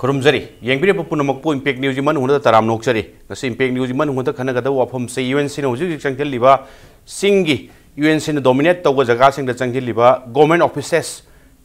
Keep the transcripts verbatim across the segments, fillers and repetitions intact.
ꯈꯨꯔꯨꯝꯖꯔꯤ꯫ ꯌꯦꯡꯕꯤꯔꯤꯕ ꯄꯨꯝꯅꯃꯛꯄꯨ Impact News ꯏꯃꯟ ꯍꯨꯅꯗ ꯇꯔꯥꯝꯅ ꯑꯣꯛꯆꯔꯤ꯫ ꯉꯁꯤ Impact News ꯏꯃꯟ ꯍꯨꯅꯗ ꯈꯟꯅꯒꯗꯕ ꯋꯥꯐꯝꯁꯦ, UNCꯅ ꯍꯧꯖꯤꯛ ꯍꯧꯖꯤꯛ ꯆꯪꯁꯤꯜꯂꯤꯕ ꯆꯤꯡꯒꯤ, UNCꯅ dominate ꯇꯧꯕ ꯖꯒꯥꯁꯤꯡꯗ ꯆꯪꯁꯤꯜꯂꯤꯕ government offices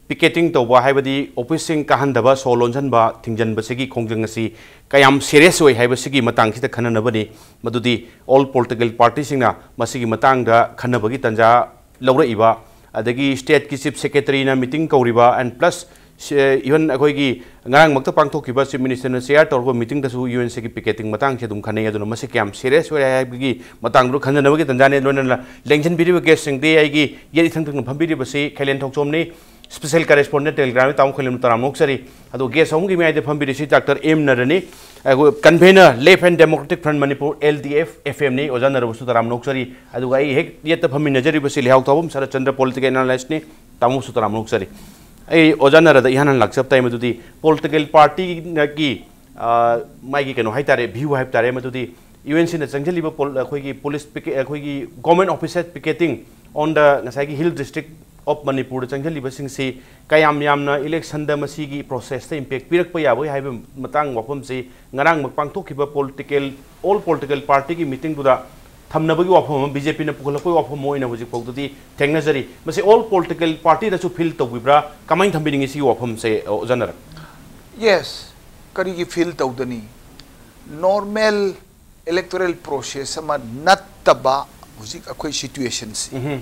picketing ꯇꯧꯕ, ꯍꯥꯏꯕꯗꯤ officeꯁꯤꯡ ꯀꯥꯍꯟꯗꯕ, ꯁꯣ ꯂꯣꯟꯁꯤꯟꯕ, ꯊꯤꯡꯖꯤꯟꯕꯁꯤꯒꯤ ꯈꯣꯡꯖꯪ ꯑꯁꯤ ꯀꯌꯥꯝ serious ꯑꯣꯏ ꯍꯥꯏꯕꯁꯤꯒꯤ ꯃꯇꯥꯡꯁꯤꯗ ꯈꯟꯅꯅꯕꯅꯤ꯫ ꯃꯗꯨꯗꯤ all political partyꯁꯤꯡꯅ ꯃꯁꯤꯒꯤ ꯃꯇꯥꯡꯗ ꯈꯟꯅꯕꯒꯤ ꯇꯥꯟꯖꯥ ꯂꯧꯔꯛꯏꯕ, ꯑꯗꯒꯤ stateꯀꯤ Chief Secretaryꯅ meeting ꯀꯧꯔꯤꯕ, and plus say, even ꯑꯩꯈꯣꯏꯒꯤ ꯉꯔꯥꯡꯃꯛꯇ ꯄꯥꯡꯊꯣꯛꯈꯤꯕ Chief Ministerꯅ chair ꯇꯧꯔꯕ meetingꯗꯁꯨ UNCꯒꯤ picketing ꯃꯇꯥꯡꯁꯦ ꯑꯗꯨꯝ ꯈꯟꯅꯩ꯫ ꯑꯗꯨꯅ ꯃꯁꯤ ꯀꯌꯥꯝ serious ꯑꯣꯏꯔꯦ ꯍꯥꯏꯕꯒꯤ ꯃꯇꯥꯡꯗꯨ ꯈꯟꯅꯅꯕꯒꯤ ꯇꯥꯟꯖꯥꯅꯤ꯫ ꯂꯣꯏꯅꯅ ꯂꯦꯡꯁꯤꯟꯕꯤꯔꯤꯕ guestꯁꯤꯡꯗꯤ, ꯑꯩꯒꯤ ꯌꯦꯠ ꯏꯊꯪ ꯊꯪꯅ ꯐꯝꯕꯤꯔꯤꯕꯁꯤ ꯈꯩꯂꯦꯟ ꯊꯣꯛꯆꯣꯝꯅꯤ, special correspondent Telegramꯒꯤ ꯇꯥꯃꯣ ꯈꯩꯂꯦꯟ ꯇꯔꯥꯝꯅ ꯑꯣꯛꯆꯔꯤ꯫ ꯑꯗꯣ guest ꯑꯍꯨꯝꯒꯤ ꯃꯌꯥꯏꯗ ꯐꯝꯕꯤꯔꯤꯁꯤ Doctor ꯑꯦꯝ ꯅꯔꯅꯤ, ꯑꯩꯈꯣꯏ convener Left Hand Democratic Front Manipur, LDFFMꯅꯤ, ꯑꯣꯖꯥ ꯅꯔꯕꯨꯁꯨ ꯇꯔꯥꯝꯅ ꯑꯣꯛꯆꯔꯤ꯫ ꯑꯗꯨꯒ ꯑꯩ ꯍꯦꯛ ꯌꯦꯠꯇ ꯐꯝꯃꯤꯟꯅꯖꯔꯤꯕꯁꯤ ꯂꯩꯍꯥꯎ ꯊꯥꯎꯕꯝ ꯁꯔꯠꯆꯟꯗ꯭ꯔ, political analystꯅꯤ, ꯇꯥꯃꯣꯁꯨ ꯇꯔꯥꯝꯅ ꯑꯣꯛꯆꯔꯤ꯫ ꯑꯩ ꯑꯣꯖꯥ ꯅꯔꯗ ꯏꯍꯥꯟ ꯍꯥꯟꯅ ꯂꯥꯛꯆꯕ ꯇꯥꯏ, ꯃꯗꯨꯗꯤ political partyꯒꯤ, ꯑ, ꯃꯥꯒꯤ ꯀꯩꯅꯣ ꯍꯥꯏꯇꯥꯔꯦ, view ꯍꯥꯏꯕ ꯇꯥꯔꯦ, ꯃꯗꯨꯗꯤ UNCꯅ ꯆꯪꯁꯤꯜꯂꯤꯕ ꯄꯣꯜ-, ꯑꯩꯈꯣꯏꯒꯤ police picket, ꯑꯩꯈꯣꯏꯒꯤ government offices picketing on the ꯉꯁꯥꯏꯒꯤ Hill District of Manipurꯗ ꯆꯪꯁꯤꯜꯂꯤꯕꯁꯤꯡꯁꯤ ꯀꯌꯥꯝ ꯌꯥꯝꯅ electionꯗ ꯃꯁꯤꯒꯤ processꯇ impact ꯄꯤꯔꯛꯄ ꯌꯥꯕꯒꯦ ꯍꯥꯏꯕ ꯃꯇꯥꯡ ꯋꯥꯐꯝꯁꯤ ꯉꯔꯥꯡꯃꯛ ꯄꯥꯡꯊꯣꯛꯈꯤꯕ political, all political partyꯒꯤ meetingꯗꯨꯗ ꯊꯝꯅꯕꯒꯤ ꯋꯥꯐꯝ ꯑꯃ, BJPꯅ ꯄꯨꯈꯠꯂꯛꯄꯒꯤ ꯋꯥꯐꯝ ꯑꯃ ꯑꯣꯏꯅ ꯍꯧꯖꯤꯛ ꯐꯥꯎꯗꯗꯤ ꯊꯦꯡꯅꯖꯔꯤ꯫ ꯃꯁꯤ all political partyꯗꯁꯨ feel ꯇꯧꯕꯤꯕ꯭ꯔꯥ? ꯀꯃꯥꯏꯅ ꯊꯝꯕꯤꯅꯤꯡꯉꯤ ꯁꯤꯒꯤ ꯋꯥꯐꯝꯁꯦ, ꯑꯣꯖꯥ ꯅꯔ? Yes, ꯀꯔꯤꯒꯤ feel ꯇꯧꯗꯅꯤ? Normal electoral process ꯑꯃ ꯅꯠꯇꯕ ꯍꯧꯖꯤꯛ ꯑꯩꯈꯣꯏ situationꯁꯤ꯫ ꯎꯝꯍꯨꯝ꯫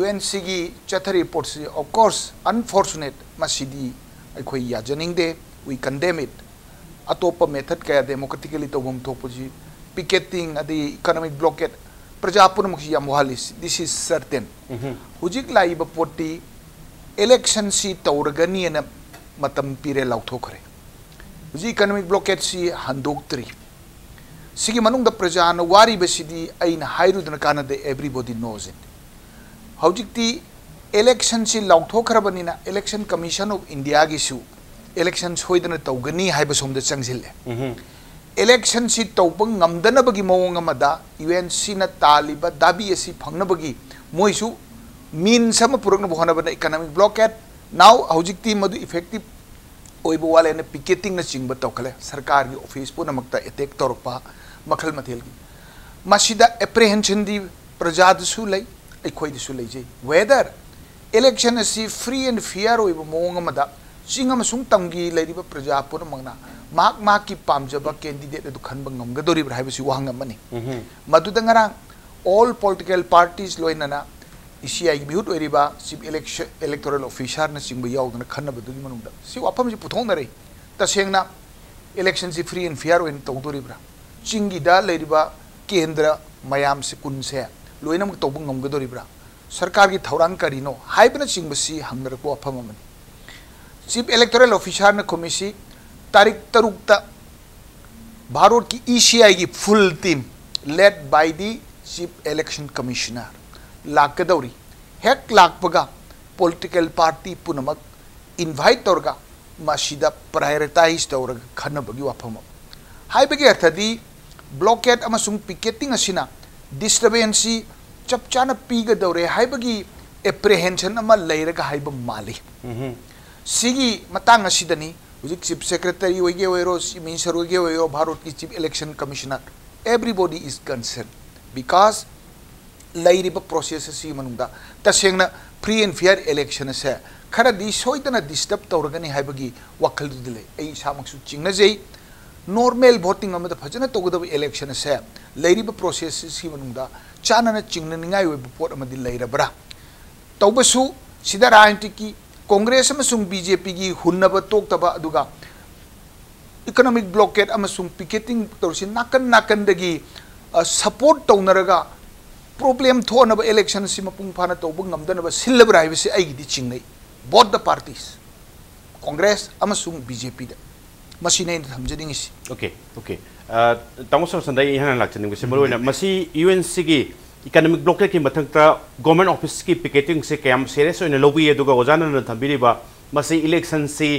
UNCꯒꯤ ꯆꯠꯊꯔꯤꯕ ꯄꯣꯠꯁꯤ, of course, unfortunate, ꯃꯁꯤꯗꯤ ꯑꯩꯈꯣꯏ ꯌꯥꯖꯅꯤꯡꯗꯦ, we condemn it꯫ ꯑꯇꯣꯞꯄ method ꯀꯌꯥ democratically ꯇꯧꯐꯝ ꯊꯣꯛꯄꯁꯤ, picketing, ꯑꯗꯩ economic blockade, ꯄ꯭ꯔꯖꯥ ꯄꯨꯝꯅꯃꯛꯁꯤ ꯌꯥꯝ ꯋꯥꯍꯜꯂꯤ, this is certain꯫ ꯎꯝꯍꯨꯝ꯫ ꯍꯧꯖꯤꯛ ꯂꯥꯛꯏꯕ ꯄꯣꯠꯇꯤ electionꯁꯤ ꯇꯧꯔꯒꯅꯤꯅ ꯃꯇꯝ ꯄꯤꯔꯦ, ꯂꯥꯎꯊꯣꯛꯈ꯭ꯔꯦ꯫ ꯍꯧꯖꯤꯛ economic blockadeꯁꯤ ꯍꯟꯗꯣꯛꯇ꯭ꯔꯤ꯫ ꯁꯤꯒꯤ ꯃꯅꯨꯡꯗ ꯄ꯭ꯔꯖꯥꯅ ꯋꯥꯔꯤꯕꯁꯤꯗꯤ ꯑꯩꯅ ꯍꯥꯏꯔꯨꯗꯅ ꯀꯥꯟꯅꯗꯦ, everybody knows it꯫ ꯍꯧꯖꯤꯛꯇꯤ electionꯁꯤ ꯂꯥꯎꯊꯣꯛꯈ꯭ꯔꯕꯅꯤꯅ Election Commission of Indiaꯒꯤꯁꯨ election ꯁꯣꯏꯗꯅ ꯇꯧꯒꯅꯤ ꯍꯥꯏꯕ ꯁꯣꯝꯗ ꯆꯪꯁꯤꯜꯂꯦ꯫ ꯎꯝꯍꯨꯝ꯫ Electionꯁꯤ ꯇꯧꯕ ꯉꯝꯗꯅꯕꯒꯤ ꯃꯑꯣꯡ ꯑꯃꯗ UNCꯅ ꯇꯥꯜꯂꯤꯕ ꯗꯥꯕꯤ ꯑꯁꯤ ꯐꯪꯅꯕꯒꯤ ꯃꯣꯏꯁꯨ means ꯑꯃ ꯄꯨꯔꯛꯅꯕ ꯍꯣꯠꯅꯕꯗ economic blockade, now ꯍꯧꯖꯤꯛꯇꯤ ꯃꯗꯨ effective ꯑꯣꯏꯕ ꯋꯥꯠꯂꯦꯅ ꯄꯤꯀꯦꯇꯤꯡꯅꯆꯤꯡꯕ ꯇꯧꯈꯠꯂꯦ꯫ ꯁꯔꯀꯥꯔꯒꯤ ꯑꯣꯐꯤꯁ ꯄꯨꯝꯅꯃꯛꯇ ꯑꯦꯇꯦꯛ ꯇꯧꯔꯛꯄ ꯃꯈꯜ ꯃꯊꯦꯜꯒꯤ꯫ ꯃꯁꯤꯗ ꯑꯦꯄ꯭ꯔꯤꯍꯦꯟꯁꯟꯗꯤ ꯄ꯭ꯔꯖꯥꯗꯁꯨ ꯂꯩ, ꯑꯩꯈꯣꯏꯗꯁꯨ ꯂꯩꯖꯩ꯫ ꯋꯦꯗꯔ ꯏꯂꯦꯛꯁꯟ ꯑꯁꯤ ꯐ꯭ꯔꯤ ꯑꯦꯟ ꯐꯤꯌꯔ ꯑꯣꯏꯕ ꯃꯑꯣꯡ ꯑꯃꯗ ꯆꯤꯡ ꯑꯃꯁꯨꯡ ꯇꯝꯒꯤ ꯂꯩꯔꯤꯕ ꯄ꯭ꯔꯖꯥ ꯄꯨꯝꯅꯃꯛꯅ ꯃꯍꯥꯛ ꯃꯍꯥꯛꯀꯤ ꯄꯥꯝꯖꯕ ꯀꯦꯟꯗꯤꯗꯦꯠ ꯑꯗꯨ ꯈꯟꯕ ꯉꯝꯒꯗꯧꯔꯤꯕ꯭ꯔꯥ ꯍꯥꯏꯕꯁꯤ ꯋꯥꯍꯪ ꯑꯃꯅꯤ꯫ ꯃꯗꯨꯗ ꯉꯔꯥꯡ ꯑꯣꯜ ꯄꯣꯂꯤꯇꯤꯀꯦꯜ ꯄꯥꯔꯇꯤꯁ ꯂꯣꯏꯅꯅ ꯏ ꯁꯤ ꯑꯥꯏꯒꯤ ꯃꯤꯍꯨꯠ ꯑꯣꯏꯔꯤꯕ ꯆꯤꯐ ꯏꯂꯦꯛꯁꯟ ꯏꯂꯦꯛꯇꯣꯔꯦꯜ ꯑꯣꯐꯤꯁꯥꯔꯅꯆꯤꯡꯕ ꯌꯥꯎꯗꯅ ꯈꯟꯅꯕꯗꯨꯒꯤ ꯃꯅꯨꯡꯗ ꯁꯤ ꯋꯥꯐꯝꯁꯤ ꯄꯨꯊꯣꯛꯅꯔꯤ꯫ ꯇꯁꯦꯡꯅ ꯏꯂꯦꯛꯁꯟꯁꯤ ꯐ꯭ꯔꯤ ꯑꯦꯟ ꯐꯤꯌꯔ ꯑꯣꯏꯅ ꯇꯧꯗꯣꯔꯤꯕ꯭ꯔꯥ? ꯆꯤꯡꯒꯤꯗ ꯂꯩꯔꯤꯕ ꯀꯦꯟꯗ꯭ꯔ ꯃꯌꯥꯝꯁꯦ ꯀꯨꯟꯁꯦ ꯂꯣꯏꯅꯃꯛ ꯇꯧꯕ ꯉꯝꯒꯗꯧꯔꯤꯕ꯭ꯔꯥ? ꯁꯔꯀꯥꯔꯒꯤ ꯊꯧꯔꯥꯡ ꯀꯔꯤꯅꯣ ꯍꯥꯏꯕꯅꯆꯤꯡꯕꯁꯤ ꯍꯪꯅꯔꯛꯄ ꯋꯥꯐꯝ ꯑꯃꯅꯤ꯫ ꯆꯤꯐ ꯏꯂꯦꯛꯇꯣꯔꯦꯜ ꯑꯣꯐꯤꯁꯥꯔꯅ ꯈꯨꯝꯃꯤꯁꯤ ꯇꯥꯔꯤꯛ ꯇꯔꯨꯛꯇ ꯚꯥꯔꯠꯀꯤ ꯏ ꯁꯤ ꯑꯥꯏꯒꯤ ꯐꯨꯜ ꯇꯤꯝ ꯂꯦꯗ ꯕꯥꯏ ꯗꯤ ꯆꯤꯐ ꯏꯂꯦꯛꯁꯟ ꯀꯃꯤꯁꯅꯔ ꯂꯥꯛꯀꯗꯧꯔꯤ꯫ ꯍꯦꯛ ꯂꯥꯛꯄꯒ ꯄꯣꯂꯤꯇꯤꯀꯦꯜ ꯄꯥꯔꯇꯤ ꯄꯨꯝꯅꯃꯛ ꯏꯟꯚꯥꯏꯠ ꯇꯧꯔꯒ ꯃꯁꯤꯗ ꯄ꯭ꯔꯥꯏꯌꯣꯔꯤꯇꯥꯏꯁ ꯇꯧꯔꯒ ꯈꯟꯅꯕꯒꯤ ꯋꯥꯐꯝ ꯑꯃ꯫ ꯍꯥꯏꯕꯒꯤ ꯑꯔꯊꯗꯤ ꯕ꯭ꯂꯣꯀꯦꯠ ꯑꯃꯁꯨꯡ ꯄꯤꯀꯦꯇꯤꯡ ꯑꯁꯤꯅ ꯗꯤꯁꯇꯔꯕꯦꯟꯁꯁꯤ ꯆꯞ ꯆꯥꯅ ꯄꯤꯒꯗꯧꯔꯦ ꯍꯥꯏꯕꯒꯤ ꯑꯦꯄ꯭ꯔꯤꯍꯦꯟꯁꯟ ꯑꯃ ꯂꯩꯔꯒ ꯍꯥꯏꯕ ꯃꯥꯜꯂꯤ꯫ ꯁꯤꯒꯤ ꯃꯇꯥꯡ ꯑꯁꯤꯗꯅꯤ ꯍꯧꯖꯤꯛ ꯆꯤꯐ ꯁꯦꯀ꯭ꯔꯦꯇꯔꯤ ꯑꯣꯏꯒꯦ ꯑꯣꯏꯔꯣ, ꯆꯤꯐ ꯃꯤꯅꯤꯁꯇꯔ ꯑꯣꯏꯒꯦ ꯑꯣꯏꯔꯣ, ꯚꯥꯔꯠꯀꯤ chief election commissioner, everybody is concerned because ꯂꯩꯔꯤꯕ ꯄ꯭ꯔꯣꯁꯦꯁ ꯑꯁꯤꯒꯤ ꯃꯅꯨꯡꯗ ꯇꯁꯦꯡꯅ ꯐ꯭ꯔꯤ ꯑꯦꯟ ꯐꯤꯌꯔ ꯏꯂꯦꯛꯁꯟ ꯑꯁꯦ ꯈꯔꯗꯤ ꯁꯣꯏꯗꯅ ꯗꯤꯁꯇꯔꯕ ꯇꯧꯔꯒꯅꯤ ꯍꯥꯏꯕꯒꯤ ꯋꯥꯈꯜꯗꯨꯗꯤ ꯂꯩ꯫ ꯑꯩ ꯏꯁꯥꯃꯛꯁꯨ ꯆꯤꯡꯅꯖꯩ꯫ ꯅꯣꯔꯃꯦꯜ ꯚꯣꯇꯤꯡ ꯑꯃꯗ ꯐꯖꯅ ꯇꯧꯒꯗꯕ ꯏꯂꯦꯛꯁꯟ ꯑꯁꯦ ꯂꯩꯔꯤꯕ ꯄ꯭ꯔꯣꯁꯦꯁ ꯑꯁꯤꯒꯤ ꯃꯅꯨꯡꯗ ꯆꯥꯟꯅꯅ ꯆꯤꯡꯅꯅꯤꯡꯉꯥꯏ ꯑꯣꯏꯕ ꯄꯣꯠ ꯑꯃꯗꯤ ꯂꯩꯔꯕ꯭ꯔꯥ? ꯇꯧꯕꯁꯨ ꯁꯤꯗ ꯔꯥꯖꯅꯤꯇꯤꯛꯀꯤ ꯀꯣꯡꯒ꯭ꯔꯦꯁ ꯑꯃꯁꯨꯡ ꯕꯤ ꯖꯦ ꯄꯤꯒꯤ ꯍꯨꯟꯅꯕ ꯇꯣꯛꯇꯕ, ꯑꯗꯨꯒ ꯏꯀꯣꯅꯣꯃꯤꯛ ꯕ꯭ꯂꯣꯀꯦꯠ ꯑꯃꯁꯨꯡ ꯄꯤꯀꯦꯇꯤꯡ ꯇꯧꯔꯤꯁꯤ ꯅꯥꯀꯟ ꯅꯥꯀꯟꯗꯒꯤ, ꯑ, ꯁꯄꯣꯔꯠ ꯇꯧꯅꯔꯒ ꯄ꯭ꯔꯣꯕ꯭ꯂꯦꯝ ꯊꯣꯛꯅꯕ ꯏꯂꯦꯛꯁꯟ ꯑꯁꯤ ꯃꯄꯨꯡ ꯐꯥꯅ ꯇꯧꯕ ꯉꯝꯗꯅꯕ ꯁꯤꯜꯂꯕ꯭ꯔꯥ ꯍꯥꯏꯕꯁꯤ ꯑꯩꯒꯤꯗꯤ ꯆꯤꯡꯅꯩ꯫ Both the parties, ꯀꯣꯡꯒ꯭ꯔꯦꯁ ꯑꯃꯁꯨꯡ ꯕꯤ ꯖꯦ ꯄꯤꯗ꯫ ꯃꯁꯤꯅꯤ ꯑꯩꯅ ꯊꯝꯖꯅꯤꯡꯉꯤꯁꯤ꯫ Okay, okay. ꯑ, ꯇꯥꯃꯣ ꯁꯣꯔꯁꯟꯗ ꯑꯩ ꯏꯍꯥꯟ ꯍꯥꯟꯅ ꯂꯥꯛꯆꯅꯤꯡꯕꯁꯦ, ꯃꯔꯨꯑꯣꯏꯅ ꯃꯁꯤ ꯌꯨ ꯑꯦꯟ ꯁꯤꯒꯤ ꯏꯀꯣꯅꯣꯃꯤꯛ ꯕ꯭ꯂꯣꯀꯦꯠꯀꯤ ꯃꯊꯛꯇ ꯒꯣꯔꯃꯦꯟ ꯑꯣꯐꯤꯁꯀꯤ ꯄꯤꯀꯦꯇꯤꯡꯁꯦ ꯀꯌꯥꯝ ꯁꯦꯔꯤꯌꯁ ꯑꯣꯏꯅ ꯂꯧꯕꯤ, ꯑꯗꯨꯒ ꯑꯣꯖꯥꯅ ꯊꯝꯕꯤꯔꯤꯕ ꯃꯁꯤ ꯏꯂꯦꯛꯁꯟꯁꯤ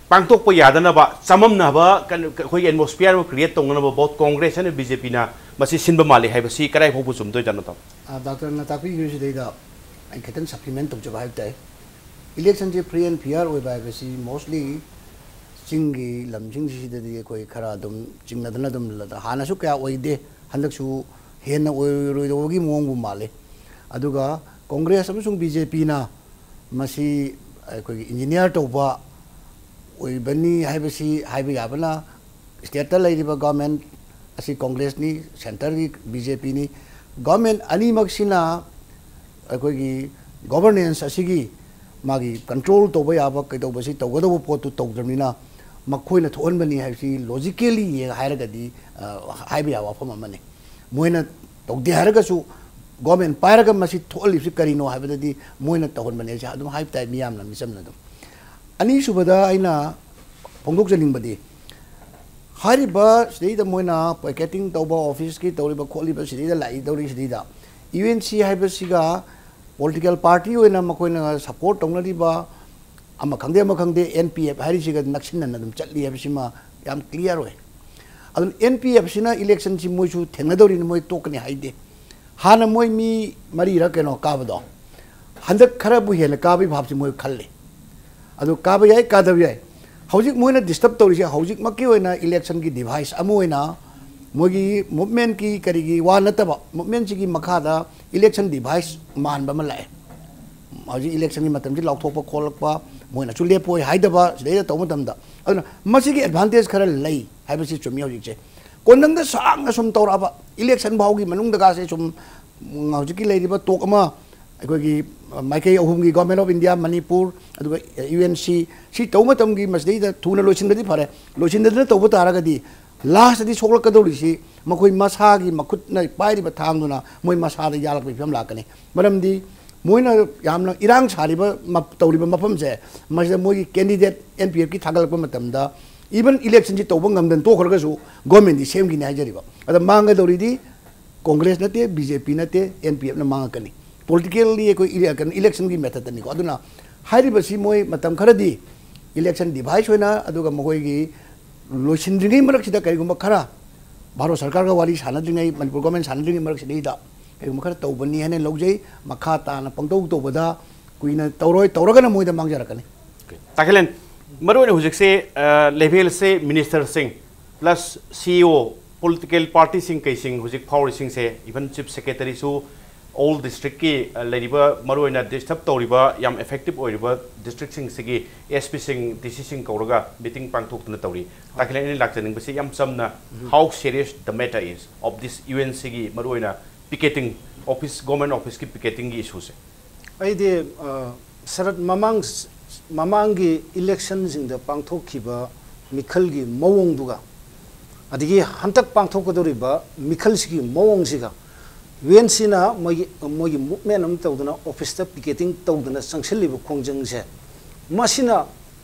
ꯄꯥꯡꯊꯣꯛꯄ ꯌꯥꯗꯅꯕ, ꯆꯃꯝꯅꯕ, ꯀꯩꯅꯣ, ꯑꯩꯈꯣꯏꯒꯤ ꯑꯦꯠꯃꯣꯁꯐꯤꯌꯔ ꯑꯃ ꯀ꯭ꯔꯤꯌꯦꯠ ꯇꯧꯅꯅꯕ ꯕꯣꯠ ꯀꯣꯡꯒ꯭ꯔꯦꯁ ꯑꯃꯗꯤ ꯕꯤ ꯖꯦ ꯄꯤꯅ ꯃꯁꯤ ꯁꯤꯟꯕ ꯃꯥꯜꯂꯤ ꯍꯥꯏꯕꯁꯤ ꯀꯗꯥꯏ ꯐꯥꯎꯕ ꯆꯨꯝꯗꯣꯏꯖꯥꯠꯅꯣ, ꯇꯥꯃꯣ? ꯑ, ꯗꯥꯛꯇꯔꯅ ꯇꯥꯛꯄꯤꯈꯤꯕꯁꯤꯗꯩꯗ ꯑꯩ ꯈꯤꯇꯪ ꯁꯄ꯭ꯂꯤꯃꯦꯟ ꯇꯧꯖꯕ ꯍꯥꯏꯕ ꯇꯥꯏ꯫ ꯏꯂꯦꯛꯁꯟꯁꯦ ꯐ꯭ꯔꯤ ꯑꯦꯟ ꯐꯤꯌꯔ ꯑꯣꯏꯕ ꯍꯥꯏꯕꯁꯤ ꯃꯣꯁꯂꯤ ꯆꯤꯡꯒꯤ ꯂꯝꯁꯤꯡꯁꯤꯗꯗꯤ ꯑꯩꯈꯣꯏ ꯈꯔ ꯑꯗꯨꯝ ꯆꯤꯡꯅꯗꯅ ꯑꯗꯨꯝ ꯂ-, ꯍꯥꯟꯅꯁꯨ ꯀꯌꯥ ꯑꯣꯏꯗꯦ, ꯍꯟꯗꯛꯁꯨ ꯍꯦꯟꯅ ꯑꯣꯏꯔꯣꯏꯗꯧꯕꯒꯤ ꯃꯑꯣꯡꯕꯨ ꯃꯥꯜꯂꯤ꯫ ꯑꯗꯨꯒ ꯀꯣꯡꯒ꯭ꯔꯦꯁ ꯑꯃꯁꯨꯡ ꯕꯤ ꯖꯦ ꯄꯤꯅ ꯃꯁꯤ ꯑꯩꯈꯣꯏꯒꯤ ꯏꯟꯖꯤꯅꯤꯌꯥꯔ ꯇꯧꯕ ꯑꯣꯏꯕꯅꯤ ꯍꯥꯏꯕꯁꯤ ꯍꯥꯏꯕ ꯌꯥꯕꯅ, ꯁ꯭ꯇꯦꯠꯇ ꯂꯩꯔꯤꯕ ꯒꯣꯔꯃꯦꯟ ꯑꯁꯤ ꯀꯣꯡꯒ꯭ꯔꯦꯁꯅꯤ, ꯁꯦꯟꯇꯔꯒꯤ ꯕꯤ ꯖꯦ ꯄꯤꯅꯤ꯫ ꯒꯣꯔꯃꯦꯟ ꯑꯅꯤꯃꯛꯁꯤꯅ ꯑꯩꯈꯣꯏꯒꯤ ꯒꯣꯕꯔꯅꯦꯟꯁ ꯑꯁꯤꯒꯤ ꯃꯥꯒꯤ ꯀꯟꯇ꯭ꯔꯣꯜ ꯇꯧꯕ ꯌꯥꯕ ꯀꯩꯗꯧꯕꯁꯤ ꯇꯧꯒꯗꯧꯕ ꯄꯣꯠꯇꯨ ꯇꯧꯗ꯭ꯔꯕꯅꯤꯅ, ꯃꯈꯣꯏꯅ ꯊꯣꯛꯍꯟꯕꯅꯤ ꯍꯥꯏꯕꯁꯤ ꯂꯣꯖꯤꯀꯦꯜꯂꯤ ꯌꯦꯡ ꯍꯥꯏꯔꯒꯗꯤ, ꯑ, ꯍꯥꯏꯕ ꯌꯥꯕ ꯋꯥꯐꯝ ꯑꯃꯅꯤ꯫ ꯃꯣꯏꯅ ꯇꯧꯗꯦ ꯍꯥꯏꯔꯒꯁꯨ ꯒꯣꯔꯃꯦꯟ ꯄꯥꯏꯔꯒ ꯃꯁꯤ ꯊꯣꯛꯍꯜꯂꯤꯕꯁꯤ ꯀꯔꯤꯅꯣ ꯍꯥꯏꯕꯗꯗꯤ ꯃꯣꯏꯅ ꯇꯧꯍꯟꯕꯅꯦ ꯍꯥꯏꯁꯦ ꯑꯗꯨꯝ ꯍꯥꯏꯕ ꯇꯥꯏ ꯃꯤꯌꯥꯝꯅ, ꯃꯤꯆꯝꯅ ꯑꯗꯨꯝ꯫ ꯑꯅꯤꯁꯨꯕꯗ ꯑꯩꯅ ꯐꯣꯡꯗꯣꯛꯆꯅꯤꯡꯕꯗꯤ, ꯍꯥꯏꯔꯤꯕ ꯁꯤꯗꯩꯗ ꯃꯣꯏꯅ ꯄꯣꯀꯦꯇꯤꯡ ꯇꯧꯕ, ꯑꯣꯐꯤꯁꯀꯤ ꯇꯧꯔꯤꯕ ꯈꯣꯠꯂꯤꯕ ꯁꯤꯗꯩꯗ ꯂꯥꯛꯏ ꯇꯧꯔꯤ ꯁꯤꯗꯩꯗ ꯌꯨ ꯑꯦꯟ ꯁꯤ ꯍꯥꯏꯕꯁꯤꯒ ꯄꯣꯂꯤꯇꯤꯀꯦꯜ ꯄꯥꯔꯇꯤ ꯑꯣꯏꯅ ꯃꯈꯣꯏꯅ ꯁꯄꯣꯔꯠ ꯇꯧꯅꯔꯤꯕ ꯑꯃ ꯈꯪꯗꯦ ꯑꯃ ꯈꯪꯗꯦ ꯑꯦꯟ ꯄꯤ ꯑꯦꯐ ꯍꯥꯏꯔꯤꯁꯤꯒ ꯅꯛꯁꯤꯟꯅꯅ ꯑꯗꯨꯝ ꯆꯠꯂꯤ ꯍꯥꯏꯕꯁꯤꯃ ꯌꯥꯝ ꯀ꯭ꯂꯤꯌꯥꯔ ꯑꯣꯏ꯫ ꯑꯗꯨꯅ ꯑꯦꯟ ꯄꯤ ꯑꯦꯐꯁꯤꯅ ꯏꯂꯦꯛꯁꯟꯁꯤ ꯃꯣꯏꯁꯨ ꯊꯦꯡꯅꯗꯧꯔꯤꯅꯤ, ꯃꯣꯏ ꯇꯣꯛꯀꯅꯤ ꯍꯥꯏꯗꯦ꯫ ꯍꯥꯟꯅ ꯃꯣꯏ ꯃꯤ ꯃꯔꯤꯔ ꯀꯩꯅꯣ ꯀꯥꯕꯗꯣ, ꯍꯟꯗꯛ ꯈꯔꯕꯨ ꯍꯦꯟꯅ ꯀꯥꯕꯒꯤ ꯚꯥꯞꯁꯤ ꯃꯣꯏ ꯈꯜꯂꯤ꯫ ꯑꯗꯨ ꯀꯥꯕ ꯌꯥꯏ, ꯀꯥꯗꯕ ꯌꯥꯏ꯫ ꯍꯧꯖꯤꯛ ꯃꯣꯏꯅ ꯗꯤꯁꯇꯔꯕ ꯇꯧꯔꯤꯁꯦ ꯍꯧꯖꯤꯛꯃꯛꯀꯤ ꯑꯣꯏꯅ ꯏꯂꯦꯛꯁꯟꯒꯤ ꯗꯤꯚꯥꯏꯁ ꯑꯃ ꯑꯣꯏꯅ ꯃꯣꯏꯒꯤ ꯃꯨꯚꯃꯦꯟꯠꯀꯤ ꯀꯔꯤꯒꯤ ꯋꯥ ꯅꯠꯇꯕ, ꯃꯨꯚꯃꯦꯟꯠꯁꯤꯒꯤ ꯃꯈꯥꯗ ꯏꯂꯦꯛꯁꯟ ꯗꯤꯚꯥꯏꯁ ꯃꯥꯟꯕ ꯑꯃ ꯂꯥꯛꯑꯦ꯫ ꯍꯧꯖꯤꯛ ꯏꯂꯦꯛꯁꯟꯒꯤ ꯃꯇꯝꯁꯤ ꯂꯥꯎꯊꯣꯛꯄ ꯈꯣꯠꯂꯛꯄ, ꯃꯣꯏꯅꯁꯨ ꯂꯦꯞꯄꯣꯏ ꯍꯥꯏꯗꯕ, ꯁꯤꯗꯩꯗ ꯇꯧꯕ ꯃꯇꯝꯗ꯫ ꯑꯗꯨꯅ ꯃꯁꯤꯒꯤ ꯑꯦꯗꯚꯥꯟꯇꯦꯖ ꯈꯔ ꯂꯩ ꯍꯥꯏꯕꯁꯤ ꯆꯨꯝꯃꯤ꯫ ꯍꯧꯖꯤꯛꯁꯦ ꯀꯣꯟꯅꯪꯗ ꯁꯥꯡꯅ ꯁꯨꯝ ꯇꯧꯔꯛꯑꯕ, ꯏꯂꯦꯛꯁꯟ ꯐꯥꯎꯒꯤ ꯃꯅꯨꯡꯗꯒꯁꯦ ꯁꯨꯝ, ꯎꯝ, ꯍꯧꯖꯤꯛꯀꯤ ꯂꯩꯔꯤꯕ ꯇꯣꯛ ꯑꯃ ꯑꯩꯈꯣꯏꯒꯤ ꯃꯥꯏꯀꯩ ꯑꯍꯨꯝꯒꯤ, Government of India, ꯃꯅꯤꯄꯨꯔ, ꯑꯗꯨꯒ ꯌꯨ ꯑꯦꯟ ꯁꯤ, ꯁꯤ ꯇꯧꯕ ꯃꯇꯝꯒꯤ ꯃꯁꯤꯗꯩꯗ ꯊꯨꯅ ꯂꯣꯏꯁꯤꯟꯕꯗꯤ ꯐꯔꯦ, ꯂꯣꯏꯁꯤꯟꯗꯗꯅ ꯇꯧꯕ ꯇꯥꯔꯒꯗꯤ ꯂꯥꯁꯇꯗꯤ ꯁꯣꯛꯂꯛꯀꯗꯧꯔꯤꯁꯤ ꯃꯈꯣꯏ ꯃꯁꯥꯒꯤ ꯃꯈꯨꯠꯅ ꯄꯥꯏꯔꯤꯕ ꯊꯥꯡꯗꯨꯅ ꯃꯣꯏ ꯃꯁꯥꯗ ꯌꯥꯜꯂꯛꯄꯒꯤ ꯐꯤꯕꯝ ꯂꯥꯛꯀꯅꯤ꯫ ꯃꯔꯝꯗꯤ ꯃꯣꯏꯅ ꯌꯥꯝꯅ ꯏꯔꯥꯡ ꯁꯥꯔꯤꯕ ꯃꯞ-, ꯇꯧꯔꯤꯕ ꯃꯐꯝꯁꯦ, ꯃꯁꯤꯗ ꯃꯣꯏꯒꯤ ꯀꯦꯟꯗꯤꯗꯦꯠ ꯑꯦꯟ ꯄꯤ ꯑꯦꯐꯀꯤ ꯊꯥꯒꯠꯂꯛꯄ ꯃꯇꯝꯗ, ꯏꯚꯟ ꯏꯂꯦꯛꯁꯟꯁꯤ ꯇꯧꯕ ꯉꯝꯗꯅ ꯇꯣꯛꯈ꯭ꯔꯒꯁꯨ ꯒꯣꯔꯃꯦꯟꯗꯤ ꯁꯦꯝꯈꯤꯅꯤ ꯍꯥꯏꯖꯔꯤꯕ꯫ ꯑꯗ ꯃꯥꯡꯒꯗꯧꯔꯤꯗꯤ ꯀꯣꯡꯒ꯭ꯔꯦꯁ ꯅꯠꯇꯦ, ꯕꯤ ꯖꯦ ꯄꯤ ꯅꯠꯇꯦ, ꯑꯦꯟ ꯄꯤ ꯑꯦꯐꯅ ꯃꯥꯡꯉꯛꯀꯅꯤ꯫ ꯄꯣꯂꯤꯇꯤꯀꯦꯜꯂꯤ ꯑꯩꯈꯣꯏ ꯏꯂꯦ-, ꯀꯩꯅꯣ, ꯏꯂꯦꯛꯁꯟꯒꯤ ꯃꯦꯊꯠꯇꯅꯤꯀꯣ꯫ ꯑꯗꯨꯅ ꯍꯥꯏꯔꯤꯕꯁꯤ ꯃꯣꯏ ꯃꯇꯝ ꯈꯔꯗꯤ ꯏꯂꯦꯛꯁꯟ ꯗꯤꯚꯥꯏꯁ ꯑꯣꯏꯅ, ꯑꯗꯨꯒ ꯃꯈꯣꯏꯒꯤ ꯂꯣꯏꯁꯤꯟꯗ꯭ꯔꯤꯉꯩ ꯃꯔꯛꯁꯤꯗ ꯀꯔꯤꯒꯨꯝꯕ ꯈꯔ ꯚꯥꯔꯠ ꯁꯔꯀꯥꯔꯒ ꯋꯥꯔꯤ ꯁꯥꯟꯅꯗ꯭ꯔꯤꯉꯩ, ꯃꯅꯤꯄꯨꯔ ꯒꯣꯔꯃꯦꯟ ꯁꯥꯟꯅꯗ꯭ꯔꯤꯉꯩ ꯃꯔꯛꯁꯤꯗꯩꯗ ꯀꯔꯤꯒꯨꯝꯕ ꯈꯔ ꯇꯧꯕꯅꯤ ꯍꯥꯏꯅ ꯂꯧꯖꯩ꯫ ꯃꯈꯥ ꯇꯥꯅ ꯄꯪꯇꯧ ꯇꯧꯕꯗ ꯀꯨꯏꯅ ꯇꯧꯔꯣꯏ, ꯇꯧꯔꯒꯅ ꯃꯣꯏꯗ ꯃꯥꯡꯖꯔꯛꯀꯅꯤ꯫ ꯇꯥꯈꯦꯜꯂꯦꯟ, ꯃꯔꯨꯑꯣꯏꯅ ꯍꯧꯖꯤꯛꯁꯦ ꯂꯦꯚꯦꯜꯁꯦ ꯃꯤꯅꯤꯁꯇꯔꯁꯤꯡ ꯄ꯭ꯂꯁ ꯁꯤ ꯏ ꯑꯣ, ꯄꯣꯂꯤꯇꯤꯀꯦꯜ ꯄꯥꯔꯇꯤꯁꯤꯡ ꯀꯩꯁꯤꯡ ꯍꯧꯖꯤꯛ ꯐꯥꯎꯔꯤꯁꯤꯡꯁꯦ, ꯏꯚꯟ ꯆꯤꯐ ꯁꯦꯀ꯭ꯔꯦꯇꯔꯤꯁꯨ ꯑꯣꯜ ꯗꯤꯁꯇ꯭ꯔꯤꯛꯀꯤ ꯂꯩꯔꯤꯕ ꯃꯔꯨꯑꯣꯏꯅ ꯗꯤꯁꯇꯔꯕ ꯇꯧꯔꯤꯕ, ꯌꯥꯝ ꯑꯦꯐꯦꯛꯇꯤꯚ ꯑꯣꯏꯔꯤꯕ ꯗꯤꯁꯇ꯭ꯔꯤꯛꯁꯤꯡꯁꯤꯒꯤ ꯑꯦꯁ ꯄꯤꯁꯤꯡ, ꯗꯤ ꯁꯤꯁꯤꯡ ꯀꯧꯔꯒ ꯃꯤꯇꯤꯡ ꯄꯥꯡꯊꯣꯛꯇꯨꯅ ꯇꯧꯔꯤ꯫ ꯇꯥꯈꯤꯜ, ꯑꯩꯅ ꯂꯥꯛꯆꯅꯤꯡꯕꯁꯤ ꯌꯥꯝ ꯆꯝꯅ, how serious the matter is of this U N ꯁꯤꯒꯤ ꯃꯔꯨꯑꯣꯏꯅ ꯄꯤꯀꯦꯇꯤꯡ, ꯑꯣꯐꯤꯁ, ꯒꯣꯔꯃꯦꯟ ꯑꯣꯐꯤꯁꯀꯤ ꯄꯤꯀꯦꯇꯤꯡꯒꯤ ꯏꯁꯨꯁꯦ? ꯑꯩꯗꯤ, ꯑ, ꯁꯔꯠ, ꯃꯃꯥꯡ, ꯃꯃꯥꯡꯒꯤ ꯏꯂꯦꯛꯁꯟꯁꯤꯡꯗ ꯄꯥꯡꯊꯣꯛꯈꯤꯕ ꯃꯤꯈꯜꯒꯤ ꯃꯑꯣꯡꯗꯨꯒ, ꯑꯗꯒꯤ ꯍꯟꯗꯛ ꯄꯥꯡꯊꯣꯛꯀꯗꯧꯔꯤꯕ ꯃꯤꯈꯜꯁꯤꯒꯤ ꯃꯑꯣꯡꯁꯤꯒ, ꯌꯨ ꯑꯦꯟ ꯁꯤꯅ ꯃꯣꯏꯒꯤ, ꯃꯣꯏꯒꯤ ꯃꯨꯞꯃꯦꯟ ꯑꯃ ꯇꯧꯗꯅ, ꯑꯣꯐꯤꯁꯇ ꯄꯤꯀꯦꯇꯤꯡ ꯇꯧꯗꯅ ꯆꯪꯁꯤꯜꯂꯤꯕ ꯈꯣꯡꯖꯪꯁꯦ, ꯃꯁꯤꯅ,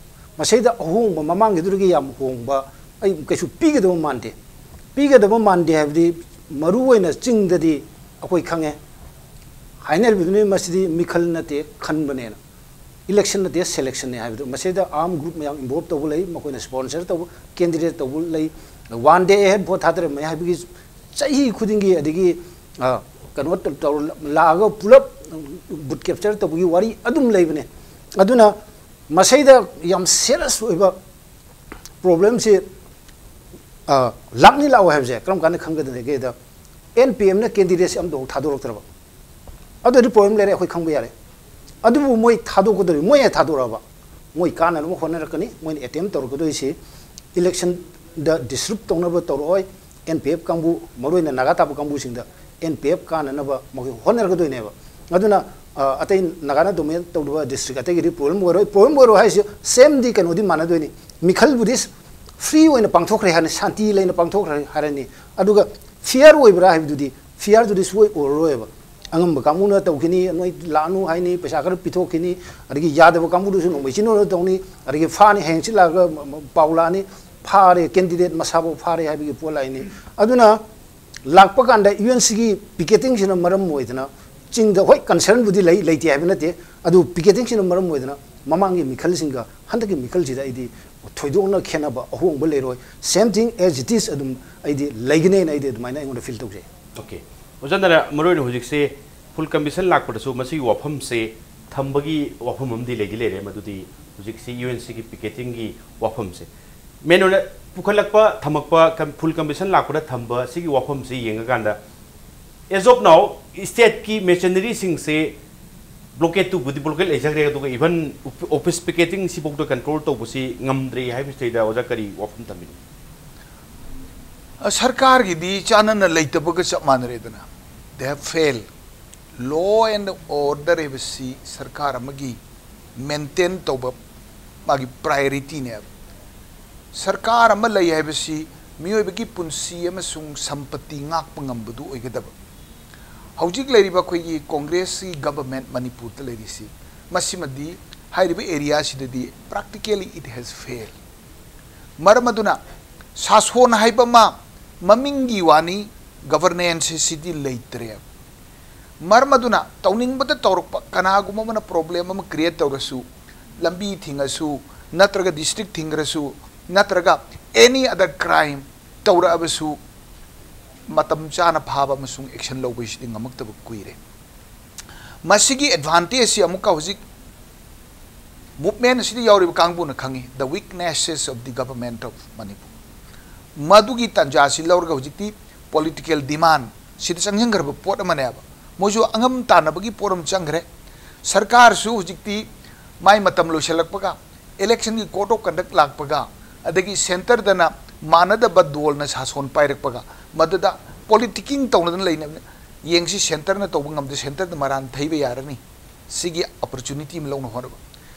ꯃꯁꯤꯗ ꯑꯍꯣꯡꯕ, ꯃꯃꯥꯡꯒꯤꯗꯨꯗꯒꯤ ꯌꯥꯝ ꯍꯣꯡꯕ ꯑꯩ ꯀꯩꯁꯨ ꯄꯤꯒꯗꯕ ꯃꯥꯟꯗꯦ꯫ ꯄꯤꯒꯗꯕ ꯃꯥꯟꯗꯦ ꯍꯥꯏꯕꯗꯤ, ꯃꯔꯨꯑꯣꯏꯅ ꯆꯤꯡꯗꯗꯤ ꯑꯩꯈꯣꯏ ꯈꯪꯉꯦ, ꯍꯥꯏꯅꯔꯤꯕꯗꯨꯅꯤ, ꯃꯁꯤꯗꯤ ꯃꯤꯈꯜ ꯅꯠꯇꯦ, ꯈꯟꯕꯅꯦꯅ, ꯏꯂꯦꯛꯁꯟ ꯅꯠꯇꯦ, ꯁꯦꯂꯦꯛꯁꯟꯅꯦ ꯍꯥꯏꯕꯗꯨ꯫ ꯃꯁꯤꯗ ꯑꯥꯔꯝ ꯒ꯭ꯔꯨꯞ ꯃꯌꯥꯝ ꯏꯟꯚꯣꯜꯕ ꯇꯧꯕ ꯂꯩ, ꯃꯈꯣꯏꯅ ꯁ꯭ꯄꯣꯟꯁꯔ ꯇꯧꯕ, ꯀꯦꯟꯗꯤꯗꯦꯠ ꯇꯧꯕ ꯂꯩ, ꯋꯥꯟ ꯗꯦ ꯑꯍꯦꯗ ꯚꯣꯠ ꯊꯥꯗꯔꯝꯃꯦ ꯍꯥꯏꯕꯒꯤ ꯆꯍꯤ ꯈꯨꯗꯤꯡꯒꯤ, ꯑꯗꯒꯤ, ꯑ, ꯀꯩꯅꯣ ꯇꯧ-, ꯇꯧꯔ ꯂꯥꯛꯑꯒ ꯄꯨꯂꯞ ꯕꯨꯠ ꯀꯦꯞꯆꯔ ꯇꯧꯕꯒꯤ ꯋꯥꯔꯤ ꯑꯗꯨꯝ ꯂꯩꯕꯅꯦ꯫ ꯑꯗꯨꯅ ꯃꯁꯤꯗ ꯌꯥꯝ ꯁꯦꯔꯤꯌꯁ ꯑꯣꯏꯕ ꯄ꯭ꯔꯣꯕ꯭ꯂꯦꯝꯁꯤ, ꯑ, ꯂꯥꯛꯅꯤ ꯂꯥꯛꯑꯣꯏ ꯍꯥꯏꯕꯁꯦ ꯀꯔꯝ ꯀꯥꯟꯗ ꯈꯪꯒꯗꯒꯦꯗ, ꯑꯦꯟ ꯄꯤ ꯑꯦꯝꯅ ꯀꯦꯟꯗꯤꯗꯦꯠꯁꯤ ꯑꯝꯇ ꯊꯥꯗꯣꯔꯛꯇ꯭ꯔꯕ꯫ ꯑꯗꯨꯗꯤ ꯄ꯭ꯔꯣꯕ꯭ꯂꯦꯝ ꯂꯩꯔꯦ, ꯑꯩꯈꯣꯏ ꯈꯪꯕ ꯌꯥꯔꯦ꯫ ꯑꯗꯨꯕꯨ ꯃꯣꯏ ꯊꯥꯗꯣꯛꯀꯗꯧꯔꯤ, ꯃꯣꯏ ꯍꯦꯛ ꯊꯥꯗꯣꯔꯛꯑꯕ, ꯃꯣꯏ ꯀꯥꯟꯅꯅꯕ ꯍꯣꯠꯅꯔꯛꯀꯅꯤ꯫ ꯃꯣꯏꯅ ꯑꯦꯇꯦꯝ ꯇꯧꯔꯛꯀꯗꯣꯏꯁꯤ ꯏꯂꯦꯛꯁꯟꯗ ꯗꯤꯁꯔꯨꯞ ꯇꯧꯅꯕ ꯇꯧꯔꯛꯑꯣꯏ꯫ ꯑꯦꯟ ꯄꯤ ꯑꯦꯐ ꯀꯥꯡꯕꯨ, ꯃꯔꯨꯑꯣꯏꯅ ꯅꯥꯒꯥ ꯇꯥꯕ ꯀꯥꯡꯕꯨꯁꯤꯡꯗ ꯑꯦꯟ ꯄꯤ ꯑꯦꯐ ꯀꯥꯟꯅꯅꯕ ꯃꯈꯣꯏ ꯍꯣꯠꯅꯔꯛꯀꯗꯣꯏꯅꯦꯕ꯫ ꯑꯗꯨꯅ, ꯑ, ꯑꯇꯩ ꯅꯥꯒꯥꯅ ꯗꯣꯃꯤꯅꯦꯠ ꯇꯧꯔꯤꯕ ꯗꯤꯁꯇ꯭ꯔꯤꯛ ꯑꯇꯩꯒꯤꯗꯤ ꯄ꯭ꯔꯣꯕ꯭ꯂꯦꯝ ꯑꯣꯏꯔꯣꯏ꯫ ꯄ꯭ꯔꯣꯕ꯭ꯂꯦꯝ ꯑꯣꯏꯔꯣꯏ ꯍꯥꯏꯁꯦ ꯁꯦꯝꯗꯤ ꯀꯩꯅꯣꯗꯤ ꯃꯥꯟꯅꯗꯣꯏꯅꯤ꯫ ꯃꯤꯈꯜꯕꯨꯗꯤ ꯐ꯭ꯔꯤ ꯑꯣꯏꯅ ꯄꯥꯡꯊꯣꯛꯈ꯭ꯔꯦ ꯍꯥꯏꯅ, ꯁꯥꯟꯇꯤ ꯂꯩꯅ ꯄꯥꯡꯊꯣꯛꯈ꯭ꯔꯦ ꯍꯥꯏꯔꯅꯤ꯫ ꯑꯗꯨꯒ ꯐꯤꯌꯔ ꯑꯣꯏꯕ꯭ꯔꯥ ꯍꯥꯏꯕꯗꯨꯗꯤ, ꯐꯤꯌꯔꯗꯨꯗꯤ ꯁꯨꯡꯑꯣꯏ ꯑꯣꯏꯔꯔꯣꯏꯕ꯫ ꯑꯉꯝꯕ ꯀꯥꯡꯕꯨꯅ ꯇꯧꯈꯤꯅꯤ, ꯅꯣꯏ ꯂꯥꯛꯑꯅꯨ ꯍꯥꯏꯅꯤ, ꯄꯩꯁꯥ ꯈꯔ ꯄꯤꯊꯣꯛꯈꯤꯅꯤ, ꯑꯗꯒꯤ ꯌꯥꯗꯕ ꯀꯥꯡꯕꯨꯗꯨꯁꯨ ꯅꯣꯡꯃꯩ ꯆꯤꯟꯅ ꯇꯧꯅꯤ, ꯑꯗꯒꯤ ꯐꯥꯅꯤ, ꯍꯌꯦꯡ ꯆꯤꯠꯂꯛꯑꯒ ꯄꯥꯎ ꯂꯥꯛꯑꯅꯤ, ꯐꯥꯔꯦ, ꯀꯦꯟꯗꯤꯗꯦꯠ ꯃꯁꯥꯐꯥꯎ ꯐꯥꯔꯦ ꯍꯥꯏꯕꯒꯤ ꯄꯣꯠ ꯂꯥꯛꯏꯅꯤ꯫ ꯑꯗꯨꯅ ꯂꯥꯛꯄ ꯀꯥꯟꯗ ꯌꯨ ꯑꯦꯟ ꯁꯤꯒꯤ ꯄꯤꯀꯦꯇꯤꯡꯁꯤꯅ ꯃꯔꯝ ꯑꯣꯏꯗꯅ ꯆꯤꯡꯗ, ꯍꯣꯏ, ꯀꯟꯁꯔꯟꯕꯨꯗꯤ ꯂꯩ, ꯂꯩꯇꯦ ꯍꯥꯏꯕ ꯅꯠꯇꯦ, ꯑꯗꯨ ꯄꯤꯀꯦꯇꯤꯡꯁꯤꯅ ꯃꯔꯝ ꯑꯣꯏꯗꯅ ꯃꯃꯥꯡꯒꯤ ꯃꯤꯈꯜꯁꯤꯡꯒ ꯍꯟꯗꯛꯀꯤ ꯃꯤꯈꯜꯁꯤꯗ ꯑꯩꯗꯤ ꯊꯣꯏꯗꯣꯛꯅ ꯈꯦꯠꯅꯕ, ꯑꯍꯣꯡꯕ ꯂꯩꯔꯣꯏ꯫ Same thing as it is ꯑꯗꯨꯝ ꯑꯩꯗꯤ ꯂꯩꯒꯅꯦꯅ ꯑꯩꯗꯤ ꯑꯗꯨꯃꯥꯏꯅ ꯑꯩꯉꯣꯟꯗ ꯐꯤꯜ ꯇꯧꯖꯩ꯫ ꯑꯣꯀꯦ꯫ ꯑꯣꯖꯥ, ꯅꯔ ꯃꯔꯨꯑꯣꯏꯅ ꯍꯧꯖꯤꯛꯁꯦ ꯐꯨꯜ ꯀꯃꯤꯁꯟ ꯂꯥꯛꯄꯗꯁꯨ ꯃꯁꯤꯒꯤ ꯋꯥꯐꯝꯁꯦ ꯊꯝꯕꯒꯤ ꯋꯥꯐꯝ ꯑꯃꯗꯤ ꯂꯩꯗꯤ ꯂꯩꯔꯦ, ꯃꯗꯨꯗꯤ ꯍꯧꯖꯤꯛꯁꯤ ꯌꯨ ꯑꯦꯟ ꯁꯤꯒꯤ ꯄꯤꯀꯦꯇꯤꯡꯒꯤ ꯋꯥꯐꯝꯁꯦ ꯃꯦꯟ ꯑꯣꯏꯅ ꯄꯨꯈꯠꯂꯛꯄ, ꯊꯝꯃꯛꯄ, ꯀꯝ-, ꯐꯨꯜ ꯀꯝꯄꯦꯁꯟ ꯂꯥꯛꯄꯗ ꯊꯝꯕ ꯁꯤꯒꯤ ꯋꯥꯐꯝꯁꯤ ꯌꯦꯡꯉꯀꯥꯟꯗ, as of now, ꯏꯁꯇꯦꯠꯀꯤ ꯃꯦꯆꯤꯅꯔꯤꯁꯤꯡꯁꯦ ꯕ꯭ꯂꯣꯀꯦꯠ ꯇꯨꯕꯨꯗꯤ ꯕ꯭ꯂꯣꯀꯦꯠ ꯂꯩꯖꯈ꯭ꯔꯦ, ꯑꯗꯨꯒ ꯏꯚꯟ ꯑꯣꯐꯤꯁ ꯄꯤꯀꯦꯇꯤꯡꯁꯤꯐꯥꯎꯗ ꯀꯟꯇ꯭ꯔꯣꯜ ꯇꯧꯕꯁꯤ ꯉꯝꯗ꯭ꯔꯦ ꯍꯥꯏꯕꯁꯤꯗꯩꯗ ꯑꯣꯖꯥ ꯀꯔꯤ ꯋꯥꯐꯝ ꯊꯝꯕꯤꯅꯤ? ꯑ, ꯁꯔꯀꯥꯔꯒꯤꯗꯤ ꯆꯥꯟꯅꯅ ꯂꯩꯇꯕꯒ ꯆꯞ ꯃꯥꯟꯅꯔꯦꯗꯅ꯫ They have failed. Law and order ꯍꯥꯏꯕꯁꯤ ꯁꯔꯀꯥꯔ ꯑꯃꯒꯤ ꯃꯦꯟꯇꯦꯟ ꯇꯧꯕ ꯃꯥꯒꯤ ꯄ꯭ꯔꯥꯏꯌꯣꯔꯤꯇꯤꯅꯦꯕ꯫ ꯁꯔꯀꯥꯔ ꯑꯃ ꯂꯩ ꯍꯥꯏꯕꯁꯤ ꯃꯤꯑꯣꯏꯕꯒꯤ ꯄꯨꯟꯁꯤ ꯑꯃꯁꯨꯡ ꯁꯝꯄꯇꯤ ꯉꯥꯛꯄ ꯉꯝꯕꯗꯨ ꯑꯣꯏꯒꯗꯕ꯫ ꯍꯧꯖꯤꯛ ꯂꯩꯔꯤꯕ ꯑꯩꯈꯣꯏꯒꯤ ꯀꯣꯡꯒ꯭ꯔꯦꯁꯀꯤ ꯒꯚꯔꯟꯃꯦꯟꯠ ꯃꯅꯤꯄꯨꯔꯗ ꯂꯩꯔꯤꯁꯤ, ꯃꯁꯤꯃꯗꯤ ꯍꯥꯏꯔꯤꯕ ꯑꯦꯔꯤꯌꯥꯁꯤꯗꯗꯤ practically it has failed꯫ ꯃꯔꯝ ꯑꯗꯨꯅ ꯁꯥꯁꯣꯟ ꯍꯥꯏꯕ ꯑꯃ ꯃꯃꯤꯡꯒꯤ ꯋꯥꯅꯤ, ꯒꯚꯔꯅꯦꯟꯁ ꯁꯤꯗꯤ ꯂꯩꯇ꯭ꯔꯦ꯫ ꯃꯔꯝ ꯑꯗꯨꯅ ꯇꯧꯅꯤꯡꯕꯗ ꯇꯧꯔꯛꯄ, ꯀꯅꯥꯒꯨꯝꯕ ꯑꯃꯅ ꯄ꯭ꯔꯣꯕ꯭ꯂꯦꯝ ꯑꯃ ꯀ꯭ꯔꯤꯌꯦꯠ ꯇꯧꯔꯁꯨ, ꯂꯝꯕꯤ ꯊꯤꯡꯉꯁꯨ, ꯅꯠꯇ꯭ꯔꯒ ꯗꯤꯁꯇ꯭ꯔꯤꯛ ꯊꯤꯡꯈ꯭ꯔꯁꯨ, ꯅꯠꯇ꯭ꯔꯒ any other crime ꯇꯧꯔꯛꯑꯕꯁꯨ, ꯃꯇꯝ ꯆꯥꯅ ꯐꯥꯕ ꯑꯃꯁꯨꯡ ꯑꯦꯛꯁꯟ ꯂꯧꯕ ꯍꯥꯏꯁꯤꯗꯤ ꯉꯝꯃꯛꯇꯕ ꯀꯨꯏꯔꯦ꯫ ꯃꯁꯤꯒꯤ ꯑꯦꯗꯚꯥꯟꯇꯦꯖꯁꯤ ꯑꯃꯨꯛꯀ ꯍꯧꯖꯤꯛ ꯃꯨꯚꯃꯦꯟ ꯑꯁꯤꯗ ꯌꯥꯎꯔꯤꯕ ꯀꯥꯡꯕꯨꯅ ꯈꯪꯉꯤ, the weaknesses of the government of Manipur꯫ ꯃꯗꯨꯒꯤ ꯇꯥꯟꯖꯥꯁꯤ ꯂꯧꯔꯒ ꯍꯧꯖꯤꯛꯇꯤ ꯄꯣꯂꯤꯇꯤꯀꯦꯜ ꯗꯤꯃꯥꯟ ꯁꯤꯗ ꯆꯪꯁꯤꯟꯈ꯭ꯔꯕ ꯄꯣꯠ ꯑꯃꯅꯦꯕ꯫ ꯃꯣꯏꯁꯨ ꯑꯉꯝ ꯇꯥꯟꯅꯕꯒꯤ ꯄꯣꯠ ꯑꯃ ꯆꯪꯈ꯭ꯔꯦ꯫ ꯁꯔꯀꯥꯔꯁꯨ ꯍꯧꯖꯤꯛꯇꯤ ꯃꯥꯏ ꯃꯇꯝ ꯂꯣꯏꯁꯤꯜꯂꯛꯄꯒ, ꯏꯂꯦꯛꯁꯟꯒꯤ code of conduct ꯂꯥꯛꯄꯒ, ꯑꯗꯒꯤ ꯁꯦꯟꯇꯔꯗꯅ ꯃꯥꯟꯅꯗꯕ ꯗꯣꯜꯅ ꯁꯥꯁꯣꯟ ꯄꯥꯏꯔꯛꯄꯒ, ꯃꯗꯨꯗ ꯄꯣꯂꯤꯇꯤꯀꯤꯡ ꯇꯧꯅꯗꯅ ꯂꯩꯅꯕꯅꯤ꯫ ꯌꯦꯡꯁꯤ, ꯁꯦꯟꯇꯔꯅ ꯇꯧꯕ ꯉꯝꯗ, ꯁꯦꯟꯇꯔꯗ ꯃꯔꯥꯟ ꯊꯩꯕ ꯌꯥꯔꯅꯤ꯫ ꯁꯤꯒꯤ ꯑꯣꯄꯣꯔꯆꯨꯅꯤꯇꯤ ꯑꯃ ꯂꯧꯅ ꯍꯣꯠꯅꯕ꯫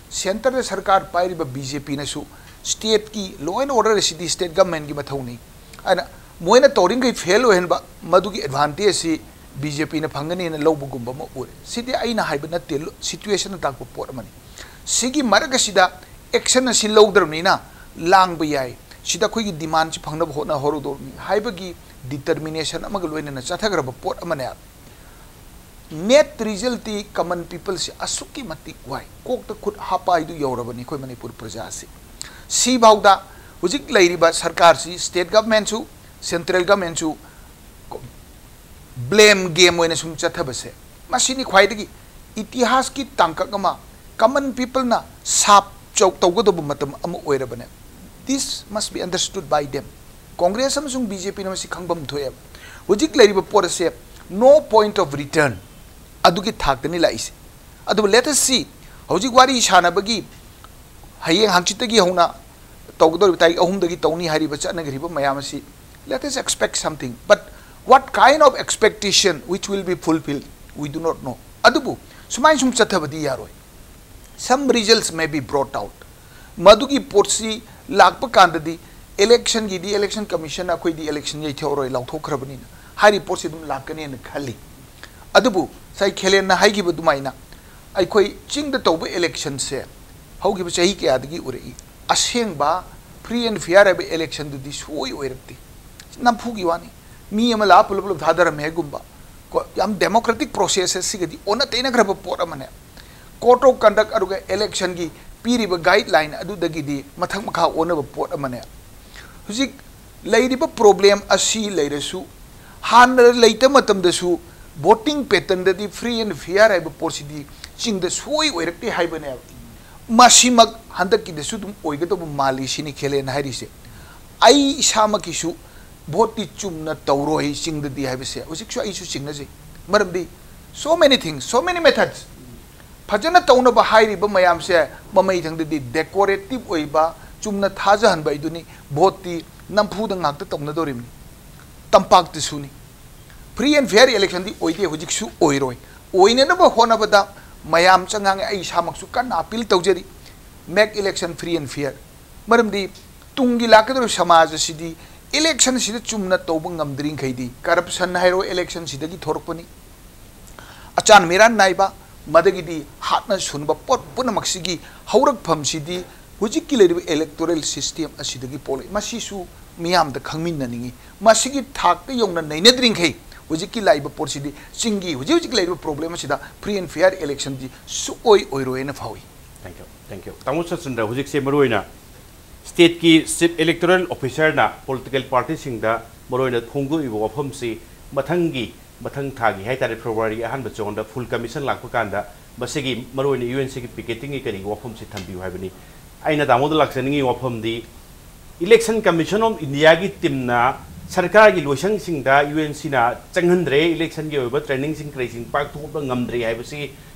ꯁꯦꯟꯇꯔꯗ ꯁꯔꯀꯥꯔ ꯄꯥꯏꯔꯤꯕ ꯕꯤ ꯖꯦ ꯄꯤꯅꯁꯨ ꯁ꯭ꯇꯦꯠꯀꯤ ꯂꯣ ꯑꯦꯟ ꯑꯣꯔꯗꯔ ꯑꯁꯤꯗꯤ ꯁ꯭ꯇꯦꯠ ꯒꯚꯔꯟꯃꯦꯟꯠꯀꯤ ꯃꯊꯧꯅꯤ ꯍꯥꯏꯅ ꯃꯣꯏꯅ ꯇꯧꯔꯤꯈꯩ ꯐꯦꯜ ꯑꯣꯏꯍꯟꯕ, ꯃꯗꯨꯒꯤ ꯑꯦꯗꯚꯥꯟꯇꯦꯖꯁꯤ ꯕꯤ ꯖꯦ ꯄꯤꯅ ꯐꯪꯒꯅꯤꯅ ꯂꯧꯕꯒꯨꯝꯕ ꯑꯃ ꯎꯔꯦ꯫ ꯁꯤꯗꯤ ꯑꯩꯅ ꯍꯥꯏꯕ ꯅꯠꯇꯦ, ꯂꯣ-, ꯁꯤꯆꯨꯋꯦꯁꯟꯅ ꯇꯥꯛꯄ ꯄꯣꯠ ꯑꯃꯅꯤ꯫ ꯁꯤꯒꯤ ꯃꯔꯛ ꯑꯁꯤꯗ ꯑꯦꯛꯁꯟ ꯑꯁꯤ ꯂꯧꯗ꯭ꯔꯕꯅꯤꯅ ꯂꯥꯡꯕ ꯌꯥꯏ, ꯁꯤꯗ ꯑꯩꯈꯣꯏꯒꯤ ꯗꯤꯃꯥꯟꯁꯤ ꯐꯪꯅꯕ ꯍꯣꯠꯅꯍꯧꯔꯗꯧꯔꯕꯅꯤ ꯍꯥꯏꯕꯒꯤ ꯗꯤꯇꯔꯃꯤꯅꯦꯁꯟ ꯑꯃꯒ ꯂꯣꯏꯅꯅ ꯆꯠꯊꯈ꯭ꯔꯕ ꯄꯣꯠ ꯑꯃꯅꯦ꯫ ꯅꯦꯠ ꯔꯤꯖꯜꯇꯤ ꯀꯃꯟ ꯄꯤꯄꯜꯁꯤ ꯑꯁꯨꯛꯀꯤ ꯃꯇꯤꯛ ꯋꯥꯏ꯫ ꯀꯣꯛꯇ ꯈꯨꯠ ꯍꯥꯞꯄ ꯍꯥꯏꯗꯨ ꯌꯧꯔꯕꯅꯤ ꯑꯩꯈꯣꯏ ꯃꯅꯤꯄꯨꯔ ꯄ꯭ꯔꯖꯥꯁꯤ꯫ ꯁꯤꯐꯥꯎꯗ ꯍꯧꯖꯤꯛ ꯂꯩꯔꯤꯕ ꯁꯔꯀꯥꯔꯁꯤ, ꯁ꯭ꯇꯦꯠ ꯒꯚꯔꯟꯃꯦꯟꯠꯁꯨ, ꯁꯦꯟꯇ꯭ꯔꯦꯜ ꯒꯚꯔꯟꯃꯦꯟꯠꯁꯨ ꯕ꯭ꯂꯦꯝ ꯒꯦꯝ ꯑꯣꯏꯅ ꯁꯨꯝ ꯆꯠꯊꯕꯁꯦ, ꯃꯁꯤꯅꯤ ꯈ꯭ꯋꯥꯏꯗꯒꯤ ꯏꯇꯤꯍꯥꯁꯀꯤ ꯇꯥꯡꯀꯛ ꯑꯃ꯫ ꯀꯃꯟ ꯄꯤꯄꯜꯅ ꯁꯥꯞ ꯆꯧ-, ꯇꯧꯒꯗꯧꯕ ꯃꯇꯝ ꯑꯃ ꯑꯣꯏꯔꯕꯅꯦ꯫ This must be understood by them. Congress ꯑꯃꯁꯨꯡ ꯕꯤ ꯖꯦ ꯄꯤꯅ ꯃꯁꯤ ꯈꯪꯐꯝ ꯊꯣꯛꯑꯦꯕ꯫ ꯍꯧꯖꯤꯛ ꯂꯩꯔꯤꯕ ꯄꯣꯠ ꯑꯁꯦ no point of return ꯑꯗꯨꯒꯤ ꯊꯥꯛꯇꯅꯤ ꯂꯥꯛꯏꯁꯦ꯫ ꯑꯗꯨꯕꯨ let us see, ꯍꯧꯖꯤꯛ ꯋꯥꯔꯤ ꯁꯥꯟꯅꯕꯒꯤ ꯍꯌꯦꯡ ꯍꯪꯆꯤꯠꯇꯒꯤ ꯍꯧꯅ ꯇꯧꯒꯗꯧꯔꯤꯕ, ꯇꯥꯔꯤꯛ ꯑꯍꯨꯝꯗꯒꯤ ꯇꯧꯅꯤ ꯍꯥꯏꯔꯤꯕ ꯆꯠꯅꯈ꯭ꯔꯤꯕ ꯃꯌꯥꯝ ꯑꯁꯤ, let us expect something, but what kind of expectation which will be fulfilled, we do not know. ꯑꯗꯨꯕꯨ ꯁꯨꯃꯥꯏꯅ ꯁꯨꯝ ꯆꯠꯊꯕꯗꯤ ꯌꯥꯔꯣꯏ꯫ Some results may be brought out. ꯃꯗꯨꯒꯤ ꯄꯣꯠꯁꯤ ꯂꯥꯛꯄ ꯀꯥꯟꯗꯗꯤ election ꯒꯤꯗꯤ election commission ꯅ ꯑꯩꯈꯣꯏꯗꯤ election ꯌꯩꯊꯣꯛꯑꯔꯣꯏ, ꯂꯥꯎꯊꯣꯛꯈ꯭ꯔꯕꯅꯤꯅ ꯍꯥꯏꯔꯤꯕ ꯄꯣꯠꯁꯤ ꯑꯗꯨꯝ ꯂꯥꯛꯀꯅꯦꯅ ꯈꯜꯂꯤ꯫ ꯑꯗꯨꯕꯨ ꯉꯁꯥꯏ ꯈꯦꯂꯦꯟꯅ ꯍꯥꯏꯈꯤꯕ ꯑꯗꯨꯃꯥꯏꯅ ꯑꯩꯈꯣꯏ ꯆꯤꯡꯗ ꯇꯧꯕ election ꯁꯦ ꯍꯧꯈꯤꯕ ꯆꯍꯤ ꯀꯌꯥꯗꯒꯤ ꯎꯔꯛꯏ꯫ ꯑꯁꯦꯡꯕ free and fair ꯍꯥꯏꯕ election ꯗꯨꯗꯤ ꯁꯨꯡꯑꯣꯏ ꯑꯣꯏꯔꯛꯇꯦ꯫ ꯅꯝꯐꯨꯒꯤ ꯋꯥꯅꯤ꯫ ꯃꯤ ꯑꯃ ꯂꯥꯛꯑ ꯄꯨꯂꯞ ꯄꯨꯂꯞ ꯊꯥꯗꯔꯝꯃꯦꯒꯨꯝꯕ꯫ ꯀꯣ, ꯌꯥꯝ democratic process ꯁꯤꯒꯗꯤ ꯑꯣꯟꯅ ꯇꯩꯅꯈ꯭ꯔꯕ ꯄꯣꯠ ꯑꯃꯅꯦ꯫ Code of conduct ꯑꯗꯨꯒ election ꯒꯤ ꯄꯤꯔꯤꯕ guideline ꯑꯗꯨꯗꯒꯤꯗꯤ ꯃꯊꯛ ꯃꯈꯥ ꯑꯣꯟꯅꯕ ꯄꯣꯠ ꯑꯃꯅꯦ꯫ ꯍꯧꯖꯤꯛ ꯂꯩꯔꯤꯕ problem ꯑꯁꯤ ꯂꯩꯔꯁꯨ, ꯍꯥꯟꯅ ꯂꯩꯇ ꯃꯇꯝꯗꯁꯨ voting pattern ꯗꯗꯤ free and fair ꯍꯥꯏꯕ ꯄꯣꯠꯁꯤꯗꯤ ꯆꯤꯡꯗ ꯁꯣꯏ ꯑꯣꯏꯔꯛꯇꯦ ꯍꯥꯏꯕꯅꯦꯕ꯫ ꯃꯁꯤꯃꯛ ꯍꯟꯗꯛꯀꯤꯗꯁꯨ ꯑꯗꯨꯝ ꯑꯣꯏꯒꯗꯧꯕ ꯃꯥꯜꯂꯤ ꯁꯤꯅꯤ ꯈꯦꯂꯦꯟ ꯍꯥꯏꯔꯤꯁꯦ꯫ ꯑꯩ ꯏꯁꯥꯃꯛꯀꯤꯁꯨ vote ꯇꯤ ꯆꯨꯝꯅ ꯇꯧꯔꯣꯏ ꯆꯤꯡꯗꯗꯤ ꯍꯥꯏꯕꯁꯦ ꯍꯧꯖꯤꯛꯁꯨ ꯑꯩꯁꯨ ꯆꯤꯡꯅꯖꯩ꯫ ꯃꯔꯝꯗꯤ so many things, so many methods, ꯐꯖꯅ ꯇꯧꯅꯕ ꯍꯥꯏꯔꯤꯕ ꯃꯌꯥꯝꯁꯦ ꯃꯃꯩꯊꯪꯗꯗꯤ decorative ꯑꯣꯏꯕ, ꯆꯨꯝꯅ ꯊꯥꯖꯍꯟꯕ ꯍꯥꯏꯗꯨꯅꯤ꯫ Vote ꯇꯤ ꯅꯝꯐꯨꯗ ꯉꯥꯛꯇ ꯇꯧꯅꯗꯧꯔꯤꯕꯅꯤ꯫ ꯇꯝꯄꯥꯛꯇꯁꯨꯅꯤ꯫ Free and fair election ꯗꯤ ꯑꯣꯏꯗꯦ, ꯍꯧꯖꯤꯛꯁꯨ ꯑꯣꯏꯔꯣꯏ꯫ ꯑꯣꯏꯅꯅꯕ ꯍꯣꯠꯅꯕꯗ ꯃꯌꯥꯝ ꯆꯪꯉꯥꯡꯉꯦ, ꯑꯩ ꯏꯁꯥꯃꯛꯁꯨ ꯀꯟꯅ appeal ꯇꯧꯖꯔꯤ, make election free and fair꯫ ꯃꯔꯝꯗꯤ ꯇꯨꯡꯒꯤ ꯂꯥꯛꯀꯗꯧꯔꯤꯕ ꯁꯃꯥꯖ ꯑꯁꯤꯗꯤ election ꯁꯤꯗ ꯆꯨꯝꯅ ꯇꯧꯕ ꯉꯝꯗ꯭ꯔꯤꯡꯈꯩꯗꯤ, corruption ꯍꯥꯏꯔꯣ election ꯁꯤꯗꯒꯤ ꯊꯣꯔꯛꯄꯅꯤ, ꯑꯆꯥꯟ ꯃꯤꯔꯥꯟ ꯅꯥꯏꯕ, ꯃꯗꯒꯤꯗꯤ ꯍꯥꯠꯅ ꯁꯨꯅꯕ ꯄꯣꯠ ꯄꯨꯝꯅꯃꯛꯁꯤꯒꯤ ꯍꯧꯔꯛꯐꯝꯁꯤꯗꯤ ꯍꯧꯖꯤꯛꯀꯤ ꯂꯩꯔꯤꯕ electoral system ꯑꯁꯤꯗꯒꯤ ꯄꯣꯛꯂꯛꯏ꯫ ꯃꯁꯤꯁꯨ ꯃꯤꯌꯥꯝꯗ ꯈꯪꯃꯤꯟꯅꯅꯤꯡꯉꯤ꯫ ꯃꯁꯤꯒꯤ ꯊꯥꯛꯇ ꯌꯧꯅ ꯅꯩꯅꯗ꯭ꯔꯤꯡꯈꯩ ꯍꯧꯖꯤꯛꯀꯤ ꯂꯥꯛꯏꯕ ꯄꯣꯠꯁꯤꯗꯤ ꯆꯤꯡꯒꯤ ꯍꯧꯖꯤꯛ ꯍꯧꯖꯤꯛ ꯂꯩꯔꯤꯕ problem ꯑꯁꯤꯗ free and fair election ꯗꯤ ꯁꯨꯛꯑꯣꯏ ꯑꯣꯏꯔꯣꯏꯅ ꯐꯥꯎꯏ꯫ Thank you, thank you꯫ ꯇꯥꯃꯣ ꯁꯆꯤꯟꯗ꯭ꯔ, ꯍꯧꯖꯤꯛꯁꯦ ꯃꯔꯨꯑꯣꯏꯅ state ꯀꯤ Chief Electoral Officer ꯅ political party ꯁꯤꯡꯗ ꯃꯔꯨꯑꯣꯏꯅ ꯐꯣꯡꯗꯣꯛꯏꯕ ꯋꯥꯐꯝꯁꯤ ꯃꯊꯪꯒꯤ, ꯃꯊꯪ ꯊꯥꯒꯤ ꯍꯥꯏꯇꯥꯔꯦ, February ꯑꯍꯥꯟꯕ ꯆꯌꯣꯜꯗ full commission ꯂꯥꯛꯄ ꯀꯥꯟꯗ ꯃꯁꯤꯒꯤ ꯃꯔꯨꯑꯣꯏꯅ ꯌꯨ ꯑꯦꯟ ꯁꯤꯒꯤ ꯄꯤꯀꯦꯇꯤꯡꯒꯤ ꯀꯔꯤꯒꯤ ꯋꯥꯐꯝꯁꯤ ꯊꯝꯕꯤꯌꯨ ꯍꯥꯏꯕꯅꯤ꯫ ꯑꯩꯅ ꯇꯥꯃꯣꯗ ꯂꯥꯛꯆꯅꯤꯡꯉꯤ ꯋꯥꯐꯝꯗꯤ, Election Commission of Indiaꯒꯤ ꯇꯤꯝꯅ ꯁꯔꯀꯥꯔꯒꯤ ꯂꯣꯏꯁꯪꯁꯤꯡꯗ ꯌꯨ ꯑꯦꯟ ꯁꯤꯅ ꯆꯪꯍꯟꯗ꯭ꯔꯦ, ꯏꯂꯦꯛꯁꯟꯒꯤ ꯑꯣꯏꯕ ꯇ꯭ꯔꯦꯅꯤꯡꯁꯤꯡ ꯀꯔꯤꯁꯤꯡ ꯄꯥꯡꯊꯣꯛꯄ ꯉꯝꯗ꯭ꯔꯦ ꯍꯥꯏꯕꯁꯤ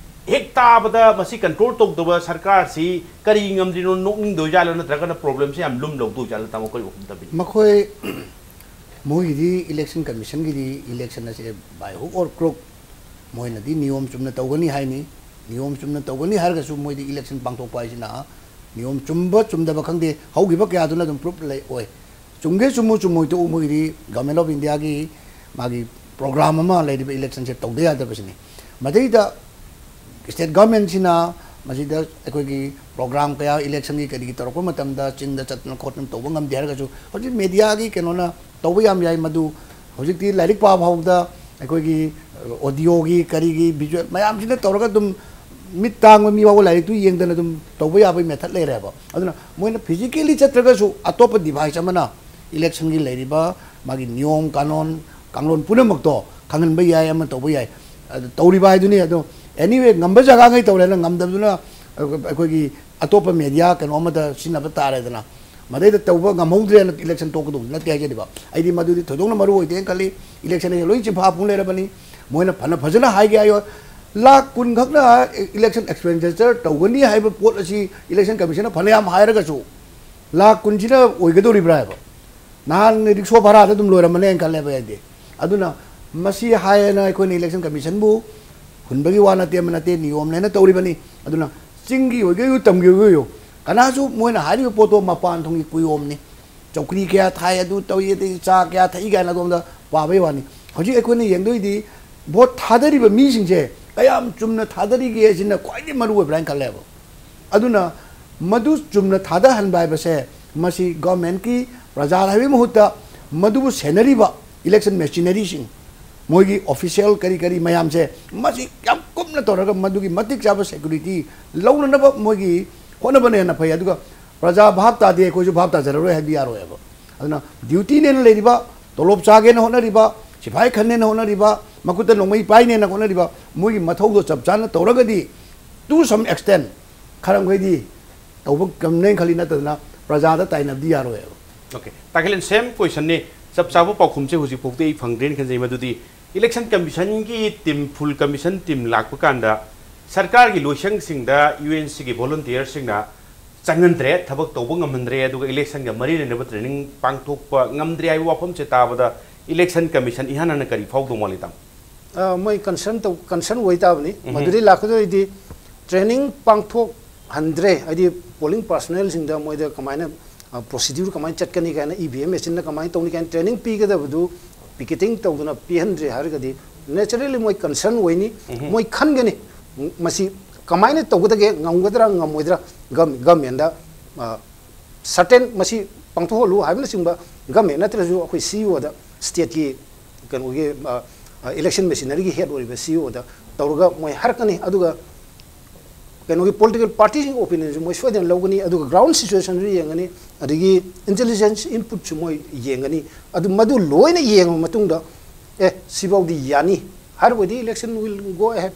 ꯍꯦꯛ ꯇꯥꯕꯗ ꯃꯁꯤ ꯀꯟꯇ꯭ꯔꯣꯜ ꯇꯧꯗꯕ ꯁꯔꯀꯥꯔꯁꯤ ꯀꯔꯤ ꯉꯝꯗ꯭ꯔꯤꯅꯣ, ꯅꯣꯛꯅꯤꯡꯗꯣꯏꯖꯥꯠꯂꯣ, ꯅꯠꯇ꯭ꯔꯒꯅ ꯄ꯭ꯔꯣꯕ꯭ꯂꯦꯝꯁꯤ ꯌꯥꯝ ꯂꯨꯝ ꯂꯧꯗꯣꯏꯖꯥꯠꯂꯣ? ꯇꯥꯃꯣ, ꯀꯔꯤ ꯋꯥꯐꯝ ꯊꯝꯕꯤꯅꯤꯡꯉꯤ? ꯃꯈꯣꯏ ꯃꯣꯏꯒꯤꯗꯤ ꯏꯂꯦꯛꯁꯟ ꯀꯃꯤꯁꯟꯒꯤꯗꯤ ꯏꯂꯦꯛꯁꯟ ꯑꯁꯦ by hook or crook, ꯃꯣꯏꯅꯗꯤ ꯅꯤꯌꯣꯝ ꯆꯨꯝꯅ ꯇꯧꯒꯅꯤ ꯍꯥꯏꯅꯤ꯫ ꯅꯤꯌꯣꯝ ꯆꯨꯝꯅ ꯇꯧꯒꯅꯤ ꯍꯥꯏꯔꯒꯁꯨ ꯃꯣꯏꯗꯤ ꯏꯂꯦꯛꯁꯟ ꯄꯥꯡꯊꯣꯛꯄ ꯍꯥꯏꯁꯤꯅ ꯅꯤꯌꯣꯝ ꯆꯨꯝꯕ ꯆꯨꯝꯗꯕ ꯈꯪꯗꯦ, ꯍꯧꯈꯤꯕ ꯀꯌꯥꯗꯨꯅ ꯑꯗꯨꯝ ꯄ꯭ꯔꯨꯐ ꯂꯩ ꯑꯣꯏ꯫ ꯆꯨꯝꯒꯦ ꯆꯨꯝꯃꯨ ꯆꯨꯝꯃꯣꯏ ꯇꯣꯛꯎ, ꯃꯣꯏꯒꯤꯗꯤ Government of Indiaꯒꯤ ꯃꯥꯒꯤ ꯄ꯭ꯔꯣꯒ꯭ꯔꯥꯝ ꯑꯃ ꯂꯩꯔꯤꯕ ꯏꯂꯦꯛꯁꯟꯁꯦ ꯇꯧꯗ ꯌꯥꯗꯕꯁꯤꯅꯤ꯫ ꯃꯗꯩꯗ ꯁ꯭ꯇꯦꯠ ꯒꯚꯔꯟꯃꯦꯟꯠꯁꯤꯅ ꯃꯁꯤꯗ ꯑꯩꯈꯣꯏꯒꯤ ꯄ꯭ꯔꯣꯒ꯭ꯔꯥꯝ ꯀꯌꯥ ꯏꯂꯦꯛꯁꯟꯒꯤ ꯀꯔꯤꯒꯤ ꯇꯧꯔꯛꯄ ꯃꯇꯝꯗ ꯆꯤꯟꯗ ꯆꯠꯇꯅ ꯈꯣꯠꯇꯅ ꯇꯧꯕ ꯉꯝꯗꯦ ꯍꯥꯏꯔꯒꯁꯨ ꯍꯧꯖꯤꯛ ꯃꯦꯗꯤꯌꯥꯒꯤ ꯀꯩꯅꯣꯅ ꯇꯧꯕ ꯌꯥꯝ ꯌꯥꯏ꯫ ꯃꯗꯨ ꯍꯧꯖꯤꯛꯇꯤ ꯂꯥꯏꯔꯤꯛ ꯄꯥꯕ ꯐꯥꯎꯕꯗ ꯑꯩꯈꯣꯏꯒꯤ ꯑꯣꯗꯤꯑꯣꯒꯤ ꯀꯔꯤꯒꯤ ꯚꯤꯖꯨꯋꯦꯜ ꯃꯌꯥꯝꯁꯤꯅ ꯇꯧꯔꯒ ꯑꯗꯨꯝ ꯃꯤꯠ ꯇꯥꯡꯕ ꯃꯤ ꯐꯥꯎꯕ ꯂꯥꯏꯔꯤꯛꯇꯨ ꯌꯦꯡꯗꯅ ꯑꯗꯨꯝ ꯇꯧꯕ ꯌꯥꯕꯒꯤ ꯃꯦꯊꯠ ꯂꯩꯔꯦꯕ꯫ ꯑꯗꯨꯅ ꯃꯣꯏꯅ ꯐꯤꯖꯤꯀꯦꯂꯤ ꯆꯠꯇ꯭ꯔꯒꯁꯨ ꯑꯇꯣꯞꯄ ꯗꯤꯚꯥꯏꯁ ꯑꯃꯅ ꯏꯂꯦꯛꯁꯟꯒꯤ ꯂꯩꯔꯤꯕ ꯃꯥꯒꯤ ꯅꯤꯌꯣꯝ ꯀꯥꯅꯣꯟ ꯀꯥꯡꯂꯣꯟ ꯄꯨꯝꯅꯃꯛꯇꯣ ꯈꯪꯍꯟꯕ ꯌꯥꯏ ꯑꯃ ꯇꯧꯕ ꯌꯥꯏ꯫ ꯑꯗꯨ ꯇꯧꯔꯤꯕ ꯍꯥꯏꯗꯨꯅꯤ꯫ ꯑꯗꯣ ꯑꯦꯅꯤꯋꯦ, ꯉꯝꯕ ꯖꯒꯥꯉꯩ ꯇꯧꯔꯦꯅ, ꯉꯝꯗꯕꯗꯨꯅ ꯑꯩꯈꯣꯏꯒꯤ ꯑꯇꯣꯞꯄ ꯃꯦꯗꯤꯌꯥ ꯀꯩꯅꯣ ꯑꯃꯗ ꯁꯤꯖꯤꯟꯅꯕ ꯇꯥꯔꯦꯗꯅ꯫ ꯃꯗꯩꯗ ꯇꯧꯕ ꯉꯝꯍꯧꯗ꯭ꯔꯦꯅ ꯏꯂꯦꯛꯁꯟ ꯇꯣꯛꯀꯗꯧꯕ ꯅꯠꯇꯦ ꯍꯥꯏꯖꯔꯤꯕ꯫ ꯑꯩꯗꯤ ꯃꯗꯨꯗꯤ ꯊꯣꯏꯗꯣꯛꯅ ꯃꯔꯨ ꯑꯣꯏꯗꯦꯅ ꯈꯜꯂꯤ꯫ ꯏꯂꯦꯛꯁꯟ ꯑꯁꯦ ꯂꯣꯏ ꯆꯤꯟꯐꯥ ꯄꯨꯡ ꯂꯩꯔꯕꯅꯤ꯫ ꯃꯣꯏꯅ ꯐꯅ ꯐꯖꯅ ꯍꯥꯏꯒꯦ ꯍꯥꯏꯌꯣ, ꯂꯥꯛ ꯀꯨꯟ ꯈꯛꯅ ꯏꯂꯦꯛꯁꯟ ꯑꯦꯛꯁꯄꯦꯟꯗꯤꯆꯔ ꯇꯧꯒꯅꯤ ꯍꯥꯏꯕ ꯄꯣꯠ ꯑꯁꯤ ꯏꯂꯦꯛꯁꯟ ꯀꯃꯤꯁꯟꯅ ꯐꯅꯌꯥꯝ ꯍꯥꯏꯔꯒꯁꯨ ꯂꯥꯛ ꯀꯨꯟꯁꯤꯅ ꯑꯣꯏꯒꯗꯧꯔꯤꯕ꯭ꯔꯥ ꯍꯥꯏꯕ? ꯅꯍꯥꯟ ꯔꯤꯛꯁꯣ ꯚꯔꯥꯗ ꯑꯗꯨꯝ ꯂꯣꯏꯔꯝꯃꯅꯦꯅ ꯈꯜꯂꯦꯕ ꯑꯩꯗꯤ꯫ ꯑꯗꯨꯅ ꯃꯁꯤ ꯍꯥꯏꯌꯦꯅ ꯑꯩꯈꯣꯏꯅ ꯏꯂꯦꯛꯁꯟ ꯀꯃꯤꯁꯟꯕꯨ ꯍꯨꯟꯕꯒꯤ ꯋꯥ ꯅꯠꯇꯦ, ꯑꯃ ꯅꯠꯇꯦ, ꯅꯤꯌꯣꯝꯅꯦꯅ ꯇꯧꯔꯤꯕꯅꯤ꯫ ꯑꯗꯨꯅ ꯆꯤꯡꯒꯤ ꯑꯣꯏꯒꯦꯌꯨ, ꯇꯝꯒꯤ ꯑꯣꯏꯒꯦꯌꯨ, ꯀꯅꯥꯁꯨ ꯃꯣꯏꯅ ꯍꯥꯏꯔꯤꯕ ꯄꯣꯠꯇꯣ ꯃꯄꯥꯟ ꯊꯣꯡꯒꯤ ꯀꯨꯌꯣꯝꯅꯤ꯫ ꯆꯧꯀ꯭ꯔꯤ ꯀꯌꯥ ꯊꯥꯏ, ꯑꯗꯨ ꯇꯧꯏ, ꯑꯗꯩ ꯆꯥ ꯀꯌꯥ ꯊꯛꯏ ꯀꯥꯏꯅ ꯑꯗꯣꯝꯗ ꯄꯥꯕꯩ ꯋꯥꯅꯤ꯫ ꯍꯧꯖꯤꯛ ꯑꯩꯈꯣꯏꯅ ꯌꯦꯡꯗꯣꯏꯗꯤ ꯚꯣꯠ ꯊꯥꯗꯔꯤꯕ ꯃꯤꯁꯤꯡꯁꯦ ꯀꯌꯥꯝ ꯆꯨꯝꯅ ꯊꯥꯗꯔꯤꯒꯦ ꯁꯤꯅ ꯈ꯭ꯋꯥꯏꯗꯒꯤ ꯃꯔꯨ ꯑꯣꯏꯕ꯭ꯔꯥ ꯍꯥꯏꯅ ꯈꯜꯂꯦꯕ꯫ ꯑꯗꯨꯅ ꯃꯗꯨ ꯆꯨꯝꯅ ꯊꯥꯗꯍꯟꯕ ꯍꯥꯏꯕꯁꯦ ꯃꯁꯤ ꯒꯚꯔꯟꯃꯦꯟꯠꯀꯤ ꯄ꯭ꯔꯖꯥ ꯍꯥꯏꯕꯒꯤ ꯃꯍꯨꯠꯇ ꯃꯗꯨꯕꯨ ꯁꯦꯟꯅꯔꯤꯕ ꯏꯂꯦꯛꯁꯟ ꯃꯦꯆꯤꯅꯔꯤꯁꯤꯡ, ꯃꯣꯏꯒꯤ ꯑꯣꯐꯤꯁꯤꯌꯦꯜ ꯀꯔꯤ ꯀꯔꯤ ꯃꯌꯥꯝꯁꯦ ꯃꯁꯤ ꯌꯥꯝ ꯀꯨꯞꯅ ꯇꯧꯔꯒ ꯃꯗꯨꯒꯤ ꯃꯇꯤꯛ ꯆꯥꯕ ꯁꯦꯀ꯭ꯌꯨꯔꯤꯇꯤ ꯂꯧꯅꯅꯕ ꯃꯣꯏꯒꯤ ꯍꯣꯠꯅꯕꯅ ꯍꯦꯟꯅ ꯐꯩ꯫ ꯑꯗꯨꯒ ꯄ꯭ꯔꯖꯥ ꯚꯥꯞ ꯇꯥꯗꯦ, ꯑꯩꯈꯣꯏꯁꯨ ꯚꯥꯞ ꯇꯥꯖꯔꯔꯣꯏ ꯍꯥꯏꯕꯗꯤ ꯌꯥꯔꯣꯏꯕ꯫ ꯑꯗꯨꯅ ꯗ꯭ꯌꯨꯇꯤꯅꯦꯅ ꯂꯩꯔꯤꯕ, ꯇꯣꯂꯣꯞ ꯆꯥꯒꯦꯅ ꯍꯣꯠꯅꯔꯤꯕ, ꯁꯤꯐꯥꯏ ꯈꯟꯅꯦꯅ ꯍꯣꯠꯅꯔꯤꯕ, ꯃꯈꯨꯠꯇ ꯅꯣꯡꯃꯩ ꯄꯥꯏꯅꯦꯅ ꯍꯣꯠꯅꯔꯤꯕ, ꯃꯣꯏꯒꯤ ꯃꯊꯧꯗꯣ ꯆꯞ ꯆꯥꯅ ꯇꯧꯔꯒꯗꯤ, to some extent, ꯈꯔ ꯃꯈꯩꯗꯤ ꯇꯧꯕ ꯉꯝꯅꯦꯅ ꯈꯜꯂꯤ, ꯅꯠꯇꯗꯅ ꯄ꯭ꯔꯖꯥꯗ ꯇꯥꯏꯅꯕꯗꯤ ꯌꯥꯔꯣꯏꯕ꯫ ꯑꯣꯀꯦ, ꯇꯥꯈꯦꯜ, ꯁꯦꯝ ꯀꯣꯏꯁꯟꯅꯤ꯫ ꯆꯞ ꯆꯥꯕ ꯄꯥꯎꯈꯨꯝꯁꯦ ꯍꯧꯖꯤꯛ ꯐꯥꯎꯗꯤ ꯑꯩ ꯐꯪꯗ꯭ꯔꯦꯅ ꯈꯟꯖꯩ꯫ ꯃꯗꯨꯗꯤ ꯏꯂꯦꯛꯁꯟ ꯀꯃꯤꯁꯟꯒꯤ ꯇꯤꯝ, ꯐꯨꯜ ꯀꯃꯤꯁꯟ ꯇꯤꯝ ꯂꯥꯛꯄ ꯀꯥꯟꯗ ꯁꯔꯀꯥꯔꯒꯤ ꯂꯣꯏꯁꯪꯁꯤꯡꯗ ꯌꯨ ꯑꯦꯟ ꯁꯤꯒꯤ ꯚꯣꯂꯨꯟꯇꯤꯌꯔꯁꯤꯡꯅ ꯆꯪꯍꯟꯗ꯭ꯔꯦ, ꯊꯕꯛ ꯇꯧꯕ ꯉꯝꯍꯟꯗ꯭ꯔꯦ, ꯑꯗꯨꯒ ꯏꯂꯦꯛꯁꯟꯒ ꯃꯔꯤ ꯂꯩꯅꯕ ꯇ꯭ꯔꯦꯅꯤꯡ ꯄꯥꯡꯊꯣꯛꯄ ꯉꯝꯗ꯭ꯔꯦ ꯍꯥꯏꯕ ꯋꯥꯐꯝꯁꯦ ꯇꯥꯕꯗ ꯏꯂꯦꯛꯁꯟ ꯀꯃꯤꯁꯟ ꯏꯍꯥꯟ ꯍꯥꯟꯅ ꯀꯔꯤ ꯐꯥꯎꯗꯧ ꯃꯥꯜꯂꯤ, ꯇꯥꯃꯣ? ꯑ, ꯃꯣꯏ ꯀꯟꯁꯔꯟ ꯇꯧ ꯀꯟꯁꯔꯟ ꯑꯣꯏ ꯇꯥꯕꯅꯤ꯫ ꯃꯗꯨꯗꯤ ꯂꯥꯛꯀꯗꯣꯏꯗꯤ ꯇ꯭ꯔꯦꯅꯤꯡ ꯄꯥꯡꯊꯣꯛꯍꯟꯗ꯭ꯔꯦ, ꯍꯥꯏꯗꯤ ꯄꯣꯂꯤꯡ ꯄꯥꯔꯁꯣꯅꯦꯜꯁꯤꯡꯗ ꯃꯣꯏꯗ ꯀꯃꯥꯏꯅ ꯄ꯭ꯔꯣꯁꯤꯗ꯭ꯌꯨꯔ ꯀꯃꯥꯏꯅ ꯆꯠꯀꯅꯤ ꯀꯥꯏꯅ, ꯏ ꯚꯤ ꯑꯦꯝ ꯃꯦꯆꯤꯟꯅ ꯀꯃꯥꯏꯅ ꯇꯧꯅꯤ ꯀꯥꯏꯅ ꯇ꯭ꯔꯦꯅꯤꯡ ꯄꯤꯒꯗꯕꯗꯨ ꯄꯤꯀꯦꯇꯤꯡ ꯇꯧꯗꯅ ꯄꯤꯍꯟꯗ꯭ꯔꯦ ꯍꯥꯏꯔꯒꯗꯤ naturally ꯃꯣꯏ ꯀꯟꯁꯔꯟ ꯑꯣꯏꯅꯤ꯫ ꯃꯣꯏ ꯈꯟꯒꯅꯤ, ꯃꯁꯤ ꯀꯃꯥꯏꯅ ꯇꯧꯒꯗꯒꯦ, ꯉꯝꯒꯗ꯭ꯔꯥ ꯉꯝꯃꯣꯏꯗ꯭ꯔꯥ, ꯒꯚꯔꯟꯃꯦꯟꯗ ꯁꯔꯇꯦꯟ ꯃꯁꯤ ꯄꯥꯡꯊꯣꯛꯍꯜꯂꯨ ꯍꯥꯏꯕꯅꯆꯤꯡꯕ, ꯒꯚꯔꯟꯃꯦꯟ ꯅꯠꯇ꯭ꯔꯁꯨ ꯑꯩꯈꯣꯏ ꯁꯤ ꯏ ꯑꯣꯗ, ꯁ꯭ꯇꯦꯠꯀꯤ ꯀꯩꯅꯣꯒꯤ ꯏꯂꯦꯛꯁꯟ ꯃꯦꯆꯤꯅꯔꯤꯒꯤ ꯍꯦꯗ ꯑꯣꯏꯔꯤꯕ ꯁꯤ ꯏ ꯑꯣꯗ ꯇꯧꯔꯒ ꯃꯣꯏ ꯍꯥꯏꯔꯛꯀꯅꯤ꯫ ꯑꯗꯨꯒ ꯀꯩꯅꯣꯒꯤ ꯄꯣꯂꯤꯇꯤꯀꯦꯜ ꯄꯥꯔꯇꯤꯁꯤꯡꯒꯤ ꯑꯣꯄꯤꯅꯤꯌꯟꯁꯨ ꯃꯣꯏ ꯁꯣꯏꯗꯅ ꯂꯧꯒꯅꯤ꯫ ꯑꯗꯨꯒ ꯒ꯭ꯔꯥꯎꯟ ꯁꯤꯆꯨꯋꯦꯁꯟꯁꯨ ꯌꯦꯡꯒꯅꯤ, ꯑꯗꯒꯤ ꯏꯟꯇꯦꯂꯤꯖꯦꯟꯁ ꯏꯟꯄꯨꯠꯁꯨ ꯃꯣꯏ ꯌꯦꯡꯒꯅꯤ꯫ ꯑꯗꯨ ꯃꯗꯨ ꯂꯣꯏꯅ ꯌꯦꯡꯉꯕ ꯃꯇꯨꯡꯗ, ꯑꯦ, ꯁꯤꯐꯥꯎꯗꯤ ꯌꯥꯅꯤ ꯍꯥꯏꯔꯕꯗꯤ election will go ahead꯫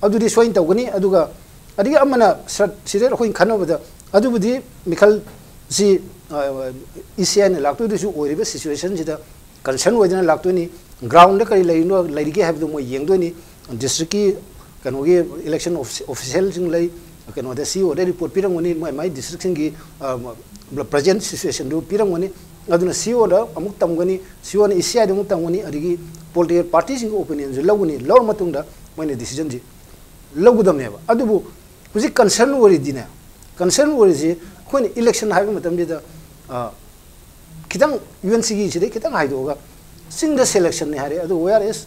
ꯑꯗꯨꯗꯤ ꯁꯣꯏꯅ ꯇꯧꯒꯅꯤ꯫ ꯑꯗꯨꯒ ꯑꯗꯒꯤ ꯑꯃꯅ ꯁꯠ ꯁꯤꯗ ꯑꯩꯈꯣꯏꯅ ꯈꯟꯅꯕꯗ, ꯑꯗꯨꯕꯨꯗꯤ ꯃꯤꯈꯜꯁꯤ ꯏ ꯁꯤ ꯑꯥꯏꯅ ꯂꯥꯛꯇꯣꯏꯗꯨꯁꯨ ꯑꯣꯏꯔꯤꯕ ꯁꯤꯆꯨꯋꯦꯁꯟꯁꯤꯗ ꯀꯟꯁꯔꯟ ꯑꯣꯏꯗꯅ ꯂꯥꯛꯇꯣꯏꯅꯤ꯫ ꯒ꯭ꯔꯥꯎꯟꯗ ꯀꯔꯤ ꯂꯩꯔꯤꯅꯣ, ꯂꯩꯔꯤꯒꯦ ꯍꯥꯏꯕꯗꯨ ꯃꯣꯏ ꯌꯦꯡꯗꯣꯏꯅꯤ꯫ ꯗꯤꯁꯇ꯭ꯔꯤꯛꯀꯤ ꯀꯩꯅꯣꯒꯤ ꯏꯂꯦꯛꯁꯟ ꯑꯣꯐꯤꯁꯦꯜꯁꯤꯡ ꯂꯩ, ꯀꯩꯅꯣꯗ ꯁꯤ ꯏ ꯑꯣꯗ ꯔꯤꯄꯣꯔꯠ ꯄꯤꯔꯝꯒꯅꯤ, ꯃꯥꯏ ꯃꯥꯏ ꯗꯤꯁꯇ꯭ꯔꯤꯛꯁꯤꯡꯒꯤ ꯄ꯭ꯔꯖꯦꯟ ꯁꯤꯆꯨꯋꯦꯁꯟꯗꯨ ꯄꯤꯔꯝꯒꯅꯤ꯫ ꯑꯗꯨꯅ ꯁꯤ ꯏ ꯑꯣꯗ ꯑꯃꯨꯛ ꯇꯝꯒꯅꯤ, ꯁꯤ ꯏ ꯑꯣꯅ ꯏ ꯁꯤ ꯑꯥꯏꯗ ꯑꯃꯨꯛ ꯇꯝꯒꯅꯤ, ꯑꯗꯒꯤ ꯄꯣꯂꯤꯇꯤꯀꯦꯜ ꯄꯥꯔꯇꯤꯁꯤꯡꯒꯤ ꯑꯣꯄꯤꯅꯤꯌꯟꯁꯨ ꯂꯧꯒꯅꯤ꯫ ꯂꯧꯔ ꯃꯇꯨꯡꯗ ꯃꯣꯏꯅ ꯗꯤꯁꯤꯖꯟꯁꯤ ꯂꯧꯒꯗꯕꯅꯦꯕ꯫ ꯑꯗꯨꯕꯨ ꯍꯧꯖꯤꯛ ꯀꯟꯁꯔꯟ ꯑꯣꯏꯔꯤꯗꯤꯅꯦ, ꯀꯟꯁꯔꯟ ꯑꯣꯏꯔꯤꯁꯤ ꯑꯩꯈꯣꯏꯅ ꯏꯂꯦꯛꯁꯟ ꯍꯥꯏꯕ ꯃꯇꯝꯁꯤꯗ, ꯑ, ꯈꯤꯇꯪ ꯌꯨ ꯑꯦꯟ ꯁꯤꯒꯤ ꯁꯤꯗꯩ ꯈꯤꯇꯪ ꯍꯥꯏꯗꯣꯛꯑꯒ, ꯆꯤꯡꯗ ꯁꯦꯂꯦꯛꯁꯟꯅꯤ ꯍꯥꯏꯔꯦ, ꯑꯗꯨ whereas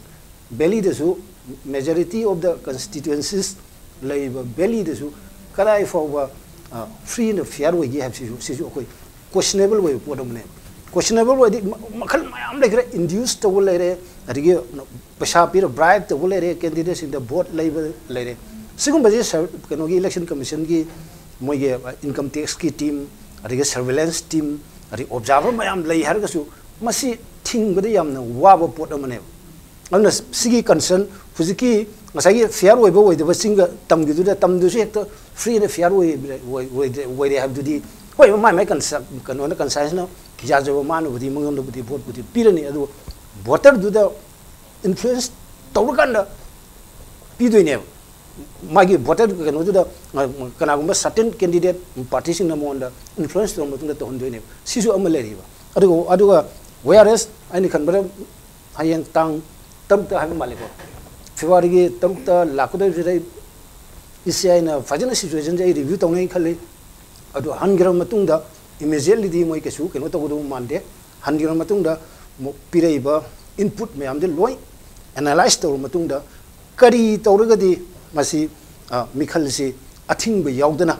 ꯚꯦꯂꯤꯗꯁꯨ majority of the constituencies ꯂꯩꯔꯤꯕ ꯚꯦꯂꯤꯗꯁꯨ ꯀꯗꯥꯏ ꯐꯥꯎꯕ ꯐ꯭ꯔꯤ ꯑꯦꯟ ꯐꯤꯌꯥꯔ ꯑꯣꯏꯒꯦ ꯍꯥꯏꯕꯁꯤꯁꯨ, ꯁꯤꯁꯨ ꯑꯩꯈꯣꯏ ꯀꯣꯏꯁꯅꯦꯕꯜ ꯑꯣꯏꯕ ꯄꯣꯠ ꯑꯃꯅꯦ꯫ ꯀꯣꯏꯁꯅꯦꯕꯜ ꯑꯣꯏꯗꯤ ꯃ- ꯃꯈꯜ ꯃꯌꯥꯝ ꯂꯩꯈ꯭ꯔꯦ, ꯏꯟꯗ꯭ꯌꯨꯁ ꯇꯧꯕ ꯂꯩꯔꯦ, ꯑꯗꯒꯤ ꯄꯩꯁꯥ ꯄꯤꯔ ꯕ꯭ꯔꯥꯏꯕ ꯇꯧꯕ ꯂꯩꯔꯦ, ꯀꯦꯟꯗꯤꯗꯦꯠꯁꯤꯡꯗ ꯚꯣꯠ ꯂꯩꯕ ꯂꯩꯔꯦ꯫ ꯁꯤꯒꯨꯝꯕꯁꯤ ꯁꯔ- ꯀꯩꯅꯣꯒꯤ ꯏꯂꯦꯛꯁꯟ ꯀꯃꯤꯁꯟꯒꯤ ꯃꯣꯏꯒꯤ ꯏꯟꯀꯝ ꯇꯦꯛꯁꯀꯤ ꯇꯤꯝ, ꯑꯗꯒꯤ ꯁꯔꯚꯦꯂꯦꯟꯁ ꯇꯤꯝ, ꯑꯗꯒꯤ ꯑꯣꯕꯖꯥꯔꯚꯔ ꯃꯌꯥꯝ ꯂꯩ ꯍꯥꯏꯔꯒꯁꯨ, ꯃꯁꯤ ꯊꯤꯡꯕꯗ ꯌꯥꯝꯅ ꯋꯥꯕ ꯄꯣꯠ ꯑꯃꯅꯦꯕ꯫ ꯑꯗꯨꯅ ꯁꯤꯒꯤ ꯀꯟꯁꯔꯟ ꯍꯧꯖꯤꯛꯀꯤ ꯉꯁꯥꯏꯒꯤ ꯐꯤꯌꯥꯔ ꯑꯣꯏꯕ ꯑꯣꯏꯗꯕꯁꯤꯡꯒ ꯇꯝꯈꯤꯗꯨꯗ ꯇꯝꯗꯨꯁꯨ ꯍꯦꯛꯇ ꯐ꯭ꯔꯤ ꯑꯦꯟ ꯐꯤꯌꯥꯔ ꯑꯣꯏꯔꯦ ꯍꯥꯏꯕꯗꯨꯗꯤ ꯍꯣꯏ ꯃꯥꯏ ꯃꯥꯏ ꯀꯟꯁ ꯀꯩꯅꯣꯅ ꯀꯟꯁꯥꯏꯟꯁꯅ ꯌꯥꯖꯕ ꯃꯥꯅꯕꯨꯗꯤ ꯃꯉꯣꯟꯗꯕꯨꯗꯤ ꯚꯣꯠꯄꯨꯗꯤ ꯄꯤꯔꯅꯤ, ꯑꯗꯨ ꯚꯣꯇꯔꯗꯨꯗ ꯏꯟꯐ꯭ꯂꯨꯌꯦꯟꯁ ꯇꯧꯔꯀꯥꯟꯗ ꯄꯤꯗꯣꯏꯅꯦꯕ꯫ ꯃꯥꯒꯤ ꯚꯣꯇꯔ ꯀꯩꯅꯣꯗꯨꯗ ꯀꯅꯥꯒꯨꯝꯕ ꯁꯔꯇꯦꯟ ꯀꯦꯟꯗꯤꯗꯦꯠ ꯄꯥꯔꯇꯤꯁꯤꯡꯅ ꯃꯉꯣꯟꯗ ꯏꯟꯐ꯭ꯂꯨꯌꯦꯟꯁ ꯇꯧꯔ ꯃꯇꯨꯡꯗ ꯇꯧꯍꯟꯗꯣꯏꯅꯦꯕ꯫ ꯁꯤꯁꯨ ꯑꯃ ꯂꯩꯔꯤꯕ꯫ ꯑꯗꯨꯒ ꯑꯗꯨꯒ ꯋꯦꯌꯥꯔ ꯑꯦꯁ ꯑꯩꯅ ꯈꯟꯕꯗ ꯍꯌꯦꯡ ꯇꯥꯡ ꯇꯔꯨꯛꯇ ꯍꯥꯏꯕ ꯃꯥꯜꯂꯦꯀꯣ, ꯐꯦꯕ꯭ꯔꯨꯋꯥꯔꯤꯒꯤ ꯇꯔꯨꯛꯇ ꯂꯥꯛꯀꯗꯧꯔꯤꯕꯁꯤꯗ ꯑꯩ ꯏꯁꯤ ꯑꯥꯏꯅ ꯐꯖꯅ ꯁꯤꯆꯨꯋꯦꯁꯟꯁꯦ ꯑꯩ ꯔꯤꯚ꯭ꯌꯨ ꯇꯧꯅꯤ ꯈꯜꯂꯤ꯫ ꯑꯗꯨ ꯍꯟꯈ꯭ꯔꯕ ꯃꯇꯨꯡꯗ ꯏꯃꯤꯖꯤꯌꯦꯠꯂꯤꯗꯤ ꯃꯣꯏ ꯀꯩꯁꯨ ꯀꯩꯅꯣ ꯇꯧꯒꯗꯧꯕ ꯃꯥꯟꯗꯦ꯫ ꯍꯟꯈ꯭ꯔꯕ ꯃꯇꯨꯡꯗ ꯑꯃꯨꯛ ꯄꯤꯔꯛꯏꯕ ꯏꯟꯄꯨꯠ ꯃꯌꯥꯝꯗꯨ ꯂꯣꯏ ꯑꯦꯅꯥꯂꯥꯏꯁ ꯇꯧꯔꯕ ꯃꯇꯨꯡꯗ ꯀꯔꯤ ꯇꯧꯔꯒꯗꯤ ꯃꯁꯤ ꯃꯤꯈꯜꯁꯤ ꯑꯊꯤꯡꯕ ꯌꯥꯎꯗꯅ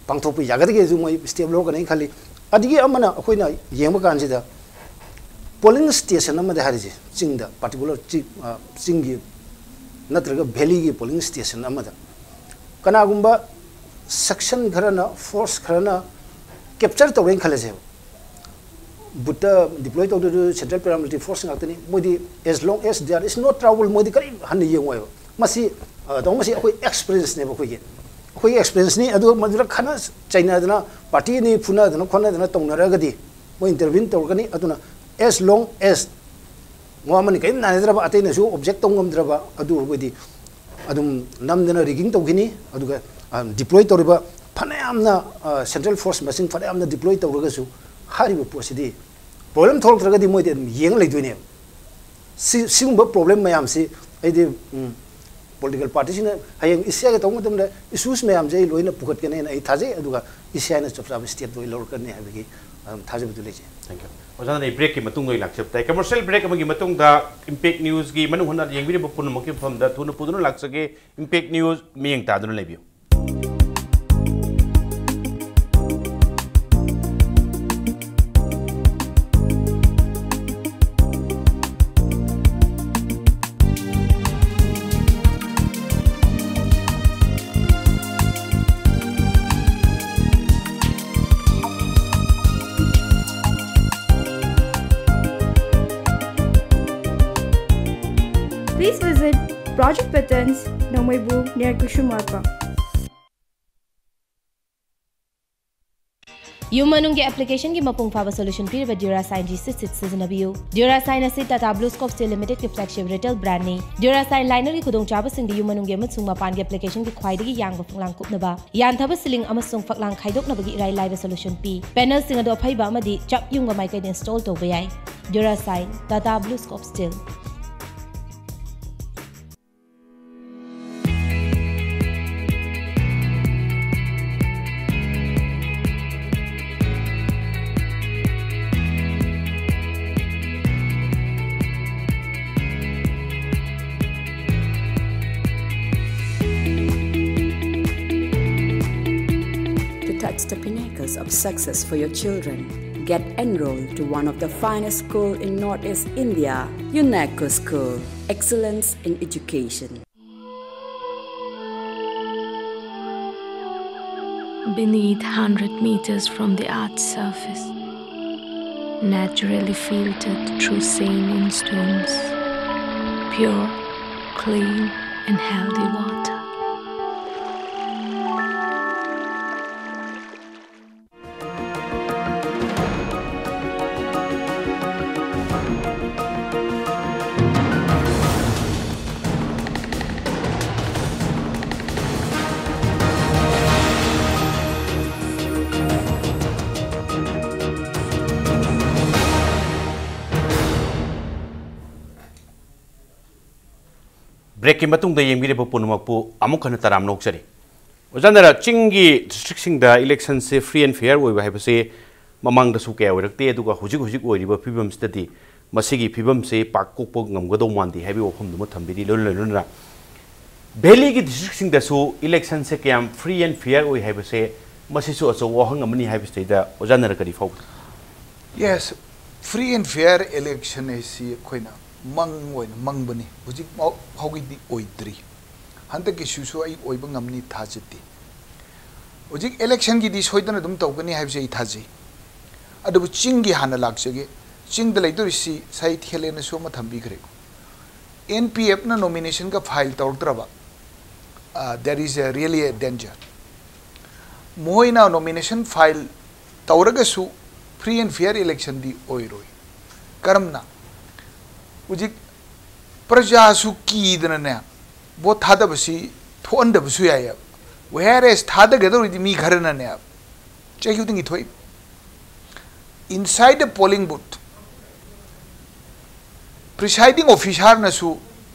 ꯄꯥꯡꯊꯣꯛꯄ ꯌꯥꯒꯗꯒꯦꯁꯨ ꯃꯣꯏ ꯁ꯭ꯇꯦꯞ ꯂꯧꯔꯛꯀꯅꯤ ꯈꯜꯂꯤ꯫ ꯑꯗꯒꯤ ꯑꯃꯅ ꯑꯩꯈꯣꯏꯅ ꯌꯦꯡꯕ ꯀꯥꯟꯁꯤꯗ ꯄꯣꯂꯤꯡ ꯁ꯭ꯇꯦꯁꯟ ꯑꯃꯗ ꯍꯥꯏꯔꯤꯁꯦ, ꯆꯤꯡꯗ ꯄꯥꯔꯇꯤꯀꯨꯂꯔ ꯆꯤꯡꯒꯤ ꯅꯠꯇ꯭ꯔꯒ ꯚꯦꯂꯤꯒꯤ ꯄꯣꯂꯤꯡ ꯁ꯭ꯇꯦꯁꯟ ꯑꯃꯗ ꯀꯅꯥꯒꯨꯝꯕ ꯁꯦꯛꯁꯟ ꯈꯔꯅ, ꯐꯣꯔꯁ ꯈꯔꯅ ꯀꯦꯞꯆꯔ ꯇꯧꯔꯦꯅ ꯈꯜꯂꯁꯦꯕ, ꯕꯨꯠꯇ ꯗꯤꯄ꯭ꯂꯣꯏ ꯇꯧꯗꯣꯏꯗꯨ ꯁꯦꯟꯇ꯭ꯔꯦꯜ ꯄꯦꯔꯥꯃꯤꯂꯤꯇꯔꯤ ꯐꯣꯔꯁ ꯉꯥꯛꯇꯅꯤ꯫ ꯃꯣꯏꯗꯤ as long as there is no trouble ꯃꯣꯏꯗꯤ ꯀꯔꯤ ꯍꯟꯅ ꯌꯦꯡꯉꯣꯏꯕ꯫ ꯃꯁꯤ ꯇꯧꯕ ꯃꯁꯤ ꯑꯩꯈꯣꯏ ꯑꯦꯛꯁꯄꯤꯔꯤꯌꯦꯟꯁꯅꯦꯕ, ꯑꯩꯈꯣꯏꯒꯤ ꯑꯩꯈꯣꯏꯒꯤ ꯑꯦꯛꯁꯄꯤꯔꯤꯌꯦꯟꯁꯅꯤ꯫ ꯑꯗꯨ ꯃꯗꯨꯗ ꯈꯠꯅ ꯆꯩꯅꯗꯅ ꯄꯥꯔꯇꯤ ꯑꯅꯤ ꯐꯨꯅꯗꯅ ꯈꯣꯠꯅꯗꯅ ꯇꯧꯅꯔꯒꯗꯤ ꯃꯣꯏ ꯏꯟꯇꯔꯚꯤꯟ ꯇꯧꯔꯛꯀꯅꯤ꯫ ꯑꯗꯨꯅ as long as ꯃꯣꯏ ꯑꯃꯅ ꯀꯔꯤꯝ ꯅꯥꯏꯅꯗ꯭ꯔꯕ, ꯑꯇꯩꯅꯁꯨ ꯑꯣꯕꯖꯦꯛ ꯇꯧ ꯉꯝꯗ꯭ꯔꯕ ꯑꯗꯨ ꯑꯣꯏꯔꯒꯗꯤ ꯑꯗꯨꯝ ꯅꯝꯗꯅ ꯔꯤꯒꯤꯡ ꯇꯧꯈꯤꯅꯤ꯫ ꯑꯗꯨꯒ ꯗꯤꯄ꯭ꯂꯣꯏ ꯇꯧꯔꯤꯕ ꯐꯅꯌꯥꯝꯅ ꯁꯦꯟꯇ꯭ꯔꯦꯜ ꯐꯣꯔꯁ ꯃꯁꯤꯡ ꯐꯅꯌꯥꯝꯅ ꯗꯤꯄ꯭ꯂꯣꯏ ꯇꯧꯔꯒꯁꯨ ꯍꯥꯏꯔꯤꯕ ꯄꯣꯠꯁꯤꯗꯤ ꯄ꯭ꯔꯣꯕ꯭ꯂꯦꯝ ꯊꯣꯛꯂꯛꯇ꯭ꯔꯒꯗꯤ ꯃꯣꯏꯗꯤ ꯑꯗꯨꯝ ꯌꯦꯡ ꯂꯩꯗꯣꯏꯅꯦꯕ꯫ ꯁꯤ ꯁꯤꯒꯨꯝꯕ ꯄ꯭ꯔꯣꯕ꯭ꯂꯦꯝ ꯃꯌꯥꯝꯁꯤ ꯑꯩꯗꯤ ꯄꯣꯂꯤꯇꯤꯀꯦꯜ ꯄꯥꯔꯇꯤꯁꯤꯡꯅ ꯍꯌꯦꯡ ꯏꯁꯤ ꯑꯥꯏꯒ ꯇꯧꯕ ꯃꯇꯝꯗ ꯏꯁꯨꯁ ꯃꯌꯥꯝꯁꯦ ꯑꯩ ꯂꯣꯏꯅ ꯄꯨꯈꯠꯀꯅꯦꯅ ꯑꯩ ꯊꯥꯖꯩ꯫ ꯑꯗꯨꯒ ꯏꯁꯤ ꯑꯥꯏꯅ ꯆꯞ ꯆꯥꯕ ꯁ꯭ꯇꯦꯞ ꯂꯣꯏ ꯂꯧꯔꯛꯀꯅꯤ ꯍꯥꯏꯕꯒꯤ ꯊꯥꯖꯕꯗꯨ ꯂꯩꯖꯩ꯫ Thank you. ꯑꯣꯖꯥꯅ ꯑꯩ ꯕ꯭ꯔꯦꯛꯀꯤ ꯃꯇꯨꯡꯗ ꯑꯣꯏꯅ ꯂꯥꯛꯆꯕ ꯇꯥꯏ꯫ ꯀꯃꯔꯁꯤꯌꯦꯜ ꯕ꯭ꯔꯦꯛ ꯑꯃꯒꯤ ꯃꯇꯨꯡꯗ ꯏꯝꯄꯦꯛ ꯅ꯭ꯌꯨꯁꯀꯤ ꯃꯅꯨꯡ ꯍꯨꯠꯅ ꯌꯦꯡꯕꯤꯔꯤꯕ ꯄꯨꯝꯅꯃꯛꯀꯤ ꯃꯐꯝꯗ ꯊꯨꯅ ꯄꯨꯗꯨꯅ ꯂꯥꯛꯆꯒꯦ꯫ ꯏꯝꯄꯦꯛ ꯅ꯭ꯌꯨꯁ ꯃꯤꯠꯌꯦꯡ ꯇꯥꯗꯨꯅ ꯂꯩꯕꯤꯌꯨ꯫ Project Patterns, ꯅꯣꯡꯃꯩꯕꯨ ꯅꯦꯔ ꯀꯨꯁꯨꯃꯥꯔꯄ꯫ ꯌꯨꯝ ꯃꯅꯨꯡꯒꯤ ꯑꯦꯄ꯭ꯂꯤꯀꯦꯁꯟꯒꯤ ꯃꯄꯨꯡ ꯐꯥꯕ ꯁꯣꯂꯨꯁꯟ ꯄꯤꯔꯤꯕ Durasine G C Sit ꯁꯤꯖꯤꯟꯅꯕꯤꯌꯨ꯫ Durasine ꯑꯁꯤ Tata BlueScope Steel Limitedꯀꯤ flagship retail brandꯅꯤ꯫ Durasine linerꯒꯤ ꯈꯨꯗꯣꯡꯆꯥꯕꯁꯤꯡꯗꯤ ꯌꯨꯝ ꯃꯅꯨꯡꯒꯤ ꯑꯃꯁꯨꯡ ꯃꯄꯥꯟꯒꯤ ꯑꯦꯄ꯭ꯂꯤꯀꯦꯁꯟꯒꯤ ꯈ꯭ꯋꯥꯏꯗꯒꯤ ꯌꯥꯡꯕ ꯐꯛꯂꯥꯡ ꯀꯨꯞꯅꯕ, ꯌꯥꯟꯊꯕ ceiling ꯑꯃꯁꯨꯡ ꯐꯛꯂꯥꯡ ꯈꯥꯏꯗꯣꯛꯅꯕꯒꯤ ꯏꯔꯥꯏ ꯂꯥꯏꯕ ꯁꯣꯂꯨꯁꯟ ꯄꯤ꯫ ꯄꯦꯅꯦꯜꯁꯤꯡ ꯑꯗꯨ ꯑꯐꯩꯕ ꯑꯃꯗꯤ ꯆꯞ ꯌꯨꯡꯕ ꯃꯥꯏꯀꯩꯗ ꯏꯟꯁꯇꯣꯜ ꯇꯧꯕ ꯌꯥꯏ꯫ Durasine, Tata BlueScope Steel꯫ To touch the pinnacles of success for your children, get enrolled to one of the finest school in Northeast India, UNESCO School. Excellence in education. Beneath, hundred meters from the earth's surface, naturally filtered through saline stones, pure, clean, and healthy water. Breakꯀꯤ ꯃꯇꯨꯡꯗ ꯌꯦꯡꯕꯤꯔꯤꯕ ꯄꯨꯝꯅꯃꯛꯄꯨ ꯑꯃꯨꯛ ꯍꯟꯅ ꯇꯔꯥꯝꯅ ꯑꯣꯛꯆꯔꯤ꯫ ꯑꯣꯖꯥ ꯅꯔꯥ, ꯆꯤꯡꯒꯤ districtꯁꯤꯡꯗ electionꯁꯦ free and fair ꯑꯣꯏꯕ ꯍꯥꯏꯕꯁꯦ ꯃꯃꯥꯡꯗꯁꯨ ꯀꯌꯥ ꯑꯣꯏꯔꯛꯇꯦ, ꯑꯗꯨꯒ ꯍꯧꯖꯤꯛ ꯍꯧꯖꯤꯛ ꯑꯣꯏꯔꯤꯕ ꯐꯤꯕꯝꯁꯤꯗꯗꯤ ꯃꯁꯤꯒꯤ ꯐꯤꯕꯝꯁꯦ ꯄꯥꯛ ꯀꯣꯛꯄ ꯉꯝꯒꯗꯧ ꯃꯥꯟꯗꯦ ꯍꯥꯏꯕꯒꯤ ꯋꯥꯐꯝꯗꯨꯃ ꯊꯝꯕꯤꯔꯤ꯫ ꯂꯣꯏꯅ ꯂꯣꯏꯅꯅ valleyꯒꯤ districtꯁꯤꯡꯗꯁꯨ electionꯁꯦ ꯀꯌꯥꯝ free and fair ꯑꯣꯏ ꯍꯥꯏꯕꯁꯦ ꯃꯁꯤꯁꯨ ꯑꯆꯧꯕ ꯋꯥꯍꯪ ꯑꯃꯅꯤ ꯍꯥꯏꯕꯁꯤꯗꯩꯗ ꯑꯣꯖꯥ ꯅꯔꯥ ꯀꯔꯤ ꯐꯥꯎꯕ? Yes, free and fair election ꯍꯥꯏꯁꯤ ꯑꯩꯈꯣꯏꯅ ꯃꯪ ꯑꯣꯏꯅ ꯃꯪꯕꯅꯤ, ꯍꯧꯖꯤꯛ ꯐꯥꯎ-, ꯐꯥꯎꯒꯤꯗꯤ ꯑꯣꯏꯗ꯭ꯔꯤ꯫ ꯍꯟꯗꯛꯀꯤꯁꯤꯁꯨ ꯑꯩ ꯑꯣꯏꯕ ꯉꯝꯅꯤ ꯊꯥꯖꯗꯦ꯫ ꯍꯧꯖꯤꯛ electionꯒꯤꯗꯤ ꯁꯣꯏꯗꯅ ꯑꯗꯨꯝ ꯇꯧꯒꯅꯤ ꯍꯥꯏꯕꯁꯦ ꯑꯩ ꯊꯥꯖꯩ꯫ ꯑꯗꯨꯕꯨ ꯆꯤꯡꯒꯤ ꯍꯥꯟꯅ ꯂꯥꯛꯆꯒꯦ꯫ ꯆꯤꯡꯗ ꯂꯩꯗꯧꯔꯤꯁꯤ ꯁꯥꯍꯤꯠ ꯈꯦꯂꯦꯅꯁꯨ ꯑꯃ ꯊꯝꯕꯤꯈ꯭ꯔꯦꯀꯣ꯫ ꯑꯦꯟ ꯄꯤ ꯑꯦꯐꯅ ꯅꯣꯃꯤꯅꯦꯁꯟꯒ ꯐꯥꯏꯜ ꯇꯧꯔꯛꯇ꯭ꯔꯕ, there is a really a danger. ꯃꯈꯣꯏꯅ ꯅꯣꯃꯤꯅꯦꯁꯟ ꯐꯥꯏꯜ ꯇꯧꯔꯒꯁꯨ ꯐ꯭ꯔꯤ ꯑꯦꯟ ꯐꯤꯌꯔ ꯏꯂꯦꯛꯁꯟꯗꯤ ꯑꯣꯏꯔꯣꯏ꯫ ꯀꯔꯝꯅ? ꯍꯧꯖꯤꯛ ꯄ꯭ꯔꯖꯥꯁꯨ ꯀꯤꯗꯅꯅꯦ, ꯚꯣꯠ ꯊꯥꯗꯕꯁꯤ ꯊꯣꯛꯍꯟꯗꯕꯁꯨ ꯌꯥꯏꯑꯕ꯫ ꯋꯦꯌꯥꯔ ꯑꯦꯁ ꯊꯥꯗꯒꯗꯧꯔꯤꯗꯤ ꯃꯤ ꯈꯔꯅꯅꯦ, ꯆꯍꯤ ꯈꯨꯗꯤꯡꯒꯤ ꯊꯣꯛꯏ꯫ Inside the polling booth, presiding officerꯅꯁꯨ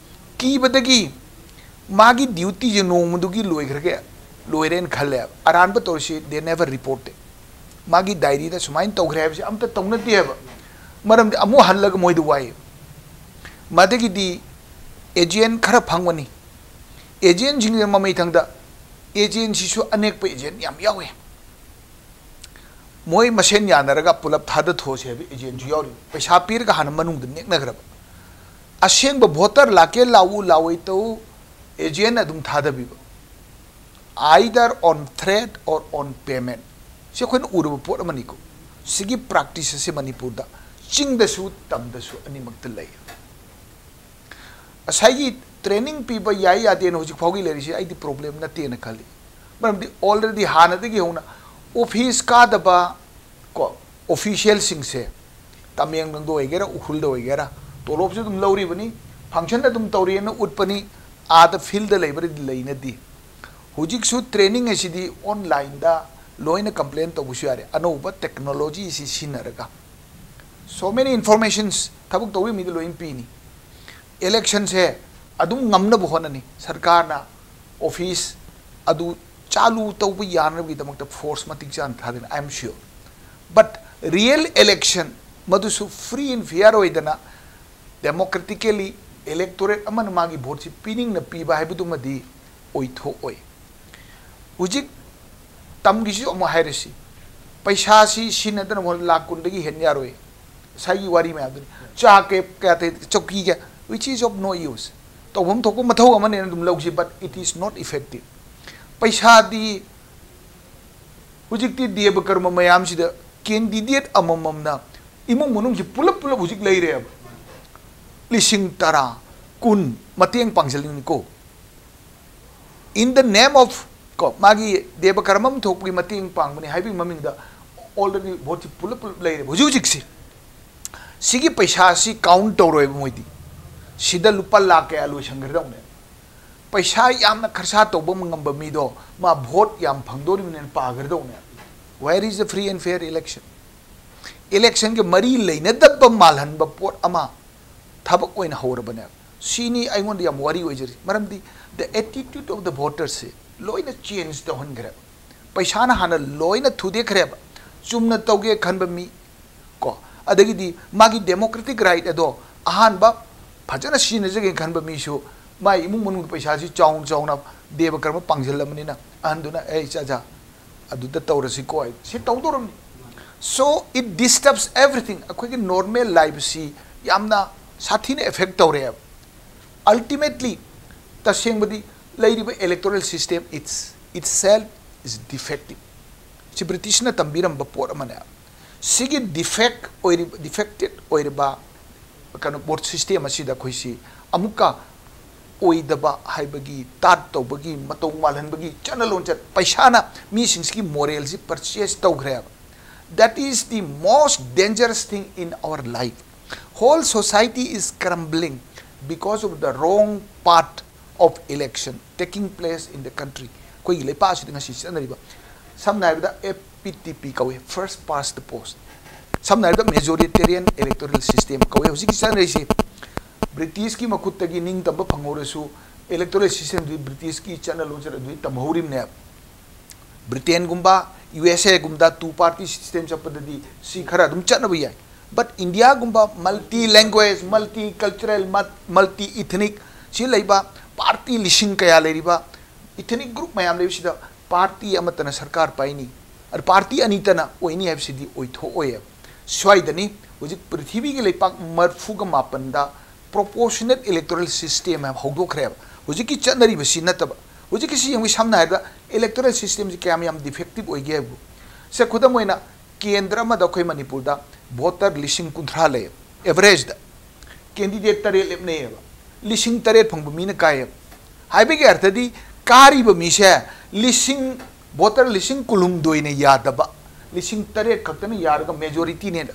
ꯀꯤꯕꯗꯒꯤ ꯃꯥꯒꯤ ꯗ꯭ꯌꯨꯇꯤꯁꯦ ꯅꯣꯡꯃꯗꯨꯒꯤ ꯂꯣꯏꯈ꯭ꯔꯒꯦ, ꯂꯣꯏꯔꯦꯅ ꯈꯜꯂꯦꯕ꯫ ꯑꯔꯥꯟꯕ ꯇꯧꯔꯤꯁꯤ they never reported꯫ ꯃꯥꯒꯤ ꯗꯥꯏꯔꯤꯗ ꯁꯨꯃꯥꯏꯅ ꯇꯧꯈ꯭ꯔꯦ ꯍꯥꯏꯕꯁꯦ ꯑꯝꯇ ꯇꯧꯅꯗꯦꯕ꯫ ꯃꯔꯝꯗꯤ ꯑꯃꯨꯛ ꯍꯜꯂꯒ ꯃꯣꯏꯗ ꯋꯥꯏ꯫ ꯃꯗꯒꯤꯗꯤ ꯑꯦꯖꯦꯟ ꯈꯔ ꯐꯪꯕꯅꯤ꯫ ꯑꯦꯖꯦꯟꯁꯤꯡꯁꯤꯅ ꯃꯃꯩꯊꯪꯗ ꯑꯦꯖꯦꯟꯁꯤꯁꯨ ꯑꯅꯦꯛꯄ ꯑꯦꯖꯦꯟ ꯌꯥꯝ ꯌꯥꯎꯋꯦ꯫ ꯃꯣꯏ ꯃꯁꯦꯟ ꯌꯥꯅꯔꯒ ꯄꯨꯂꯞ ꯊꯥꯗꯊꯣꯛꯑꯁꯦ ꯍꯥꯏꯕ ꯑꯦꯖꯦꯟꯁꯨ ꯌꯥꯎꯔꯤ꯫ ꯄꯩꯁꯥ ꯄꯤꯔꯒ ꯍꯥꯟꯅ ꯃꯅꯨꯡꯗ ꯅꯦꯛꯅꯈ꯭ꯔꯕ꯫ ꯑꯁꯦꯡꯕ ꯚꯣꯇꯔ ꯂꯥꯛꯀꯦ ꯂꯥꯛꯎ ꯂꯥꯛꯑꯣꯏ ꯇꯧ, ꯑꯦꯖꯦꯟ ꯑꯗꯨꯝ ꯊꯥꯗꯕꯤꯕ꯫ Either on threat or on payment꯫ ꯁꯤ ꯑꯩꯈꯣꯏꯅ ꯎꯔꯕ ꯄꯣꯠ ꯑꯃꯅꯤꯀꯣ꯫ ꯁꯤꯒꯤ ꯄ꯭ꯔꯥꯛꯇꯤꯁ ꯑꯁꯤ ꯃꯅꯤꯄꯨꯔꯗ ꯆꯤꯡꯗꯁꯨ ꯇꯝꯗꯁꯨ ꯑꯅꯤꯃꯛꯇ ꯂꯩ꯫ ꯉꯁꯥꯏꯒꯤ ꯇ꯭ꯔꯦꯅꯤꯡ ꯄꯤꯕ ꯌꯥꯏ ꯌꯥꯗꯦꯅ ꯍꯧꯖꯤꯛ ꯐꯥꯎꯒꯤ ꯂꯩꯔꯤꯁꯤ ꯑꯩꯗꯤ ꯄ꯭ꯔꯣꯕ꯭ꯂꯦꯝ ꯅꯠꯇꯦꯅ ꯈꯜꯂꯤ꯫ ꯃꯔꯝꯗꯤ already ꯍꯥꯟꯅꯗꯒꯤ ꯍꯧꯅ ꯑꯣꯐꯤꯁ ꯀꯥꯗꯕ ꯀꯣ ꯑꯣꯐꯤꯁꯤꯌꯦꯜꯁꯤꯡꯁꯦ ꯇꯃꯦꯡꯂꯣꯡꯗ ꯑꯣꯏꯒꯦꯔꯥ ꯎꯈ꯭ꯔꯨꯜꯗ ꯑꯣꯏꯒꯦꯔꯥ ꯇꯣꯂꯣꯞꯁꯨ ꯑꯗꯨꯝ ꯂꯧꯔꯤꯕꯅꯤ, ꯐꯪꯁꯟ ꯑꯗꯨꯝ ꯇꯧꯔꯤꯑꯅ ꯎꯠꯄꯅꯤ, ꯑꯥꯗ ꯐꯤꯜꯗ ꯂꯩꯕ꯭ꯔꯗꯤ ꯂꯩꯅꯗꯦ꯫ ꯍꯧꯖꯤꯛꯁꯨ ꯇ꯭ꯔꯦꯅꯤꯡ ꯑꯁꯤꯗꯤ ꯑꯣꯟꯂꯥꯏꯟꯗ ꯂꯣꯏꯅ ꯀꯝꯄ꯭ꯂꯦꯟ ꯇꯧꯕꯁꯨ ꯌꯥꯔꯦ, ꯑꯅꯧꯕ ꯇꯦꯛꯅꯣꯂꯣꯖꯤ ꯑꯁꯤ ꯁꯤꯖꯤꯟꯅꯔꯒ꯫ So many informations ꯊꯕꯛ ꯇꯧꯔꯤ ꯃꯤꯗ ꯂꯣꯏꯅ ꯄꯤꯅꯤ꯫ ꯏꯂꯦꯛꯁꯟꯁꯦ ꯑꯗꯨꯝ ꯉꯝꯅꯕ ꯍꯣꯠꯅꯅꯤ꯫ ꯁꯔꯀꯥꯔꯅ ꯑꯣꯐꯤꯁ ꯑꯗꯨ ꯆꯥꯂꯨ ꯇꯧꯕ ꯌꯥꯅꯕꯒꯤꯗꯃꯛꯇ ꯐꯣꯔꯁ ꯃꯇꯤꯛ ꯆꯥꯅ ꯊꯥꯗꯅꯤ, I am sure. But real election ꯃꯗꯨꯁꯨ free and fair ꯑꯣꯏꯗꯅ democratically electorate ꯑꯃꯅ ꯃꯥꯒꯤ ꯚꯣꯠꯁꯤ ꯄꯤꯅꯤꯡꯅ ꯄꯤꯕ ꯍꯥꯏꯕꯗꯨꯃꯗꯤ ꯑꯣꯏꯊꯣꯛꯑꯣꯏ꯫ ꯍꯧꯖꯤꯛ ꯇꯝꯒꯤꯁꯤꯁꯨ ꯑꯃꯨꯛ ꯍꯥꯏꯔꯁꯤ, ꯄꯩꯁꯥꯁꯤ ꯁꯤꯖꯤꯟꯅꯗꯅ ꯃꯣꯏ ꯂꯥꯛ ꯀꯨꯟꯗꯒꯤ ꯍꯦꯟ ꯌꯥꯔꯣꯏ꯫ ꯉꯁꯥꯏꯒꯤ ꯋꯥꯔꯤ ꯃꯌꯥꯝꯗꯨꯅꯤ꯫ ꯆꯥ ꯀꯦ-, ꯀꯌꯥ ꯇꯩ-, ꯆꯧꯀꯤ ꯀꯌꯥ, which is of no use꯫ ꯇꯧꯐꯝ ꯊꯣꯛꯄ ꯃꯊꯧ ꯑꯃꯅꯦꯅ ꯑꯗꯨꯝ ꯂꯧꯁꯤ, but it is not effective꯫ ꯄꯩꯁꯥꯗꯤ ꯍꯧꯖꯤꯛꯇꯤ ꯗꯦꯕ ꯀꯔꯃ ꯃꯌꯥꯝꯁꯤꯗ candidate ꯑꯃꯃꯝꯅ ꯏꯃꯨꯡ ꯃꯅꯨꯡꯁꯤ ꯄꯨꯂꯞ ꯄꯨꯂꯞ ꯍꯧꯖꯤꯛ ꯂꯩꯔꯦꯕ꯫ ꯂꯤꯁꯤꯡ ꯇꯔꯥ, ꯀꯨꯟ ꯃꯇꯦꯡ ꯄꯥꯡꯁꯤꯜꯂꯤꯅꯤꯀꯣ꯫ In the name of, ꯀꯣ, ꯃꯥꯒꯤ ꯗꯦꯕ ꯀꯔꯃ ꯑꯃ ꯊꯣꯛꯄꯒꯤ ꯃꯇꯦꯡ ꯄꯥꯡꯕꯅꯤ ꯍꯥꯏꯕꯒꯤ ꯃꯃꯤꯡꯗ already ꯚꯣꯠꯁꯤ ꯄꯨꯂꯞ ꯄꯨꯂꯞ ꯂꯩꯔꯦꯕ ꯍꯧꯖꯤꯛ ꯍꯧꯖꯤꯛꯁꯤ꯫ ꯁꯤꯒꯤ ꯄꯩꯁꯥꯁꯤ count ꯇꯧꯔꯣꯏꯕ ꯃꯣꯏꯗꯤ꯫ ꯁꯤꯗ ꯂꯨꯄꯥ ꯂꯥꯈ ꯀꯌꯥ ꯂꯣꯏꯁꯟꯈ꯭ꯔꯗꯧꯅꯦ꯫ ꯄꯩꯁꯥ ꯌꯥꯝꯅ ꯈꯔꯁꯥ ꯇꯧꯕ ꯉꯝꯕ ꯃꯤꯗꯣ ꯃꯥ ꯚꯣꯠ ꯌꯥꯝ ꯐꯪꯗꯣꯔꯤꯕꯅꯤꯅ ꯄꯥꯈ꯭ꯔꯗꯧꯅꯦ꯫ Where is the free and fair election? Electionꯒ ꯃꯔꯤ ꯂꯩꯅꯗꯕ ꯃꯥꯜꯍꯟꯕ ꯄꯣꯠ ꯑꯃ ꯊꯕꯛ ꯑꯣꯏꯅ ꯍꯧꯔꯕꯅꯦ꯫ ꯁꯤꯅꯤ ꯑꯩꯉꯣꯟꯗ ꯌꯥꯝ worry ꯑꯣꯏꯖꯔꯤ꯫ ꯃꯔꯝꯗꯤ the attitude of the votersꯁꯦ ꯂꯣꯏꯅ change ꯇꯧꯍꯟꯈ꯭ꯔꯦꯕ꯫ ꯄꯩꯁꯥꯅ ꯍꯥꯟꯅ ꯂꯣꯏꯅ ꯊꯨꯗꯦꯛꯈ꯭ꯔꯦꯕ꯫ ꯆꯨꯝꯅ ꯇꯧꯒꯦ ꯈꯟꯕ ꯃꯤ ꯀꯣ, ꯑꯗꯒꯤꯗꯤ ꯃꯥꯒꯤ democratic right ꯑꯗꯣ ꯑꯍꯥꯟꯕ ꯐꯖꯅ ꯁꯤꯖꯤꯟꯅꯖꯒꯦ ꯈꯟꯕ ꯃꯤꯁꯨ ꯃꯥꯏ ꯏꯃꯨꯡ ꯃꯅꯨꯡꯒꯤ ꯄꯩꯁꯥꯁꯤ ꯆꯥꯎꯅ ꯆꯥꯎꯅ ꯗꯦꯕ ꯀꯔꯃ ꯄꯥꯡꯁꯤꯜꯂꯕꯅꯤꯅ ꯑꯍꯟꯗꯨꯅ, "ꯑꯦ ꯏꯆꯥꯖꯥ, ꯑꯗꯨꯗ ꯇꯧꯔꯁꯤꯀꯣ" ꯍꯥꯏ, ꯁꯤ ꯇꯧꯗꯧꯔꯕꯅꯤ꯫ So it disturbs everything꯫ ꯑꯩꯈꯣꯏꯒꯤ normal lifeꯁꯤ ꯌꯥꯝꯅ ꯁꯥꯊꯤꯅ effect ꯇꯧꯔꯦꯕ꯫ Ultimately, ꯇꯁꯦꯡꯕꯗꯤ ꯂꯩꯔꯤꯕ electoral system it's, itself is defective꯫ ꯁꯤ ꯕ꯭ꯔꯤꯇꯤꯁꯅ ꯇꯝꯕꯤꯔꯝꯕ ꯄꯣꯠ ꯑꯃꯅꯦ꯫ ꯁꯤꯒꯤ defect ꯑꯣꯏꯔꯤꯕ, defected ꯑꯣꯏꯔꯤꯕ ꯀꯩꯅꯣ vote system ꯑꯁꯤꯗ ꯑꯩꯈꯣꯏꯁꯤ ꯑꯃꯨꯛꯀ ꯑꯣꯏꯗꯕ ꯍꯥꯏꯕꯒꯤ, ꯇꯥꯠ ꯇꯧꯕꯒꯤ, ꯃꯇꯧ ꯃꯥꯜꯍꯟꯕꯒꯤ ꯆꯠꯅ ꯂꯣꯟꯆꯠ, ꯄꯩꯁꯥꯅ ꯃꯤꯁꯤꯡꯁꯤꯒꯤ moralꯁꯤ purchase ꯇꯧꯈ꯭ꯔꯦꯕ꯫ That is the most dangerous thing in our life. Whole society is crumbling because of the wrong part of election taking place in the country. ꯑꯩꯈꯣꯏꯒꯤ ꯂꯩꯄꯥꯛ ꯑꯁꯤꯗ ꯉꯁꯤ ꯆꯠꯅꯔꯤꯕ, ꯁꯝꯅ ꯍꯥꯏꯔꯕꯗ, F P T P ꯀꯧꯏ, first past the post꯫ ꯁꯝꯅ ꯍꯥꯏꯔꯕꯗ, majoritarian electoral system ꯀꯧꯏ ꯍꯧꯖꯤꯛꯀꯤ ꯆꯠꯅꯔꯤꯁꯤ꯫ ꯕ꯭ꯔꯤꯇꯤꯁꯀꯤ ꯃꯈꯨꯠꯇꯒꯤ ꯅꯤꯡꯇꯝꯕ ꯐꯪꯍꯧꯔꯁꯨ, electoral systemꯗꯨꯗꯤ ꯕ꯭ꯔꯤꯇꯤꯁꯀꯤ ꯆꯠꯅ ꯂꯣꯟꯆꯠ ꯑꯗꯨꯗꯤ ꯇꯝꯍꯧꯔꯤꯕꯅꯦꯕ꯫ ꯕ꯭ꯔꯤꯇꯦꯟꯒꯨꯝꯕ, U S Aꯒꯨꯝꯕꯗ two party system ꯆꯠꯄꯗꯗꯤ ꯁꯤ ꯈꯔ ꯑꯗꯨꯝ ꯆꯠꯅꯕ ꯌꯥꯏ꯫ But Indiaꯒꯨꯝꯕ multi language, multi cultural, multi ethnic ꯁꯤ ꯂꯩꯕ, party ꯂꯤꯁꯤꯡ ꯀꯌꯥ ꯂꯩꯔꯤꯕ, ethnic group ꯃꯌꯥꯝ ꯂꯩꯕꯁꯤꯗ party ꯑꯃꯠꯇꯅ ꯁꯔꯀꯥꯔ ꯄꯥꯏꯅꯤ, ꯑꯗ party ꯑꯅꯤꯇꯅ ꯑꯣꯏꯅꯤ ꯍꯥꯏꯕꯁꯤꯗꯤ ꯑꯣꯏꯊꯣꯛꯑꯣꯏꯌꯦꯕ꯫ ꯁ꯭ꯋꯥꯏꯗꯅꯤ ꯍꯧꯖꯤꯛ ꯄ꯭ꯔꯤꯊꯤꯕꯤꯒꯤ ꯂꯩꯄꯥꯛ ꯃꯔꯤꯐꯨꯒ ꯃꯥꯄꯟꯗ proportionate electoral system ꯍꯥꯏꯕ ꯍꯧꯗꯣꯛꯈ꯭ꯔꯦꯕ꯫ ꯍꯧꯖꯤꯛꯀꯤ ꯆꯠꯅꯔꯤꯕꯁꯤ ꯅꯠꯇꯕ, ꯍꯧꯖꯤꯛꯀꯤꯁꯤ ꯌꯦꯡꯉꯨ, ꯁꯝꯅ ꯍꯥꯏꯔꯕꯗ electoral systemꯁꯤ ꯀꯌꯥꯝ ꯌꯥꯝ defective ꯑꯣꯏꯒꯦ ꯍꯥꯏꯕꯕꯨ, ꯁꯦ, ꯈꯨꯗꯝ ꯑꯣꯏꯅ, ꯀꯦꯟꯗ꯭ꯔ ꯑꯃꯗ ꯑꯩꯈꯣꯏ ꯃꯅꯤꯄꯨꯔꯗ voter ꯂꯤꯁꯤꯡ ꯀꯨꯟꯊ꯭ꯔꯥ ꯂꯩ, averageꯗ candidate ꯇꯔꯦꯠ ꯂꯦꯞꯅꯩꯌꯦꯕ꯫ ꯂꯤꯁꯤꯡ ꯇꯔꯦꯠ ꯐꯪꯕ ꯃꯤꯅ ꯀꯥꯏꯌꯦꯕ꯫ ꯍꯥꯏꯕꯒꯤ ꯑꯔꯊꯗꯤ ꯀꯥꯔꯤꯕ ꯃꯤꯁꯦ ꯂꯤꯁꯤꯡ, voter ꯂꯤꯁꯤꯡ ꯀꯨꯟꯍꯨꯝꯗꯣꯏꯅ ꯌꯥꯗꯕ, ꯂꯤꯁꯤꯡ ꯇꯔꯦꯠ ꯈꯛꯇꯅ ꯌꯥꯔꯒ majority ꯅꯦꯅ꯫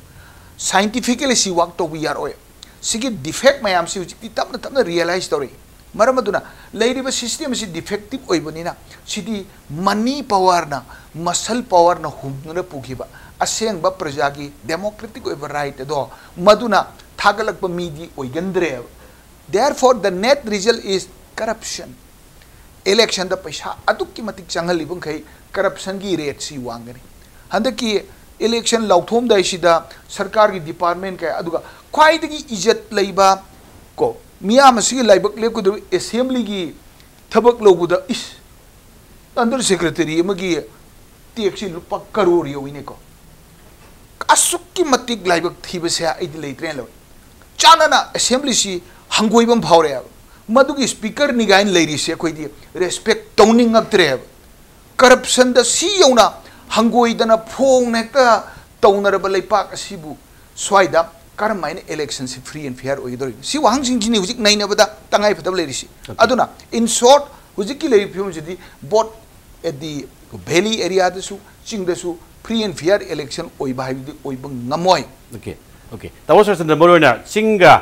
Scientifically ꯁꯤ work ꯇꯧꯕ ꯌꯥꯔꯣꯏ꯫ ꯁꯤꯒꯤ defect ꯃꯌꯥꯝꯁꯤ ꯍꯧꯖꯤꯛꯇꯤ ꯇꯞꯅ ꯇꯞꯅ realize ꯇꯧꯔꯛꯏ꯫ ꯃꯔꯝ ꯑꯗꯨꯅ ꯂꯩꯔꯤꯕ system ꯑꯁꯤ defective ꯑꯣꯏꯕꯅꯤꯅ ꯁꯤꯗꯤ money power ꯅ, muscle power ꯅ ꯍꯨꯝꯗꯨꯅ ꯄꯨꯈꯤꯕ ꯑꯁꯦꯡꯕ ꯄ꯭ꯔꯖꯥꯒꯤ democratic ꯑꯣꯏꯕ right ꯑꯗꯣ ꯃꯗꯨꯅ ꯊꯥꯒꯠꯂꯛꯄ ꯃꯤꯗꯤ ꯑꯣꯏꯒꯟꯗ꯭ꯔꯦꯕ꯫ Therefore, the net result is corruption. Election ꯗ ꯄꯩꯁꯥ ꯑꯗꯨꯛꯀꯤ ꯃꯇꯤꯛ ꯆꯪꯍꯜꯂꯤꯕ ꯃꯈꯩ corruption ꯒꯤ rate ꯁꯤ ꯋꯥꯡꯒꯅꯤ꯫ ꯍꯟꯗꯛꯀꯤ election ꯂꯥꯎꯊꯣꯛꯑꯝꯗꯥꯏꯁꯤꯗ ꯁꯔꯀꯥꯔꯒꯤ department ꯀꯌꯥ, ꯑꯗꯨꯒ ꯈ꯭ꯋꯥꯏꯗꯒꯤ ꯏꯖꯠ ꯂꯩꯕ ꯀꯣ ꯃꯤꯌꯥꯝ ꯑꯁꯤꯒꯤ ꯂꯥꯏꯕꯛ ꯂꯦꯞꯀꯗꯧꯔꯤꯕ assembly ꯒꯤ ꯊꯕꯛ ꯂꯧꯕꯗ, ꯏꯁ, under secretary ꯑꯃꯒꯤ tax ꯁꯤ ꯂꯨꯄꯥ ꯀꯔꯣꯔ ꯌꯧꯋꯤꯅꯦꯀꯣ꯫ ꯑꯁꯨꯛꯀꯤ ꯃꯇꯤꯛ ꯂꯥꯏꯕꯛ ꯊꯤꯕꯁꯦ ꯑꯩꯗꯤ ꯂꯩꯇ꯭ꯔꯦꯅ ꯂꯧꯏ꯫ ꯆꯥꯟꯅꯅ assembly ꯁꯤ ꯍꯪꯒꯣꯏꯕ ꯑꯃ ꯐꯥꯎꯔꯛꯑꯦꯕ꯫ ꯃꯗꯨꯒꯤ speaker ꯅꯤ ꯀꯥꯏꯅ ꯂꯩꯔꯤꯁꯦ ꯑꯩꯈꯣꯏꯗꯤ respect ꯇꯧꯅꯤꯡꯉꯛꯇ꯭ꯔꯦꯕ꯫ Corruption ꯗ ꯁꯤ ꯌꯧꯅ ꯍꯪꯒꯣꯏꯗꯅ ꯐꯣꯡꯅ ꯍꯦꯛꯇ ꯇꯧꯅꯔꯕ ꯂꯩꯄꯥꯛ ꯑꯁꯤꯕꯨ ꯁ꯭ꯋꯥꯏꯗ ꯀꯔꯝ ꯍꯥꯏꯅ election ꯁꯤ free and fair ꯑꯣꯏꯒꯗꯧꯔꯤꯕꯅꯣ? ꯁꯤ ꯋꯥꯍꯪꯁꯤꯡꯁꯤꯅꯤ ꯍꯧꯖꯤꯛ ꯅꯩꯅꯕꯗ ꯇꯉꯥꯏ ꯐꯗꯕ ꯂꯩꯔꯤꯁꯤ꯫ Okay. ꯑꯗꯨꯅ, in short, ꯍꯧꯖꯤꯛꯀꯤ ꯂꯩꯔꯤꯕ ꯐꯤꯕꯝꯁꯤꯗꯤ both at the valley area ꯗꯁꯨ, ꯆꯤꯡꯗꯁꯨ free and fair election ꯑꯣꯏꯕ ꯍꯥꯏꯕꯗꯤ ꯑꯣꯏꯕ ꯉꯝꯃꯣꯏ꯫ Okay, okay. ꯇꯥꯃꯣ ꯁꯔꯆꯟꯗ꯭ꯔ, ꯃꯔꯨꯑꯣꯏꯅ ꯆꯤꯡꯒ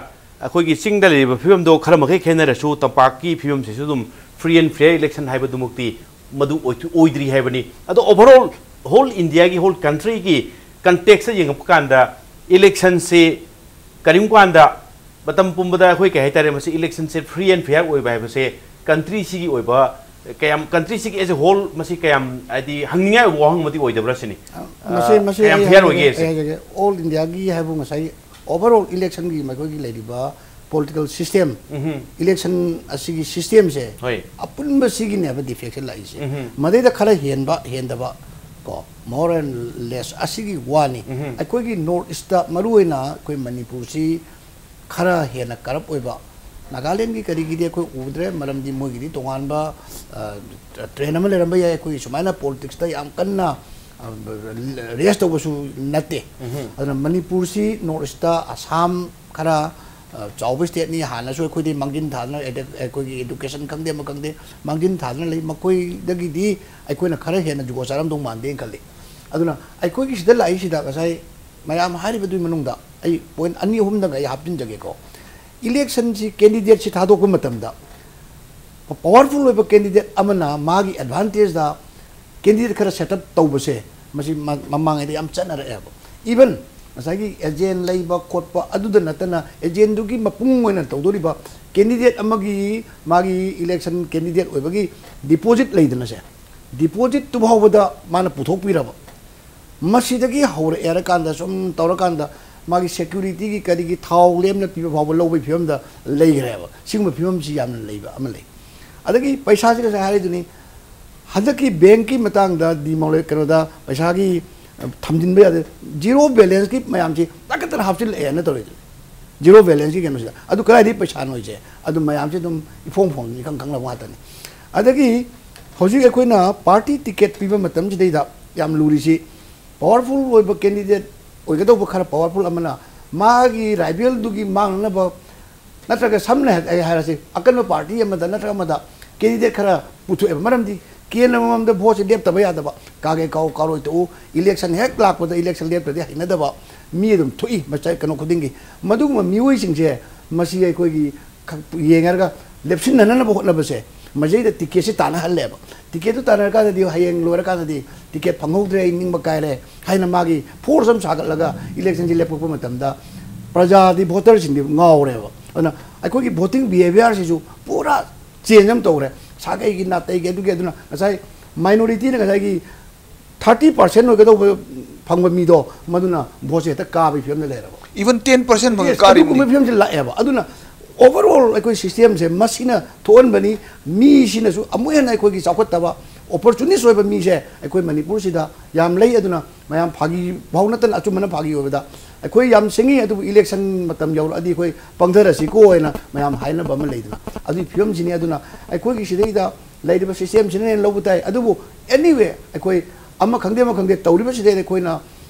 ꯑꯩꯈꯣꯏꯒꯤ ꯆꯤꯡꯗ ꯂꯩꯔꯤꯕ ꯐꯤꯕꯝꯗꯣ ꯈꯔ ꯃꯈꯩ ꯈꯦꯠꯅꯔꯁꯨ, ꯇꯝꯄꯥꯛꯀꯤ ꯐꯤꯕꯝꯁꯤꯁꯨ ꯑꯗꯨꯝ free and fair election ꯍꯥꯏꯕꯗꯨꯃꯛꯇꯤ ꯃꯗꯨ ꯑꯣꯏꯊ-, ꯑꯣꯏꯗ꯭ꯔꯤ ꯍꯥꯏꯕꯅꯤ꯫ ꯑꯗꯣ overall, whole India ꯒꯤ, whole country ꯒꯤ context ꯇ ꯌꯦꯡꯉꯛꯄ ꯀꯥꯟꯗ election ꯁꯦ ꯀꯔꯤꯒꯨꯝꯕ ꯀꯥꯟꯗ ꯃꯇꯝ ꯄꯨꯝꯕꯗ ꯑꯩꯈꯣꯏ ꯀꯩ ꯍꯥꯏꯇꯥꯔꯦ, ꯃꯁꯤ election say free and fair ꯑꯣꯏꯕ ꯍꯥꯏꯕꯁꯦ country ꯁꯤꯒꯤ ꯑꯣꯏꯕ ꯀꯌꯥꯝ, country ꯁꯤꯒꯤ as a whole ꯃꯁꯤ ꯀꯌꯥꯝ, ꯍꯥꯏꯗꯤ, ꯍꯪꯅꯤꯡꯉꯥꯏ ꯑꯣꯏꯕ ꯋꯥꯍꯪ ꯑꯃꯗꯤ ꯑꯣꯏꯗꯕ꯭ꯔꯥ ꯁꯤꯅꯤ? ꯑ, ꯃꯁꯤ, ꯑ, ꯃꯁꯤ ꯀꯌꯥꯝ ꯑꯩ fair ꯍꯥꯏꯖꯒꯦ, ꯑꯣꯏꯒꯦ ꯑꯩ ꯁꯤꯅꯤ? ꯍꯥꯏꯖꯒꯦ꯫ All India ꯒꯤ ꯍꯥꯏꯕꯨ ꯉꯁꯥꯏ overall election ꯒꯤ ꯃꯈꯣꯏꯒꯤ ꯂꯩꯔꯤꯕ political system, ꯎꯝꯍꯨꯝ꯫ Election ꯑꯁꯤꯒꯤ system ꯁꯦ ꯍꯣꯏ꯫ ꯑꯄꯨꯟꯕ ꯁꯤꯒꯤꯅꯦꯕ defect ꯁꯦ ꯂꯥꯛꯏꯁꯦ꯫ ꯎꯝꯍꯨꯝ꯫ ꯃꯗꯩꯗ ꯈꯔ ꯍꯦꯟꯕ, ꯍꯦꯟꯗꯕ ꯀꯣ, more and less ꯑꯁꯤꯒꯤ ꯋꯥꯅꯤ꯫ ꯎꯝꯍꯨꯝ꯫ ꯑꯩꯈꯣꯏꯒꯤ North East ꯇ, ꯃꯔꯨꯑꯣꯏꯅ ꯑꯩꯈꯣꯏ ꯃꯅꯤꯄꯨꯔꯁꯤ ꯈꯔ ꯍꯦꯟꯅ corrupt ꯑꯣꯏꯕ, ꯅꯥꯒꯥꯂꯦꯟꯒꯤ ꯀꯔꯤꯒꯤꯗꯤ ꯑꯩꯈꯣꯏ ꯎꯗ꯭ꯔꯦ, ꯃꯔꯝꯗꯤ ꯃꯣꯏꯒꯤꯗꯤ ꯇꯣꯉꯥꯟꯕ, ꯑ, trend ꯑꯃ ꯂꯩꯔꯝꯕ ꯌꯥꯏ꯫ ꯑꯩꯈꯣꯏꯒꯤ ꯁꯨꯃꯥꯏꯅ politics ꯇ ꯌꯥꯝ ꯀꯟꯅ, ꯑ, race ꯇꯧꯕꯁꯨ ꯅꯠꯇꯦ꯫ ꯎꯝꯍꯨꯝ꯫ ꯑꯗꯨꯅ ꯃꯅꯤꯄꯨꯔꯁꯤ North East ꯇ ꯑꯁꯥꯝ ꯈꯔ, ꯑ, ꯆꯥꯎꯕ ꯁ꯭ꯇꯦꯠꯅꯤ, ꯍꯥꯟꯅꯁꯨ ꯑꯩꯈꯣꯏꯗꯤ ꯃꯥꯡꯖꯤꯟ ꯊꯥꯗꯅ ꯑꯦꯗꯦꯛ-, ꯑꯩꯈꯣꯏꯒꯤ ꯑꯦꯗꯨꯀꯦꯁꯟ ꯈꯪꯗꯦ ꯑꯃ ꯈꯪꯗꯦ ꯃꯥꯡꯖꯤꯟ ꯊꯥꯗꯅ ꯂꯩ, ꯃꯈꯣꯏꯗꯒꯤꯗꯤ ꯑꯩꯈꯣꯏꯅ ꯈꯔ ꯍꯦꯟꯅ ꯖꯨꯒꯣꯠ ꯆꯥꯔꯝꯗꯧ ꯃꯥꯟꯗꯦꯅ ꯈꯜꯂꯤ꯫ ꯑꯗꯨꯅ ꯑꯩꯈꯣꯏꯒꯤ ꯁꯤꯗ ꯂꯥꯛꯏꯁꯤꯗ ꯉꯁꯥꯏ ꯃꯌꯥꯝ ꯍꯥꯏꯔꯤꯕꯗꯨꯒꯤ ꯃꯅꯨꯡꯗ ꯑꯩ ꯄꯣꯏꯟꯠ ꯑꯅꯤ ꯑꯍꯨꯝꯗꯪ ꯑꯩ ꯍꯥꯞꯆꯤꯟꯖꯒꯦꯀꯣ꯫ ꯏꯂꯦꯛꯁꯟꯁꯤ ꯀꯦꯟꯗꯤꯗꯦꯠꯁꯤ ꯊꯥꯗꯣꯛꯄ ꯃꯇꯝꯗ ꯄ-, ꯄꯋꯥꯔꯐꯨꯜ ꯑꯣꯏꯕ ꯀꯦꯟꯗꯤꯗꯦꯠ ꯑꯃꯅ ꯃꯥꯒꯤ ꯑꯦꯗꯚꯥꯟꯇꯦꯖꯇ ꯀꯦꯟꯗꯤꯗꯦꯠ ꯈꯔ ꯁꯦꯠ ꯑꯞ ꯇꯧꯕꯁꯦ ꯃꯁꯤ ꯃ-, ꯃꯃꯥꯡꯉꯩꯗ ꯌꯥꯝ ꯆꯠꯅꯔꯛꯑꯦꯕ꯫ ꯏꯚꯟ ꯉꯁꯥꯏꯒꯤ ꯑꯦꯖꯦꯟ ꯂꯩꯕ ꯈꯣꯠꯄ ꯑꯗꯨꯗ ꯅꯠꯇꯅ ꯑꯦꯖꯦꯟꯗꯨꯒꯤ ꯃꯄꯨꯡ ꯑꯣꯏꯅ ꯇꯧꯗꯣꯔꯤꯕ ꯀꯦꯟꯗꯤꯗꯦꯠ ꯑꯃꯒꯤ ꯃꯥꯒꯤ ꯏꯂꯦꯛꯁꯟ ꯀꯦꯟꯗꯤꯗꯦꯠ ꯑꯣꯏꯕꯒꯤ ꯗꯤꯄꯣꯖꯤꯠ ꯂꯩꯗꯅꯁꯦ, ꯗꯤꯄꯣꯖꯤꯠꯇꯨ ꯐꯥꯎꯕꯗ ꯃꯥꯅ ꯄꯨꯊꯣꯛꯄꯤꯔꯕ꯫ ꯃꯁꯤꯗꯒꯤ ꯍꯧꯔꯛꯑꯦ ꯍꯥꯏꯔꯀꯥꯟꯗ ꯁꯨꯝ ꯇꯧꯔꯀꯥꯟꯗ ꯃꯥꯒꯤ ꯁꯦꯀ꯭ꯌꯨꯔꯤꯇꯤꯒꯤ ꯀꯔꯤꯒꯤ ꯊꯥꯎ ꯂꯦꯝꯅ ꯄꯤꯕ ꯐꯥꯎꯕ ꯂꯧꯕꯒꯤ ꯐꯤꯕꯝꯗ ꯂꯩꯈ꯭ꯔꯦꯕ꯫ ꯁꯤꯒꯨꯝꯕ ꯐꯤꯕꯝꯁꯤ ꯌꯥꯝꯅ ꯂꯩꯕ ꯑꯃ ꯂꯩ꯫ ꯑꯗꯒꯤ ꯄꯩꯁꯥꯁꯤ ꯉꯁꯥꯏ ꯍꯥꯏꯔꯤꯗꯨꯅꯤ, ꯍꯟꯗꯛꯀꯤ ꯕꯦꯡꯀꯤ ꯃꯇꯥꯡꯗ ꯗꯤꯃꯣꯂꯦ-, ꯀꯩꯅꯣꯗ ꯄꯩꯁꯥꯒꯤ, ꯑ, ꯊꯝꯖꯤꯟꯕ ꯌꯥꯗꯦ, ꯖꯤꯔꯣ ꯕꯦꯂꯦꯟꯁꯀꯤ ꯃꯌꯥꯝꯁꯤ ꯇꯛꯀꯠꯇꯅ ꯍꯥꯞꯆꯤꯜꯂꯛꯑꯦꯅ ꯇꯧꯔꯤꯗꯨꯅꯤ꯫ ꯖꯤꯔꯣ ꯕꯦꯂꯦꯟꯁꯀꯤ ꯀꯩꯅꯣꯁꯤꯗ꯫ ꯑꯗꯨ ꯀꯗꯥꯏꯗꯒꯤ ꯄꯩꯁꯥꯅꯣ ꯍꯥꯏꯁꯦ? ꯑꯗꯨ ꯃꯌꯥꯝꯁꯦ ꯑꯗꯨꯝ ꯏꯐꯣꯡ ꯐꯣꯡ ꯏꯈꯪ ꯈꯪꯅꯕ ꯉꯥꯛꯇꯅꯤ꯫ ꯑꯗꯒꯤ ꯍꯧꯖꯤꯛ ꯑꯩꯈꯣꯏꯅ ꯄꯥꯔꯇꯤ ꯇꯤꯀꯦꯠ ꯄꯤꯕ ꯃꯇꯝꯁꯤꯗꯩꯗ ꯌꯥꯝ ꯂꯨꯔꯤꯁꯤ, ꯄꯋꯥꯔꯐꯨꯜ ꯑꯣꯏꯕ ꯀꯦꯟꯗꯤꯗꯦꯠ ꯑꯣꯏꯒꯗꯧꯕ ꯈꯔ ꯄꯋꯥꯔꯐꯨꯜ ꯑꯃꯅ ꯃꯥꯒꯤ ꯔꯥꯏꯕꯦꯜꯗꯨꯒꯤ ꯃꯥꯡꯅꯅꯕ, ꯅꯠꯇ꯭ꯔꯒ ꯁꯝꯅ ꯍꯥꯏ-, ꯑꯩ ꯍꯥꯏꯔꯁꯤ, ꯑꯀꯟꯕ ꯄꯥꯔꯇꯤ ꯑꯃꯗ ꯅꯠꯇ꯭ꯔꯒ ꯑꯃꯗ ꯀꯦꯟꯗꯤꯗꯦꯠ ꯈꯔ ꯄꯨꯊꯣꯛꯑꯦꯕ꯫ ꯃꯔꯝꯗꯤ ꯀꯦꯟꯗ꯭ꯔ ꯑꯃꯃꯝꯗ ꯚꯣꯠꯁꯦ ꯂꯦꯞꯇꯕ ꯌꯥꯗꯕ, ꯀꯥꯒꯦ ꯀꯥꯎ ꯀꯥꯔꯣꯏ ꯇꯧꯎ, ꯏꯂꯦꯛꯁꯟ ꯍꯦꯛ ꯂꯥꯛꯄꯗ ꯏꯂꯦꯛꯁꯟ ꯂꯦꯞꯇ꯭ꯔꯗꯤ ꯍꯩꯅꯗꯕ ꯃꯤ ꯑꯗꯨꯝ ꯊꯣꯛꯏ ꯃꯆꯥ ꯀꯩꯅꯣ ꯈꯨꯗꯤꯡꯒꯤ꯫ ꯃꯗꯨꯒꯨꯝꯕ ꯃꯤꯑꯣꯏꯁꯤꯡꯁꯦ ꯃꯁꯤ ꯑꯩꯈꯣꯏꯒꯤ ꯈꯛ ꯌꯦꯡꯉꯒ ꯂꯦꯞꯁꯤꯟꯅꯅꯕ ꯍꯣꯠꯅꯕꯁꯦ, ꯃꯁꯤꯗꯩꯗ ꯇꯤꯀꯦꯠꯁꯤ ꯇꯥꯟꯅꯍꯜꯂꯦꯕ꯫ ꯇꯤꯀꯦꯠꯇꯨ ꯇꯥꯟꯅꯔꯀꯥꯟꯗꯗꯤ ꯍꯌꯦꯡ ꯂꯣꯏꯔꯀꯥꯟꯗꯗꯤ ꯇꯤꯀꯦꯠ ꯐꯪꯍꯧꯗ꯭ꯔꯦ, ꯑꯩ ꯅꯤꯡꯕ ꯀꯥꯏꯔꯦ ꯍꯥꯏꯅ ꯃꯥꯒꯤ ꯐꯣꯔꯁ ꯑꯃ ꯁꯥꯒꯠꯂꯒ ꯏꯂꯦꯛꯁꯟꯁꯤ ꯂꯦꯞꯊꯣꯛꯄ ꯃꯇꯝꯗ ꯄ꯭ꯔꯖꯥꯗꯤ, ꯚꯣꯇꯔꯁꯤꯡꯗꯤ ꯉꯥꯎꯔꯦꯕ꯫ ꯑꯗꯨꯅ ꯑꯩꯈꯣꯏꯒꯤ ꯚꯣꯇꯤꯡ ꯕꯤꯍꯦꯕꯤꯌꯔꯁꯤꯁꯨ ꯄꯨꯔꯥ ꯆꯦꯟꯖ ꯑꯃ ꯇꯧꯔꯦ꯫ ꯁꯥꯒꯩꯒꯤ, ꯅꯥꯇꯩꯒꯤ, ꯑꯗꯨꯒꯤ, ꯑꯗꯨꯅ ꯉꯁꯥꯏ ꯃꯥꯏꯅꯣꯔꯤꯇꯤꯅ ꯉꯁꯥꯏꯒꯤ ꯊꯥꯔꯇꯤ ꯄꯥꯔꯁꯦꯟ ꯑꯣꯏꯒꯗꯧꯕ ꯐꯪꯕ ꯃꯤꯗꯣ ꯃꯗꯨꯅ ꯚꯣꯠꯁꯦ ꯍꯦꯛꯇ ꯀꯥꯕꯒꯤ ꯐꯤꯕꯝꯗ ꯂꯩꯔꯕ꯫ Even ten percent ꯐꯪꯉ Yes, ꯀꯥꯔꯤꯕꯅꯤ꯫ ꯑꯗꯨꯒꯨꯝꯕ ꯐꯤꯕꯝꯁꯦ ꯂꯥꯛꯑꯦꯕ꯫ ꯑꯗꯨꯅ overall ꯑꯩꯈꯣꯏ ꯁꯤꯁꯇꯦꯝꯁꯦ ꯃꯁꯤꯅ ꯊꯣꯛꯍꯟꯕꯅꯤ꯫ ꯃꯤꯁꯤꯅꯁꯨ ꯑꯃꯨꯛ ꯍꯦꯟꯅ ꯑꯩꯈꯣꯏꯒꯤ ꯆꯥꯎꯈꯠꯇꯕ, ꯑꯣꯄꯣꯔꯆꯨꯅꯤꯁ ꯑꯣꯏꯕ ꯃꯤꯁꯦ ꯑꯩꯈꯣꯏ ꯃꯅꯤꯄꯨꯔꯁꯤꯗ ꯌꯥꯝ ꯂꯩ꯫ ꯑꯗꯨꯅ ꯃꯌꯥꯝ ꯐꯥꯒꯤ ꯐꯥꯎ ꯅꯠꯇꯅ ꯑꯆꯨꯝꯕꯅ ꯐꯥꯒꯤ ꯑꯣꯏꯕꯗ ꯑꯩꯈꯣꯏ ꯌꯥꯝ ꯁꯤꯡꯉꯤ, ꯑꯗꯨꯕꯨ ꯏꯂꯦꯛꯁꯟ ꯃꯇꯝ ꯌꯧꯔꯛꯑꯗꯤ ꯑꯩꯈꯣꯏ ꯄꯪꯊꯔꯁꯤꯀꯣ ꯍꯥꯏꯅ ꯃꯌꯥꯝ ꯍꯥꯏꯅꯕ ꯑꯃ ꯂꯩꯗꯅ, ꯑꯗꯨꯒꯤ ꯐꯤꯕꯝꯁꯤꯅꯤ꯫ ꯑꯗꯨꯅ ꯑꯩꯈꯣꯏꯒꯤ ꯁꯤꯗꯩꯗ ꯂꯩꯔꯤꯕ ꯁꯤꯁꯇꯦꯝꯁꯤꯅ ꯍꯦꯟꯅ ꯂꯧꯕ ꯇꯥꯏ꯫ ꯑꯗꯨꯕꯨ anyway, ꯑꯩꯈꯣꯏ ꯑꯃ ꯈꯪꯗꯦ ꯑꯃ ꯈꯪꯗꯦ ꯇꯧꯔꯤꯕꯁꯤꯗꯩꯗ ꯑꯩꯈꯣꯏꯅ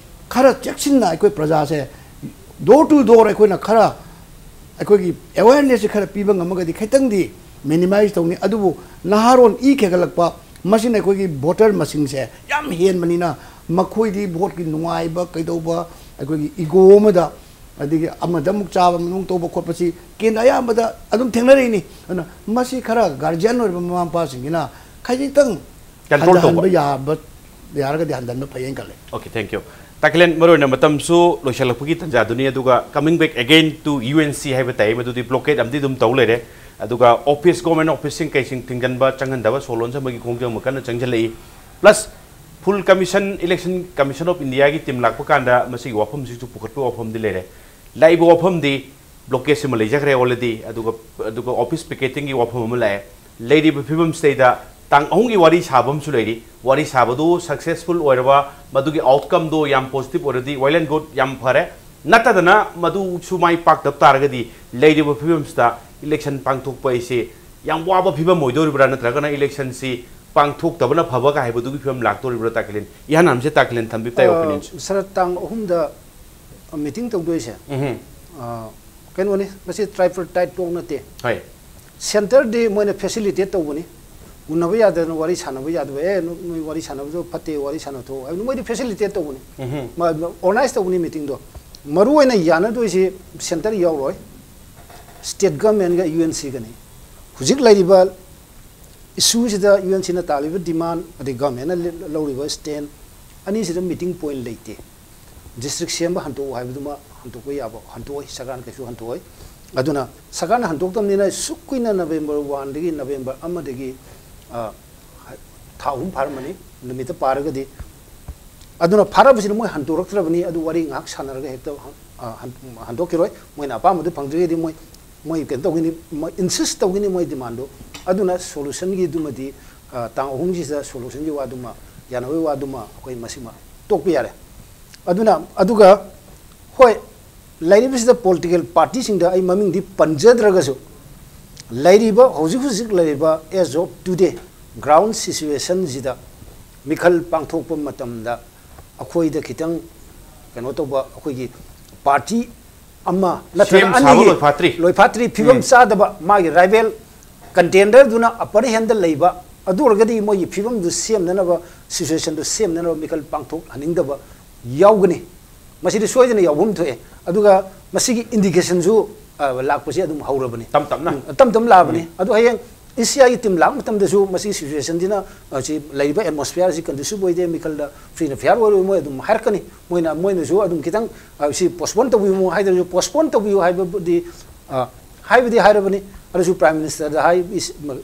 ꯈꯔ ꯆꯦꯛꯁꯤꯟꯅ ꯑꯩꯈꯣꯏ ꯄ꯭ꯔꯖꯥꯁꯦ door to door ꯑꯩꯈꯣꯏꯅ ꯈꯔ ꯑꯩꯈꯣꯏꯒꯤ ꯑꯦꯋꯦꯔꯅꯦꯁꯁꯦ ꯈꯔ ꯄꯤꯕ ꯉꯝꯃꯒꯗꯤ ꯈꯤꯇꯪꯗꯤ ꯃꯤꯅꯤꯃꯥꯏꯁ ꯇꯧꯅꯤ꯫ ꯑꯗꯨꯕꯨ ꯅꯍꯥꯔꯣꯟ ꯏ ꯈꯦꯒꯠꯂꯛꯄ, ꯃꯁꯤꯅ ꯑꯩꯈꯣꯏꯒꯤ ꯚꯣꯇꯔ ꯃꯁꯤꯡꯁꯦ ꯌꯥꯝ ꯍꯦꯟꯕꯅꯤꯅ, ꯃꯈꯣꯏꯗꯤ ꯚꯣꯠꯀꯤ ꯅꯨꯡꯉꯥꯏꯕ ꯀꯩꯗꯧꯕ, ꯑꯩꯈꯣꯏꯒꯤ ꯏꯒꯣ ꯑꯃꯗ, ꯑꯗꯒꯤ ꯑꯃꯗ ꯑꯃꯨꯛ ꯆꯥꯕ ꯃꯅꯨꯡ ꯇꯧꯕ ꯈꯣꯠꯄꯁꯤ ꯀꯦꯟꯗ꯭ꯔ ꯑꯌꯥꯝꯕꯗ ꯑꯗꯨꯝ ꯊꯦꯡꯅꯔꯛꯏꯅꯤ꯫ ꯑꯗꯨꯅ ꯃꯁꯤ ꯈꯔ ꯒꯥꯔꯖꯤꯌꯥꯟ ꯑꯣꯏꯔꯤꯕ ꯃꯃꯥ ꯃꯄꯥꯁꯤꯡꯁꯤꯅ ꯈꯖꯤꯛꯇꯪ ꯀꯟꯇ꯭ꯔꯣꯜ ꯇꯧꯕ꯫ ꯍꯟꯊꯍꯟꯕ ꯌꯥꯕ, ꯌꯥꯔꯒꯗꯤ ꯍꯟꯊꯍꯟꯕ ꯐꯩ ꯍꯥꯏꯅ ꯈꯜꯂꯦ꯫ Okay, thank you. ꯇꯥꯀꯤꯂꯦꯟ, ꯃꯔꯨꯑꯣꯏꯅ ꯃꯇꯝꯁꯨ ꯂꯣꯏꯁꯤꯜꯂꯛꯄꯒꯤ ꯇꯥꯟꯖꯥꯗꯨꯅꯤ, ꯑꯗꯨꯒ coming back again to U N C ꯍꯥꯏꯕ ꯇꯥꯏ, ꯃꯗꯨꯗꯤ ꯕ꯭ꯂꯣꯀꯦꯠ ꯑꯃꯗꯤ ꯑꯗꯨꯝ ꯇꯧ ꯂꯩꯔꯦ꯫ ꯑꯗꯨꯒ ꯑꯣꯐꯤꯁ, ꯒꯣꯔꯃꯦꯟ ꯑꯣꯐꯤꯁꯁꯤꯡ ꯀꯩꯁꯤꯡ ꯊꯤꯡꯖꯤꯟꯕ, ꯆꯪꯍꯟꯗꯕ, ꯁꯣ ꯂꯣꯟꯁꯤꯟꯕꯒꯤ ꯈꯣꯡꯖꯪ ꯑꯃ ꯀꯟꯅ ꯆꯪꯁꯤꯜꯂꯛꯏ꯫ Plus, full commission, election commission of India ꯒꯤ ꯇꯤꯝ ꯂꯥꯛꯄ ꯀꯥꯟꯗ ꯃꯁꯤꯒꯤ ꯋꯥꯐꯝꯁꯤꯁꯨ ꯄꯨꯈꯠꯄ ꯋꯥꯐꯝꯗꯤ ꯂꯩꯔꯦ꯫ ꯂꯥꯛꯏꯕ ꯋꯥꯐꯝꯗꯤ ꯕ꯭ꯂꯣꯀꯦꯠꯁꯤꯃ ꯂꯩꯖꯈ꯭ꯔꯦ already, ꯑꯗꯨꯒ, ꯑꯗꯨꯒ ꯑꯣꯐꯤꯁ ꯄꯤꯀꯦꯇꯤꯡꯒꯤ ꯋꯥꯐꯝ ꯑꯃ ꯂꯥꯛꯑꯦ꯫ ꯂꯩꯔꯤꯕ ꯐꯤꯕꯝꯁꯤꯗꯩꯗ ꯇꯥꯡ ꯑꯍꯨꯝꯒꯤ ꯋꯥꯔꯤ ꯁꯥꯕ ꯑꯃꯁꯨ ꯂꯩꯔꯤ꯫ ꯋꯥꯔꯤ ꯁꯥꯕꯗꯨ ꯁꯛꯁꯦꯁꯐꯨꯜ ꯑꯣꯏꯔꯕ, ꯃꯗꯨꯒꯤ ꯑꯥꯎꯠꯀꯝꯗꯣ ꯌꯥꯝ ꯄꯣꯖꯤꯇꯤꯚ ꯑꯣꯏꯔꯗꯤ well and good, ꯌꯥꯝ ꯐꯔꯦ꯫ ꯅꯠꯇꯗꯅ ꯃꯗꯨꯁꯨ ꯃꯥꯏ ꯄꯥꯛꯇꯕ ꯇꯥꯔꯒꯗꯤ ꯂꯩꯔꯤꯕ ꯐꯤꯕꯝꯁꯤꯗ ꯏꯂꯦꯛꯁꯟ ꯄꯥꯡꯊꯣꯛꯄ ꯍꯥꯏꯁꯤ ꯌꯥꯝ ꯋꯥꯕ ꯐꯤꯕꯝ ꯑꯣꯏꯗꯣꯔꯤꯕ꯭ꯔꯥ, ꯅꯠꯇ꯭ꯔꯒꯅ ꯏꯂꯦꯛꯁꯟꯁꯤ ꯄꯥꯡꯊꯣꯛꯇꯕꯅ ꯐꯕ ꯀꯥꯏ ꯍꯥꯏꯕꯗꯨꯒꯤ ꯐꯤꯕꯝ ꯂꯥꯛꯇꯣꯔꯤꯕ꯭ꯔꯥ? ꯇꯥꯀꯤꯂꯦꯟ, ꯏꯍꯥꯟ ꯍꯥꯟꯕꯁꯦ ꯇꯥꯀꯤꯂꯦꯟ ꯊꯝꯕꯤꯕ ꯇꯥꯏ ꯑꯣꯄꯤꯅꯤꯌꯟꯁꯦ꯫ ꯁꯥꯔ, ꯇꯥꯡ ꯑꯍꯨꯝꯗ ꯃꯤꯇꯤꯡ ꯇꯧꯗꯣꯏꯁꯦ, ꯎꯝ꯫ ꯑ, ꯀꯩꯅꯣꯅꯤ, ꯃꯁꯤ ꯇ꯭ꯔꯥꯏꯄꯔꯇꯥꯏꯠ ꯇꯣꯛ ꯅꯠꯇꯦ꯫ ꯍꯣꯏ꯫ ꯁꯦꯟꯇꯔꯗꯤ ꯃꯣꯏꯅ ꯐꯦꯁꯤꯂꯤꯇꯦꯠ ꯇꯧꯕꯅꯤ, ꯎꯅꯕ ꯌꯥꯗꯗꯅ ꯋꯥꯔꯤ ꯁꯥꯟꯅꯕ ꯌꯥꯗꯕ, "ꯑꯦ, ꯅꯣ-, ꯅꯣꯏ ꯋꯥꯔꯤ ꯁꯥꯟꯅꯕꯗꯣ ꯐꯠꯇꯦ, ꯋꯥꯔꯤ ꯁꯥꯟꯅꯊꯣꯛꯑꯣ" ꯍꯥꯏꯕꯗꯤ ꯃꯣꯏꯗꯤ ꯐꯦꯁꯤꯂꯤꯇꯦꯠ ꯇꯧꯕꯅꯤ꯫ ꯎꯝ꯫ ꯃꯥ ꯑꯣꯔꯒꯅꯥꯏꯖ ꯇꯧꯕꯅꯤ ꯃꯤꯇꯤꯡꯗꯣ꯫ ꯃꯔꯨ ꯑꯣꯏꯅ ꯌꯥꯅꯗꯣꯏꯁꯤ ꯁꯦꯟꯇꯔ ꯌꯥꯎꯔꯣꯏ, ꯁ꯭ꯇꯦꯠ ꯒꯃꯦꯟꯒ ꯌꯨ ꯑꯦꯟ ꯁꯤꯒꯅꯤ꯫ ꯍꯧꯖꯤꯛ ꯂꯩꯔꯤꯕ ꯏꯁꯨꯁꯤꯗ ꯌꯨ ꯑꯦꯟ ꯁꯤꯅ ꯇꯥꯜꯂꯤꯕ ꯗꯤꯃꯥꯟ, ꯑꯗꯩ ꯒꯃꯦꯟꯅ ꯂꯤ-, ꯂꯧꯔꯤꯕ ꯁ꯭ꯇꯦꯟ, ꯑꯅꯤꯁꯤꯗ ꯃꯤꯇꯤꯡ ꯄꯣꯏꯟ ꯂꯩꯇꯦ꯫ ꯗꯤꯁꯇ꯭ꯔꯤꯛ ꯁꯦꯝꯕ ꯍꯟꯇꯣꯛꯎ ꯍꯥꯏꯕꯗꯨꯃ ꯍꯟꯇꯣꯛꯄ ꯌꯥꯕ, ꯍꯟꯇꯣꯛꯑꯣꯏ, ꯁꯔꯀꯥꯔꯅ ꯀꯩꯁꯨ ꯍꯟꯇꯣꯛꯑꯣꯏ꯫ ꯑꯗꯨꯅ ꯁꯔꯀꯥꯔꯅ ꯍꯟꯇꯣꯛꯇꯕꯅꯤꯅ ꯁꯨꯛ ꯀꯨꯏꯅ ꯅꯕꯦꯝꯕꯔ ꯋꯥꯟꯗꯒꯤ ꯅꯕꯦꯝꯕꯔ ꯑꯃꯗꯒꯤ, ꯑ, ꯊꯥ ꯑꯍꯨꯝ ꯐꯥꯔꯝꯃꯅꯤ, ꯅꯨꯃꯤꯠꯇ ꯄꯥꯔꯒꯗꯤ꯫ ꯑꯗꯨꯅ ꯐꯥꯔꯕꯁꯤꯗ ꯃꯣꯏ ꯍꯟꯗꯣꯔꯛꯇ꯭ꯔꯕꯅꯤ, ꯑꯗꯨ ꯋꯥꯔꯤ ꯉꯥꯏꯍꯥꯛ ꯁꯥꯟꯅꯔꯒ ꯍꯦꯛꯇ, ꯑ, ꯍꯟ-, ꯍꯟꯗꯣꯛꯈꯤꯔꯣꯏ꯫ ꯃꯣꯏꯅ ꯑꯄꯥꯝꯕꯗꯨ ꯐꯪꯗ꯭ꯔꯒꯗꯤ ꯃꯣꯏ, ꯃꯣꯏ ꯀꯩꯅꯣ ꯇꯧꯒꯅꯤ, ꯃꯣꯏ ꯏꯟꯁꯤꯁ ꯇꯧꯒꯅꯤ ꯃꯣꯏ ꯗꯤꯃꯥꯟꯗꯨ꯫ ꯑꯗꯨꯅ ꯁꯣꯂꯨꯁꯟꯒꯤꯗꯨꯃꯗꯤ, ꯑ, ꯇꯥꯡ ꯑꯍꯨꯝꯁꯤꯗ ꯁꯣꯂꯨꯁꯟꯒꯤ ꯋꯥꯗꯨꯃ, ꯌꯥꯅꯕꯒꯤ ꯋꯥꯗꯨꯃ ꯑꯩꯈꯣꯏ ꯃꯁꯤꯃ ꯇꯣꯛꯄ ꯌꯥꯔꯦ꯫ ꯑꯗꯨꯅ, ꯑꯗꯨꯒ, ꯍꯣꯏ, ꯂꯩꯔꯤꯕꯁꯤꯗ ꯄꯣꯂꯤꯇꯤꯀꯦꯜ ꯄꯥꯔꯇꯤꯁꯤꯡꯗ ꯑꯩ ꯃꯃꯤꯡꯗꯤ ꯄꯟꯖꯗ꯭ꯔꯒꯁꯨ, ꯂꯩꯔꯤꯕ, ꯍꯧꯖꯤꯛ ꯍꯧꯖꯤꯛ ꯂꯩꯔꯤꯕ as of today ground situationꯁꯤꯗ ꯃꯤꯈꯜ ꯄꯥꯡꯊꯣꯛꯄ ꯃꯇꯝꯗ ꯑꯩꯈꯣꯏꯗ ꯈꯤꯇꯪ ꯀꯩꯅꯣ ꯇꯧꯕ, ꯑꯩꯈꯣꯏꯒꯤ ꯄꯥꯔꯇꯤ ꯑꯃ ꯅꯠꯇ꯭ꯔꯒ ꯁꯦꯝ ꯁꯥꯕ ꯑꯅꯤꯒꯤ ꯂꯣꯏꯐꯥꯠꯇ꯭ꯔꯤ꯫ ꯂꯣꯏꯐꯥꯠꯇ꯭ꯔꯤ, ꯐꯤꯕꯝ ꯎꯝ꯫ ꯆꯥꯗꯕ, ꯃꯥꯒꯤ rival contenderꯗꯨꯅ upper handꯗ ꯂꯩꯕ, ꯑꯗꯨ ꯑꯣꯏꯔꯒꯗꯤ ꯃꯣꯏꯒꯤ ꯐꯤꯕꯝꯗꯨ ꯁꯦꯝꯅꯅꯕ, situationꯗꯨ ꯁꯦꯝꯅꯅꯕ ꯃꯤꯈꯜ ꯄꯥꯡꯊꯣꯛꯍꯟꯅꯤꯡꯗꯕ ꯌꯥꯎꯒꯅꯤ꯫ ꯃꯁꯤꯗꯤ ꯁꯣꯏꯗꯅ ꯌꯥꯎꯐꯝ ꯊꯣꯛꯑꯦ꯫ ꯑꯗꯨꯒ ꯃꯁꯤꯒꯤ indicationꯁꯨ, ꯑ, ꯂꯥꯛꯄꯁꯤ ꯑꯗꯨꯝ ꯍꯧꯔꯕꯅꯤ꯫ ꯇꯞ ꯇꯞꯅ꯫ ꯎꯝ, ꯇꯞ ꯇꯞꯅ ꯂꯥꯛꯑꯕꯅꯤ꯫ ꯑꯗꯨ ꯍꯌꯦꯡ ECIꯒꯤ team ꯂꯥꯛꯄ ꯃꯇꯝꯗꯁꯨ ꯃꯁꯤꯒꯤ situationꯁꯤꯅ, ꯑ, ꯁꯤ ꯂꯩꯔꯤꯕ atmosphere ꯑꯁꯤ conducive ꯑꯣꯏꯗꯦ, ꯃꯤꯈꯜꯗ free and fair ꯑꯣꯏꯔꯣꯏ, ꯃꯣꯏ ꯑꯗꯨꯝ ꯍꯥꯏꯔꯛꯀꯅꯤ꯫ ꯃꯣꯏꯅ, ꯃꯣꯏꯅꯁꯨ ꯑꯗꯨꯝ ꯈꯤꯇꯪ, ꯑ, ꯁꯤ postpone ꯇꯧꯕꯤꯌꯨ ꯍꯥꯏꯗ꯭ꯔꯁꯨ, postpone ꯇꯧꯕꯤꯌꯨ ꯍꯥꯏꯕꯕꯨꯗꯤ, ꯑ, ꯍꯥꯏꯕꯗꯤ ꯍꯥꯏꯔꯕꯅꯤ꯫ ꯑꯗꯨꯁꯨ Prime Ministerꯗ ꯍꯥꯏ,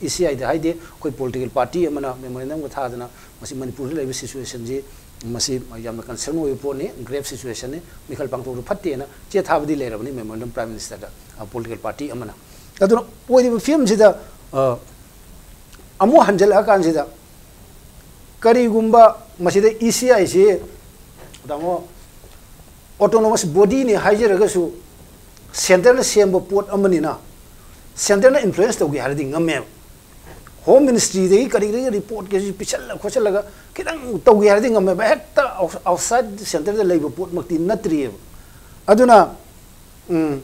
ECIꯗ ꯍꯥꯏꯗꯦ꯫ ꯑꯩꯈꯣꯏ political party ꯑꯃꯅ memorandumꯒ ꯊꯥꯗꯅ ꯃꯁꯤ ꯃꯅꯤꯄꯨꯔꯗ ꯂꯩꯔꯤꯕ situationꯁꯤ ꯃꯁꯤ ꯌꯥꯝꯅ concern ꯑꯣꯏꯕ ꯄꯣꯠꯅꯤ, grave situationꯅꯤ, ꯃꯤꯈꯜ ꯄꯥꯡꯊꯣꯛꯄ ꯐꯠꯇꯦꯅ ꯆꯦ ꯊꯥꯕꯗꯤ ꯂꯩꯔꯕꯅꯤ memorandum Prime Ministerꯗ, ꯑ, political party ꯑꯃꯅ꯫ ꯑꯗꯨꯅ ꯑꯣꯏꯔꯤꯕ ꯐꯤꯕꯝꯁꯤꯗ, ꯑ, ꯑꯃꯨꯛ ꯍꯟꯖꯜꯂꯛꯑꯀꯥꯟꯁꯤꯗ ꯀꯔꯤꯒꯨꯝꯕ ꯃꯁꯤꯗ ECIꯁꯤ, ꯇꯥꯃꯣ, autonomous bodyꯅꯤ ꯍꯥꯏꯖꯔꯒꯁꯨ centreꯅ ꯁꯦꯝꯕ ꯄꯣꯠ ꯑꯃꯅꯤꯅ centreꯅ influence ꯇꯧꯒꯦ ꯍꯥꯏꯔꯗꯤ ꯉꯝꯃꯦꯕ꯫ Home Ministryꯗꯒꯤ ꯀꯔꯤꯗꯒꯤ reportꯀꯁꯤ ꯄꯤꯁꯜꯂ ꯈꯣꯠꯆꯜꯂꯒ ꯈꯤꯇꯪ ꯇꯧꯒꯦ ꯍꯥꯏꯔꯗꯤ ꯉꯝꯃꯦꯕ꯫ ꯍꯦꯛꯇ outside centreꯗ ꯂꯩꯕ ꯄꯣꯠꯃꯛꯇꯤ ꯅꯠꯇ꯭ꯔꯤꯑꯕ꯫ ꯑꯗꯨꯅ, ꯎꯝ,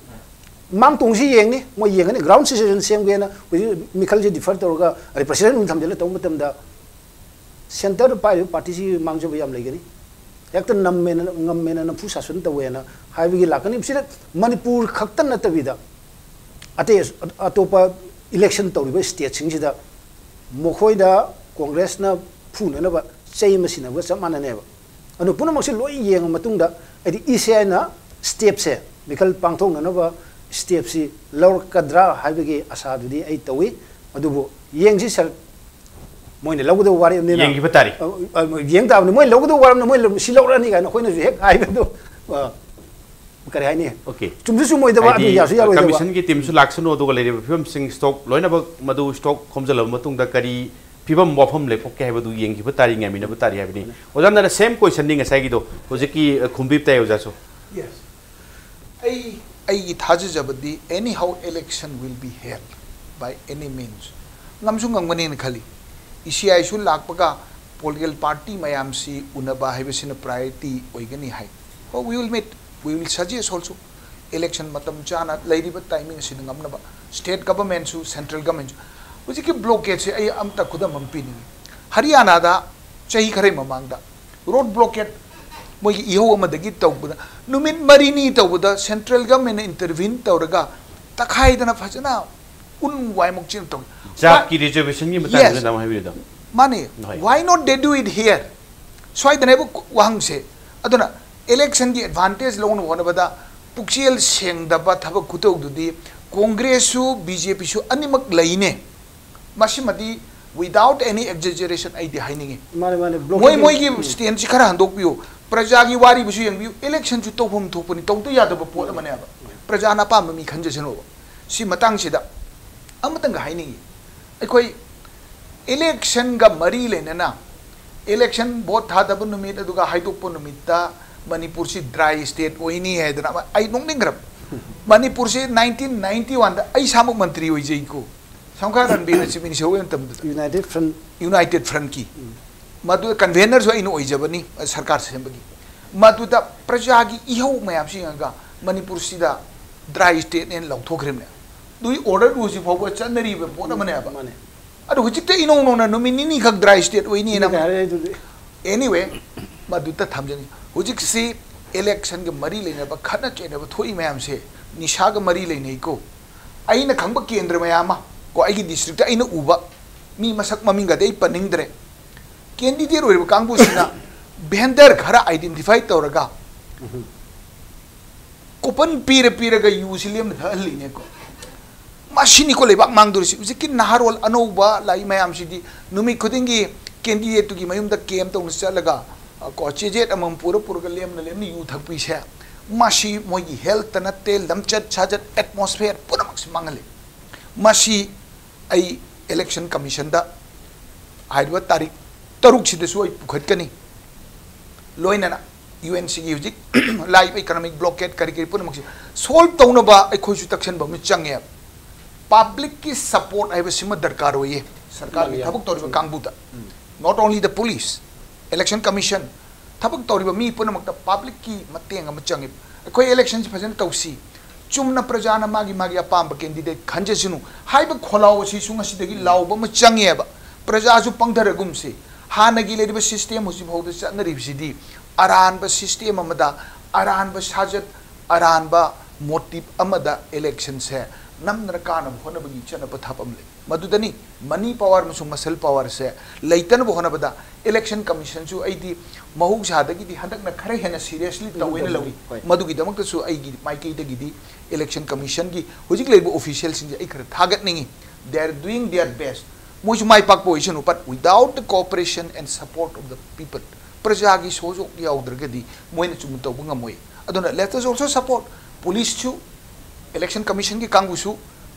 ꯃꯥꯡ ꯇꯣꯡꯁꯤ ꯌꯦꯡꯅꯤ, ꯃꯣꯏ ꯌꯦꯡꯒꯅꯤ꯫ Ground situation ꯁꯦꯝꯒꯦꯅ ꯍꯧꯖꯤꯛ ꯃꯤꯈꯜꯁꯦ defer ꯇꯧꯔꯒ ꯑꯗꯩ president ꯑꯣꯏꯅ ꯊꯝꯖꯤꯜꯂ ꯇꯧꯕ ꯃꯇꯝꯗ centre ꯄꯥꯏꯔꯤꯕ partyꯁꯤ ꯃꯥꯡꯖꯕ ꯌꯥꯝ ꯂꯩꯒꯅꯤ꯫ ꯍꯦꯛꯇ ꯅꯝꯃꯦꯅ, ꯉꯝꯃꯦꯅ ꯅꯝꯐꯨ ꯁꯥꯁꯟ ꯇꯧꯋꯦꯅ ꯍꯥꯏꯕꯒꯤ ꯂꯥꯛꯀꯅꯤ꯫ ꯁꯤꯗ ꯃꯅꯤꯄꯨꯔ ꯈꯛꯇ ꯅꯠꯇꯕꯤꯗ ꯑꯇꯩ ꯑꯇꯣꯞꯄ election ꯇꯧꯔꯤꯕ stateꯁꯤꯡꯁꯤꯗ ꯃꯈꯣꯏꯗ Congressꯅ ꯐꯨꯅꯅꯕ ꯆꯩ ꯑꯃ ꯁꯤꯟꯅꯕꯒ ꯆꯞ ꯃꯥꯟꯅꯅꯦꯕ꯫ ꯑꯗꯨ ꯄꯨꯝꯅꯃꯛꯁꯤ ꯂꯣꯏ ꯌꯦꯡꯉ ꯃꯇꯨꯡꯗ ꯑꯩꯗꯤ ECIꯅ stepꯁꯦ, ꯃꯤꯈꯜ ꯄꯥꯡꯊꯣꯛꯅꯅꯕ stepꯁꯤ ꯂꯧꯔꯛꯀꯗ꯭ꯔꯥ ꯍꯥꯏꯕꯒꯤ ꯑꯁꯥꯗꯨꯗꯤ ꯑꯩ ꯇꯧꯏ꯫ ꯑꯗꯨꯕꯨ ꯌꯦꯡꯁꯤ sir, ꯃꯣꯏꯅ ꯂꯧꯒꯗꯕ ꯋꯥꯔꯦꯞꯅꯤꯅ꯫ ꯌꯦꯡꯈꯤꯕ ꯇꯥꯔꯦ꯫ ꯑ, ꯑ, ꯌꯦꯡ ꯇꯥꯕꯅꯤ꯫ ꯃꯣꯏ ꯂꯧꯒꯗꯕ ꯋꯥꯔꯦꯞꯅ ꯃꯣꯏ ꯂꯧ-, ꯁꯤ ꯂꯧꯔꯛꯑꯅꯤ ꯀꯥꯏꯅ ꯑꯩꯈꯣꯏꯅꯁꯨ ꯍꯦꯛ ꯍꯥꯏꯕꯗꯣ, ꯑ, ꯀꯔꯤ ꯍꯥꯏꯅꯤ? Okay꯫ ꯆꯨꯝꯁꯨ ꯆꯨꯝꯃꯣꯏꯗꯕ, ꯑꯗꯨ ꯍꯥꯏꯗꯤ, ꯌꯥꯁꯨ ꯌꯥꯔꯣꯏꯗꯕ꯫ Commissionꯒꯤ teamꯁꯨ ꯂꯥꯛꯁꯅꯨ, ꯑꯗꯨꯒ ꯂꯩꯔꯤꯕ ꯐꯤꯕꯝꯁꯤꯡ stock ꯂꯣꯏꯅꯃꯛ ꯃꯗꯨ stock ꯈꯣꯝꯖꯤꯜꯂꯕ ꯃꯇꯨꯡꯗ ꯀꯔꯤ ꯐꯤꯕꯝ ꯋꯥꯐꯝ ꯂꯩꯊꯣꯛꯀꯦ ꯍꯥꯏꯕꯗꯨ ꯌꯦꯡꯈꯤꯕ ꯇꯥꯔꯦ, ꯉꯥꯏꯃꯤꯟꯅꯕ ꯇꯥꯔꯦ ꯍꯥꯏꯕꯅꯤ꯫ ꯑꯣꯖꯥ, ꯅꯪꯅ same questionꯅꯤ ꯉꯁꯥꯏꯒꯤꯗꯣ, ꯍꯧꯖꯤꯛꯀꯤ, ꯑ, ꯈꯨꯝꯕꯤꯕ ꯇꯥꯏ ꯑꯣꯖꯥꯁꯨ꯫ Yes꯫ ꯑꯩ, ꯑꯩꯒꯤ ꯊꯥꯖꯖꯕꯗꯤ anyhow election will be held by any means꯫ ꯉꯝꯁꯨ ꯉꯝꯒꯅꯦꯅ ꯈꯜꯂꯤ꯫ ECIꯁꯨ ꯂꯥꯛꯄꯒ political party ꯃꯌꯥꯝꯁꯤ ꯎꯅꯕ ꯍꯥꯏꯕꯁꯤꯅ priority ꯑꯣꯏꯒꯅꯤ ꯍꯥꯏ꯫ Oh, we will meet, we will suggest also꯫ election ꯃꯇꯝ ꯆꯥꯅ ꯂꯩꯔꯤꯕ timing ꯑꯁꯤꯗ ꯉꯝꯅꯕ state government ꯁꯨ central government ꯁꯨ꯫ ꯍꯧꯖꯤꯛꯀꯤ blockade ꯁꯦ ꯑꯩ ꯑꯝꯇ ꯈꯨꯗꯝ ꯑꯃ ꯄꯤꯅꯤꯡꯉꯤ꯫ ꯍꯔꯤꯌꯥꯅꯥꯗ ꯆꯍꯤ ꯈꯔꯒꯤ ꯃꯃꯥꯡꯗ road blockade ꯃꯣꯏꯒꯤ ꯏꯍꯧ ꯑꯃꯗꯒꯤ ꯇꯧꯕꯗ ꯅꯨꯃꯤꯠ ꯃꯔꯤꯅꯤ ꯇꯧꯕꯗ central government ꯅ intervene ꯇꯧꯔꯒ ꯇꯛꯈꯥꯏꯗꯅ ꯐꯖꯅ ꯎꯟ ꯋꯥꯏꯃꯨꯛ ꯆꯦꯟ ꯇꯧꯏ꯫ ꯖꯥꯠꯀꯤ reservation ꯒꯤ ꯃꯇꯥꯡꯗ Yes. ꯇꯥꯃꯣ ꯍꯥꯏꯕꯤꯔꯤꯗꯣ꯫ ꯃꯥꯅꯦ꯫ ꯍꯣꯏ꯫ Why not they do it here? ꯁ꯭ꯋꯥꯏꯗꯅꯦꯕ ꯋꯥꯍꯪꯁꯦ꯫ ꯑꯗꯨꯅ election ꯒꯤ advantage ꯂꯧꯅꯕ ꯍꯣꯠꯅꯕꯗ ꯄꯨꯛꯆꯦꯜ ꯁꯦꯡꯗꯕ ꯊꯕꯛ ꯈꯨꯇꯧꯗꯨꯗꯤ Congress ꯁꯨ B J P ꯁꯨ ꯑꯅꯤꯃꯛ ꯂꯩꯅꯦ꯫ ꯃꯁꯤꯃꯗꯤ without any exaggeration ꯑꯩꯗꯤ ꯍꯥꯏꯅꯤꯡꯉꯤ꯫ ꯃꯥꯅꯦ, ꯃꯥꯅꯦ, blockade ꯃꯣꯏ ꯃꯣꯏꯒꯤ ꯎꯝ꯫ stand ꯁꯤ ꯈꯔ ꯍꯟꯗꯣꯛꯄꯤꯌꯨ꯫ ꯄ꯭ꯔꯖꯥꯒꯤ ꯋꯥꯔꯤꯕꯨꯁꯨ ꯌꯦꯡꯕꯤꯌꯨ꯫ Election ꯁꯨ ꯇꯧꯐꯝ ꯊꯣꯛꯄꯅꯤ, ꯇꯧꯗ ꯌꯥꯗꯕ ꯄꯣꯠ ꯑꯃꯅꯦꯕ꯫ ꯄ꯭ꯔꯖꯥꯅ ꯑꯄꯥꯝꯕ ꯃꯤ ꯈꯟꯖꯁꯅꯨꯕ꯫ ꯁꯤ ꯃꯇꯥꯡꯁꯤꯗ ꯑꯃꯇꯪꯒ ꯍꯥꯏꯅꯤꯡꯉꯤ꯫ ꯑꯩꯈꯣꯏ election ꯒ ꯃꯔꯤ ꯂꯩꯅꯅ election vote ꯊꯥꯗꯕ ꯅꯨꯃꯤꯠ ꯑꯗꯨꯒ ꯍꯥꯏꯗꯣꯛꯄ ꯅꯨꯃꯤꯠꯇ ꯃꯅꯤꯄꯨꯔꯁꯤ dry state ꯑꯣꯏꯅꯤ ꯍꯥꯏꯗꯅ ꯑꯃ ꯑꯩ ꯅꯣꯛꯅꯤꯡꯈ꯭ꯔꯕ꯫ ꯃꯅꯤꯄꯨꯔꯁꯤ nineteen ninety one ꯗ ꯑꯩ ꯏꯁꯥꯃꯛ ꯃꯟꯇ꯭ꯔꯤ ꯑꯣꯏꯖꯩꯀꯣ꯫ ꯁꯝꯈꯥ ꯔꯟꯕꯤꯔꯅ Chief Minister ꯑꯣꯏꯕ ꯃꯇꯝꯗꯨꯗ꯫ United Front United Front ꯀꯤ꯫ ꯃꯗꯨ convener ꯁꯨ ꯑꯩꯅ ꯑꯣꯏꯖꯕꯅꯤ, ꯁꯔꯀꯥꯔ ꯁꯦꯝꯕꯒꯤ꯫ ꯃꯗꯨꯗ ꯄ꯭ꯔꯖꯥꯒꯤ ꯏꯍꯧ ꯃꯌꯥꯝꯁꯤ ꯌꯦꯡꯉꯒ ꯃꯅꯤꯄꯨꯔꯁꯤꯗ dry state ꯅꯦꯅ ꯂꯥꯎꯊꯣꯛꯈ꯭ꯔꯤꯕꯅꯦ꯫ ꯑꯗꯨꯒꯤ order ꯗꯨ ꯍꯧꯖꯤꯛ ꯐꯥꯎꯕ ꯆꯠꯅꯔꯤꯕ ꯄꯣꯠ ꯑꯃꯅꯦꯕ꯫ ꯃꯥꯅꯦ꯫ ꯑꯗꯣ ꯍꯧꯖꯤꯛꯇ ꯏꯅꯧ ꯅꯧꯅ ꯅꯨꯃꯤꯠ ꯅꯤꯅꯤ ꯈꯛ dry state ꯑꯣꯏꯅꯤꯅ ꯃꯤꯅ ꯍꯥꯏꯔꯛꯏꯗꯨꯗꯤ꯫ Anyway, ꯃꯗꯨꯗ ꯊꯝꯖꯅꯤꯡꯉꯤ꯫ ꯍꯧꯖꯤꯛꯁꯤ election ꯒ ꯃꯔꯤ ꯂꯩꯅꯕ ꯈꯠꯅ ꯆꯩꯅꯕ ꯊꯣꯛꯏ ꯃꯌꯥꯝꯁꯦ ꯅꯤꯁꯥꯒ ꯃꯔꯤ ꯂꯩꯅꯩꯀꯣ꯫ ꯑꯩꯅ ꯈꯪꯕ ꯀꯦꯟꯗ꯭ꯔ ꯃꯌꯥꯝ ꯑꯃ ꯀꯣ, ꯑꯩꯒꯤ district ꯇ ꯑꯩꯅ ꯎꯕ ꯃꯤ ꯃꯁꯛ ꯃꯃꯤꯡꯒꯗꯤ ꯑꯩ ꯄꯟꯅꯤꯡꯗ꯭ꯔꯦ꯫ Candidate ꯑꯣꯏꯔꯤꯕ ꯀꯥꯡꯕꯨꯁꯤꯅ vendor ꯈꯔ identify ꯇꯧꯔꯒ coupon ꯄꯤꯔ ꯄꯤꯔꯒ ꯌꯨꯁꯤ ꯂꯦꯝꯅ ꯊꯛꯍꯜꯂꯤꯅꯦꯀꯣ꯫ ꯃꯁꯤꯅꯤꯀꯣ ꯂꯩꯕꯥꯛ ꯃꯥꯡꯗꯣꯔꯤꯁꯤ꯫ ꯍꯧꯖꯤꯛꯀꯤ ꯅꯍꯥꯔꯣꯜ ꯑꯅꯧꯕ ꯂꯥꯛꯏ ꯃꯌꯥꯝꯁꯤꯗꯤ ꯅꯨꯃꯤꯠ ꯈꯨꯗꯤꯡꯒꯤ candidate ꯇꯨꯒꯤ ꯃꯌꯨꯝꯗ camp ꯇꯧꯅ ꯆꯠꯂꯒ, ꯑ, ꯀꯣ, ꯆꯦꯖꯦꯠ ꯑꯃꯃꯝ ꯄꯨꯔ ꯄꯨꯔꯒ ꯂꯦꯝꯅ ꯂꯦꯝꯅ ꯌꯨ ꯊꯛꯄꯤꯁꯦ, ꯃꯁꯤ ꯃꯣꯏꯒꯤ health ꯇ ꯅꯠꯇꯦ, ꯂꯝꯆꯠ ꯁꯥꯖꯠ, atmosphere ꯄꯨꯝꯅꯃꯛꯁꯤ ꯃꯥꯡꯍꯜꯂꯤ꯫ ꯃꯁꯤ ꯑꯩ election commission ꯗ ꯍꯥꯏꯔꯤꯕ ꯇꯥꯔꯤꯛ ꯇꯔꯨꯛꯁꯤꯗꯁꯨ ꯑꯩ ꯄꯨꯈꯠꯀꯅꯤ꯫ ꯂꯣꯏꯅꯅ U N C ꯒꯤ ꯍꯧꯖꯤꯛ ꯂꯥꯛꯏꯕ economic blockade ꯀꯔꯤ ꯀꯔꯤ ꯄꯨꯝꯅꯃꯛꯁꯤ solve ꯇꯧꯅꯕ ꯑꯩꯈꯣꯏꯁꯨ ꯇꯛꯁꯟꯕ ꯑꯃ ꯆꯪꯉꯦ꯫ Public ꯀꯤ support ꯍꯥꯏꯕꯁꯤꯃ ꯗꯔꯀꯥꯔ ꯑꯣꯏꯌꯦ꯫ ꯁꯔꯀꯥꯔꯒꯤ ꯃꯥꯅꯤ, ꯌꯥꯝ ꯊꯕꯛ ꯇꯧꯔꯤꯕ ꯆꯨꯝꯃꯤ꯫ ꯀꯥꯡꯕꯨꯗ, not only the police, election commission, ꯊꯕꯛ ꯇꯧꯔꯤꯕ ꯃꯤ ꯄꯨꯝꯅꯃꯛꯇ public ꯀꯤ ꯃꯇꯦꯡ ꯑꯃ ꯆꯪꯉꯤ꯫ ꯑꯩꯈꯣꯏ ꯏꯂꯦꯛꯁꯟꯁꯤ ꯐꯖꯅ ꯇꯧꯁꯤ, ꯆꯨꯝꯅ ꯄ꯭ꯔꯖꯥꯅ ꯃꯥꯒꯤ ꯃꯥꯒꯤ ꯑꯄꯥꯝꯕ ꯀꯦꯟꯗꯤꯗꯦꯠ ꯈꯟꯖꯁꯅꯨ ꯍꯥꯏꯕ ꯈꯣꯜꯂꯥꯎ ꯑꯁꯤꯁꯨ ꯉꯁꯤꯗꯒꯤ ꯂꯥꯎꯕ ꯑꯃ ꯆꯪꯉꯦꯕ꯫ ꯄ꯭ꯔꯖꯥꯁꯨ ꯄꯪꯊꯔꯒꯨꯝꯁꯤ, ꯍꯥꯟꯅꯒꯤ ꯂꯩꯔꯤꯕ ꯁꯤꯁꯇꯦꯝ ꯍꯧꯖꯤꯛ ꯐꯥꯎꯗ ꯆꯠꯅꯔꯤꯕꯁꯤꯗꯤ ꯑꯔꯥꯟꯕ ꯁꯤꯁꯇꯦꯝ ꯑꯃꯗ, ꯑꯔꯥꯟꯕ ꯁꯥꯖꯠ, ꯑꯔꯥꯟꯕ ꯃꯣꯇꯤꯞ ꯑꯃꯗ ꯏꯂꯦꯛꯁꯟꯁꯦ ꯅꯝꯗꯅ ꯀꯥꯅꯕ ꯍꯣꯠꯅꯕꯒꯤ ꯆꯠꯅ ꯄꯊꯥꯞ ꯑꯃ ꯂꯩ꯫ ꯃꯗꯨꯗꯅꯤ ꯃꯅꯤ ꯄꯥꯋꯔ ꯑꯃꯁꯨꯡ ꯃꯁꯜ ꯄꯥꯋꯔꯁꯦ ꯂꯩꯇꯅꯕ ꯍꯣꯠꯅꯕꯗ ꯏꯂꯦꯛꯁꯟ ꯀꯃꯤꯁꯟꯁꯨ ꯑꯩꯗꯤ ꯃꯍꯧꯁꯥꯗꯒꯤꯗꯤ ꯍꯟꯗꯛꯅ ꯈꯔ ꯍꯦꯟꯅ ꯁꯤꯔꯤꯌꯁꯂꯤ ꯇꯧꯋꯦꯅ ꯂꯧꯏ꯫ ꯍꯣꯏ꯫ ꯃꯗꯨꯒꯤꯗꯃꯛꯇꯁꯨ ꯑꯩꯒꯤ ꯃꯥꯏꯀꯩꯗꯒꯤꯗꯤ ꯏꯂꯦꯛꯁꯟ ꯀꯃꯤꯁꯟꯒꯤ ꯍꯧꯖꯤꯛ ꯂꯩꯔꯤꯕ ꯑꯣꯐꯤꯁꯤꯌꯦꯜꯁꯤꯡꯁꯦ ꯑꯩ ꯈꯔ ꯊꯥꯒꯠꯅꯤꯡꯉꯤ꯫ They are doing their best꯫ ꯃꯣꯏꯁꯨ ꯃꯥꯏ ꯄꯥꯛꯄ ꯑꯣꯏꯁꯅꯨ, but without the cooperation and support of the people, ꯄ꯭ꯔꯖꯥꯒꯤ ꯁꯣꯖꯣꯛ ꯌꯥꯎꯗ꯭ꯔꯒꯗꯤ ꯃꯣꯏꯅ ꯆꯨꯝꯅ ꯇꯧꯕ ꯉꯝꯃꯣꯏ꯫ ꯑꯗꯨꯅ let us also support ꯄꯨꯂꯤꯁꯁꯨ, ꯏꯂꯦꯛꯁꯟ ꯀꯃꯤꯁꯟꯒꯤ ꯀꯥꯡꯕꯨꯁꯨ,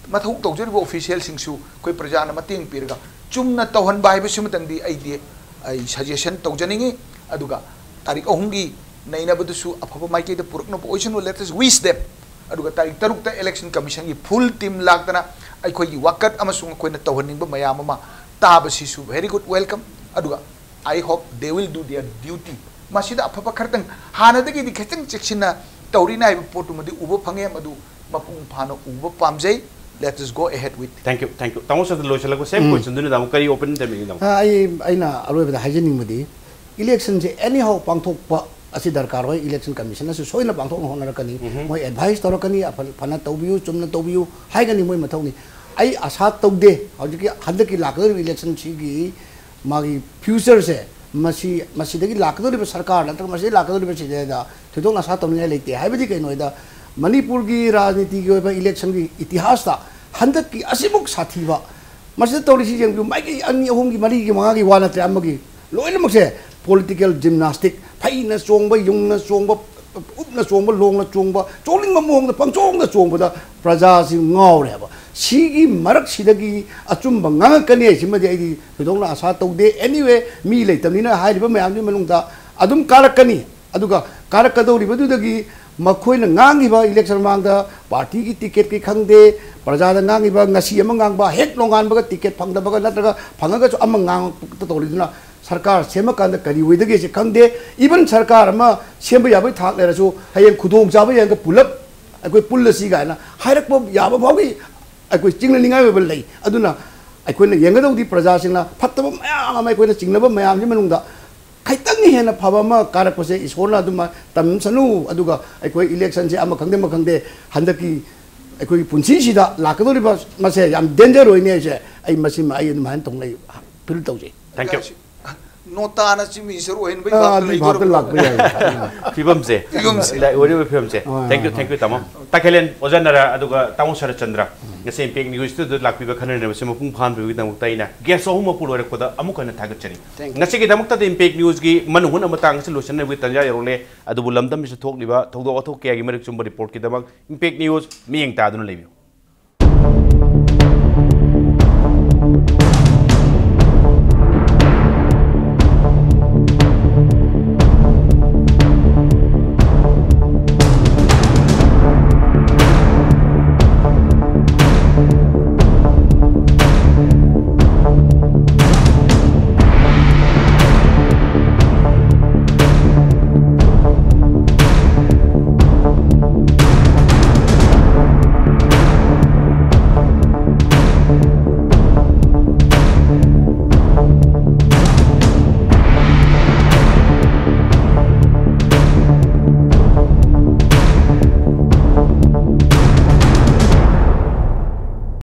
ꯃꯊꯧ ꯇꯧꯖꯔꯤꯕ ꯑꯣꯐꯤꯁꯤꯌꯦꯜꯁꯤꯡꯁꯨ ꯑꯩꯈꯣꯏ ꯄ꯭ꯔꯖꯥꯅ ꯃꯇꯦꯡ ꯄꯤꯔꯒ ꯆꯨꯝꯅ ꯇꯧꯍꯟꯕ ꯍꯥꯏꯕꯁꯤꯃꯇꯪꯗꯤ ꯑꯩꯗꯤ ꯑꯩ ꯁꯖꯦꯁꯟ ꯇꯧꯖꯅꯤꯡꯉꯤ꯫ ꯑꯗꯨꯒ ꯇꯥꯔꯤꯛ ꯑꯍꯨꯝꯒꯤ ꯅꯩꯅꯕꯗꯨꯁꯨ ꯑꯐꯕ ꯃꯥꯏꯀꯩꯗ ꯄꯨꯔꯛꯅꯕ ꯑꯣꯏꯁꯅꯨ, let us wish them꯫ ꯑꯗꯨꯒ ꯇꯥꯔꯤꯛ ꯇꯔꯨꯛꯇ ꯏꯂꯦꯛꯁꯟ ꯀꯃꯤꯁꯟꯒꯤ ꯐꯨꯜ ꯇꯤꯝ ꯂꯥꯛꯇꯅ ꯑꯩꯈꯣꯏꯒꯤ ꯋꯥꯀꯠ ꯑꯃꯁꯨꯡ ꯑꯩꯈꯣꯏꯅ ꯇꯧꯍꯟꯅꯤꯡꯕ ꯃꯌꯥꯝ ꯑꯃ ꯇꯥꯕꯁꯤꯁꯨ very good welcome꯫ ꯑꯗꯨꯒ I hope they will do their duty꯫ ꯃꯁꯤꯗ ꯑꯐꯕ ꯈꯔꯇꯪ, ꯍꯥꯟꯅꯗꯒꯤꯗꯤ ꯈꯤꯇꯪ ꯆꯦꯛꯁꯤꯟꯅ ꯇꯧꯔꯤꯅ ꯍꯥꯏꯕ ꯄꯣꯠꯇꯨꯃꯗꯤ ꯎꯕ ꯐꯪꯉꯦ, ꯃꯗꯨ ꯃꯄꯨꯡ ꯐꯥꯅ ꯎꯕ ꯄꯥꯝꯖꯩ꯫ Let us go ahead with꯫ Thank you, thank you꯫ ꯇꯥꯃꯣ ꯁꯗ ꯂꯣꯏꯁꯤꯜꯂꯛꯄ ꯁꯦꯝ ꯎꯝ꯫ ꯀꯣꯏꯁꯟꯗꯨꯅꯤ ꯇꯥꯃꯣ, ꯀꯔꯤ ꯑꯣꯄꯤꯅꯤꯌꯟ ꯊꯝꯕꯤꯒꯦ ꯇꯥꯃꯣ? ꯑ, ꯑꯩ ꯑꯩꯅ ꯑꯔꯣꯏꯕꯗ ꯍꯥꯏꯖꯅꯤꯡꯕꯗꯤ, ꯏꯂꯦꯛꯁꯟꯁꯦ ꯑꯦꯅꯤ ꯍꯥꯎ ꯄꯥꯡꯊꯣꯛꯄ ꯑꯁꯤ ꯗꯔꯀꯥꯔ ꯑꯣꯏ꯫ ꯏꯂꯦꯛꯁꯟ ꯀꯃꯤꯁꯟꯅꯁꯨ ꯁꯣꯏꯗꯅ ꯄꯥꯡꯊꯣꯛꯅ ꯍꯣꯠꯅꯔꯛꯀꯅꯤ꯫ ꯎꯝꯍꯨꯝ꯫ ꯃꯣꯏ ꯑꯦꯗꯚꯥꯏꯁ ꯇꯧꯔꯛꯀꯅꯤ, ꯑꯐ- ꯐꯅ ꯇꯧꯕꯤꯌꯨ, ꯆꯨꯝꯅ ꯇꯧꯕꯤꯌꯨ ꯍꯥꯏꯒꯅꯤ, ꯃꯣꯏ ꯃꯊꯧꯅꯤ꯫ ꯑꯩ ꯑꯥꯁꯥ ꯇꯧꯗꯦ ꯍꯧꯖꯤꯛꯀꯤ ꯍꯟꯗꯛꯀꯤ ꯂꯥꯛꯀꯗꯧꯔꯤꯕ ꯏꯂꯦꯛꯁꯟꯁꯤꯒꯤ ꯃꯥꯒꯤ ꯐ꯭ꯌꯨꯆꯔꯁꯦ, ꯃꯁꯤ ꯃꯁꯤꯗꯒꯤ ꯂꯥꯛꯀꯗꯧꯔꯤꯕ ꯁꯔꯀꯥꯔ ꯅꯠꯇ꯭ꯔꯒ ꯃꯁꯤꯗꯒꯤ ꯂꯥꯛꯀꯗꯧꯔꯤꯕ ꯁꯤꯗꯩꯗ ꯊꯣꯏꯗꯣꯛꯅ ꯑꯥꯁꯥ ꯇꯧꯅꯤꯡꯉꯥꯏ ꯂꯩꯇꯦ꯫ ꯍꯥꯏꯕꯗꯤ ꯀꯩꯅꯣ ꯍꯥꯏꯗ, ꯃꯅꯤꯄꯨꯔꯒꯤ ꯔꯥꯖꯅꯤꯇꯤꯒꯤ ꯑꯣꯏꯕ ꯏꯂꯦꯛꯁꯟꯒꯤ ꯏꯇꯤꯍꯥꯁꯇ ꯍꯟꯗꯛꯀꯤ ꯑꯁꯤꯃꯨꯛ ꯁꯥꯊꯤꯕ, ꯃꯁꯤꯗ ꯇꯧꯔꯤꯁꯤ ꯌꯦꯡꯕꯤꯌꯨ, ꯃꯥꯏꯀꯩ ꯑꯅꯤ, ꯑꯍꯨꯝꯒꯤ, ꯃꯔꯤꯒꯤ, ꯃꯉꯥꯒꯤ ꯋꯥ ꯅꯠꯇ꯭ꯔꯦ, ꯑꯃꯒꯤ ꯂꯣꯏꯅꯃꯛꯁꯦ ꯄꯣꯂꯤꯇꯤꯀꯦꯜ ꯖꯤꯝꯅꯥꯁꯇꯤꯛ, ꯐꯩꯅ ꯆꯣꯡꯕ, ꯌꯨꯡꯅ ꯆꯣꯡꯕ, ꯎꯞꯅ ꯆꯣꯡꯕ, ꯂꯣꯡꯅ ꯆꯣꯡꯕ, ꯆꯣꯡꯅꯤꯡꯕ ꯃꯑꯣꯡꯗ ꯄꯪꯆꯣꯡꯗ ꯆꯣꯡꯕꯗ ꯄ꯭ꯔꯖꯥꯁꯤ ꯉꯥꯎꯔꯦ ꯍꯥꯏꯕ꯫ ꯁꯤꯒꯤ ꯃꯔꯛꯁꯤꯗꯒꯤ ꯑꯆꯨꯝꯕ ꯉꯥꯡꯉꯛꯀꯅꯤ ꯍꯥꯏꯁꯤꯃꯗꯤ ꯑꯩꯗꯤ ꯊꯣꯏꯗꯣꯛꯅ ꯑꯥꯁꯥ ꯇꯧꯗꯦ꯫ ꯑꯦꯅꯤꯋꯦ, ꯃꯤ ꯂꯩꯇꯕꯅꯤꯅ ꯍꯥꯏꯔꯤꯕ ꯃꯌꯥꯝꯗꯨꯒꯤ ꯃꯅꯨꯡꯗ ꯑꯗꯨꯝ ꯀꯥꯔꯛꯀꯅꯤ꯫ ꯑꯗꯨꯒ ꯀꯥꯔꯛꯀꯗꯧꯔꯤꯕꯗꯨꯗꯒꯤ ꯃꯈꯣꯏꯅ ꯉꯥꯡꯉꯤꯕ ꯏꯂꯦꯛꯁꯟ ꯃꯃꯥꯡꯗ ꯄꯥꯔꯇꯤꯒꯤ ꯇꯤꯀꯦꯠꯀꯤ ꯈꯪꯗꯦ, ꯄ꯭ꯔꯖꯥꯗ ꯉꯥꯡꯉꯤꯕ ꯉꯁꯤ ꯑꯃ ꯉꯥꯡꯕ, ꯍꯦꯛ ꯅꯣꯡꯉꯥꯟꯕꯒ ꯇꯤꯀꯦꯠ ꯐꯪꯗꯕꯒ ꯅꯠꯇ꯭ꯔꯒ ꯐꯪꯉꯒꯁꯨ ꯑꯃ ꯉꯥꯡꯉꯛꯇ ꯇꯧꯔꯤꯗꯨꯅ ꯁꯔꯀꯥꯔ ꯁꯦꯝꯃꯀꯥꯟꯗ ꯀꯔꯤ ꯑꯣꯏꯗꯒꯦꯁꯦ ꯈꯪꯗꯦ꯫ ꯏꯚꯟ ꯁꯔꯀꯥꯔ ꯑꯃ ꯁꯦꯝꯕ ꯌꯥꯕꯒꯤ ꯊꯥꯛ ꯂꯩꯔꯁꯨ, ꯍꯌꯦꯡ ꯈꯨꯗꯣꯡꯆꯥꯕ ꯌꯦꯡꯉꯒ ꯄꯨꯂꯞ ꯑꯩꯈꯣꯏ ꯄꯨꯜꯂꯁꯤ ꯀꯥꯏꯅ ꯍꯥꯏꯔꯛꯄ ꯌꯥꯕ ꯐꯥꯎꯒꯤ ꯑꯩꯈꯣꯏ ꯆꯤꯡꯅꯅꯤꯡꯉꯥꯏ ꯑꯣꯏꯕ ꯂꯩ꯫ ꯑꯗꯨꯅ ꯑꯩꯈꯣꯏꯅ ꯌꯦꯡꯒꯗꯧꯗꯤ ꯄ꯭ꯔꯖꯥꯁꯤꯡꯅ ꯐꯠꯇꯕ ꯃꯌꯥꯝ ꯑꯃ ꯑꯩꯈꯣꯏꯅ ꯆꯤꯡꯅꯕ ꯃꯌꯥꯝꯁꯤ ꯃꯅꯨꯡꯗ ꯈꯤꯇꯪ ꯍꯦꯟꯅ ꯐꯕ ꯑꯃ ꯀꯥꯔꯛꯄꯁꯦ ꯏꯁꯣꯔꯅ ꯑꯗꯨꯝ ꯇꯝꯁꯅꯨ꯫ ꯑꯗꯨꯒ ꯑꯩꯈꯣꯏ ꯏꯂꯦꯛꯁꯟꯁꯦ ꯑꯃ ꯈꯪꯗꯦ ꯑꯃ ꯈꯪꯗꯦ, ꯍꯟꯗꯛꯀꯤ ꯑꯩꯈꯣꯏꯒꯤ ꯄꯨꯟꯁꯤꯁꯤꯗ ꯂꯥꯛꯀꯗꯧꯔꯤꯕ ꯃꯁꯦ ꯌꯥꯝ ꯗꯦꯟꯖꯔ ꯑꯣꯏꯅꯤ ꯍꯥꯏꯁꯦ ꯑꯩ ꯃꯁꯤꯃ ꯑꯩ ꯑꯗꯨꯃꯥꯏꯅ ꯇꯧꯅꯩ, ꯐꯤꯜ ꯇꯧꯖꯩ꯫ Thank you. ꯅꯣꯇꯥꯅ ꯆꯤꯃꯤ ꯁꯔꯨꯛ ꯑꯣꯏꯍꯟꯕꯒꯤ ꯑꯥ, ꯚꯥꯕꯇ ꯑꯗꯨꯒꯤ ꯚꯥꯕꯇ ꯂꯩꯗꯣꯔꯕꯅꯤ꯫ ꯂꯥꯛꯄ ꯌꯥꯏ꯫ ꯐꯤꯕꯝꯁꯦ꯫ ꯂꯥꯛꯏ ꯑꯣꯏꯔꯤꯕ ꯐꯤꯕꯝꯁꯦ꯫ ꯍꯣꯏ, Thank you, ꯍꯣꯏ, thank you, ꯇꯥꯃꯣ꯫ ꯇꯈꯦꯜꯂꯦꯟ ꯑꯣꯖꯥ ꯅꯔꯥ ꯑꯗꯨꯒ ꯇꯥꯃꯣ ꯁꯔꯠꯆꯟꯗ꯭ꯔ, ꯉꯁꯤ ꯏꯝꯄꯦꯛ ꯅ꯭ꯌꯨꯁꯇꯨꯗ ꯂꯥꯛꯄꯤꯕ ꯈꯟꯅꯅꯕꯁꯦ ꯃꯄꯨꯡ ꯐꯥꯍꯟꯕꯤꯕꯒꯤꯗꯃꯛꯇ ꯑꯩꯅ ꯒꯦꯁ ꯑꯍꯨꯝꯃꯛ ꯄꯨ ꯂꯣꯏꯔꯛꯄꯗ ꯑꯃꯨꯛ ꯍꯟꯅ ꯊꯥꯒꯠꯆꯔꯤ꯫ Thank you. ꯉꯁꯤꯒꯤꯗꯃꯛꯇꯗꯤ ꯏꯝꯄꯦꯛ ꯅ꯭ꯌꯨꯁꯀꯤ ꯃꯅꯨꯡ ꯍꯨꯠ ꯑꯃꯇꯥꯡ ꯑꯁꯤ ꯂꯣꯏꯁꯤꯟꯅꯕꯒꯤ ꯇꯥꯟꯖꯥ ꯌꯧꯔꯛꯂꯦ꯫ ꯑꯗꯨꯕꯨ ꯂꯝꯗꯝꯁꯤꯗ ꯊꯣꯛꯂꯤꯕ ꯊꯧꯗꯣꯛ ꯋꯥꯊꯣꯛ ꯀꯌꯥꯒꯤ ꯃꯔꯤꯛ ꯆꯨꯝꯕ ꯔꯤꯄꯣꯔꯠꯀꯤꯗꯃꯛ ꯏꯝꯄꯦꯛ ꯅ꯭ꯌꯨꯁ ꯃꯤꯠꯌꯦꯡ ꯇꯥꯗꯨꯅ ꯂꯩꯕꯤꯌꯨ꯫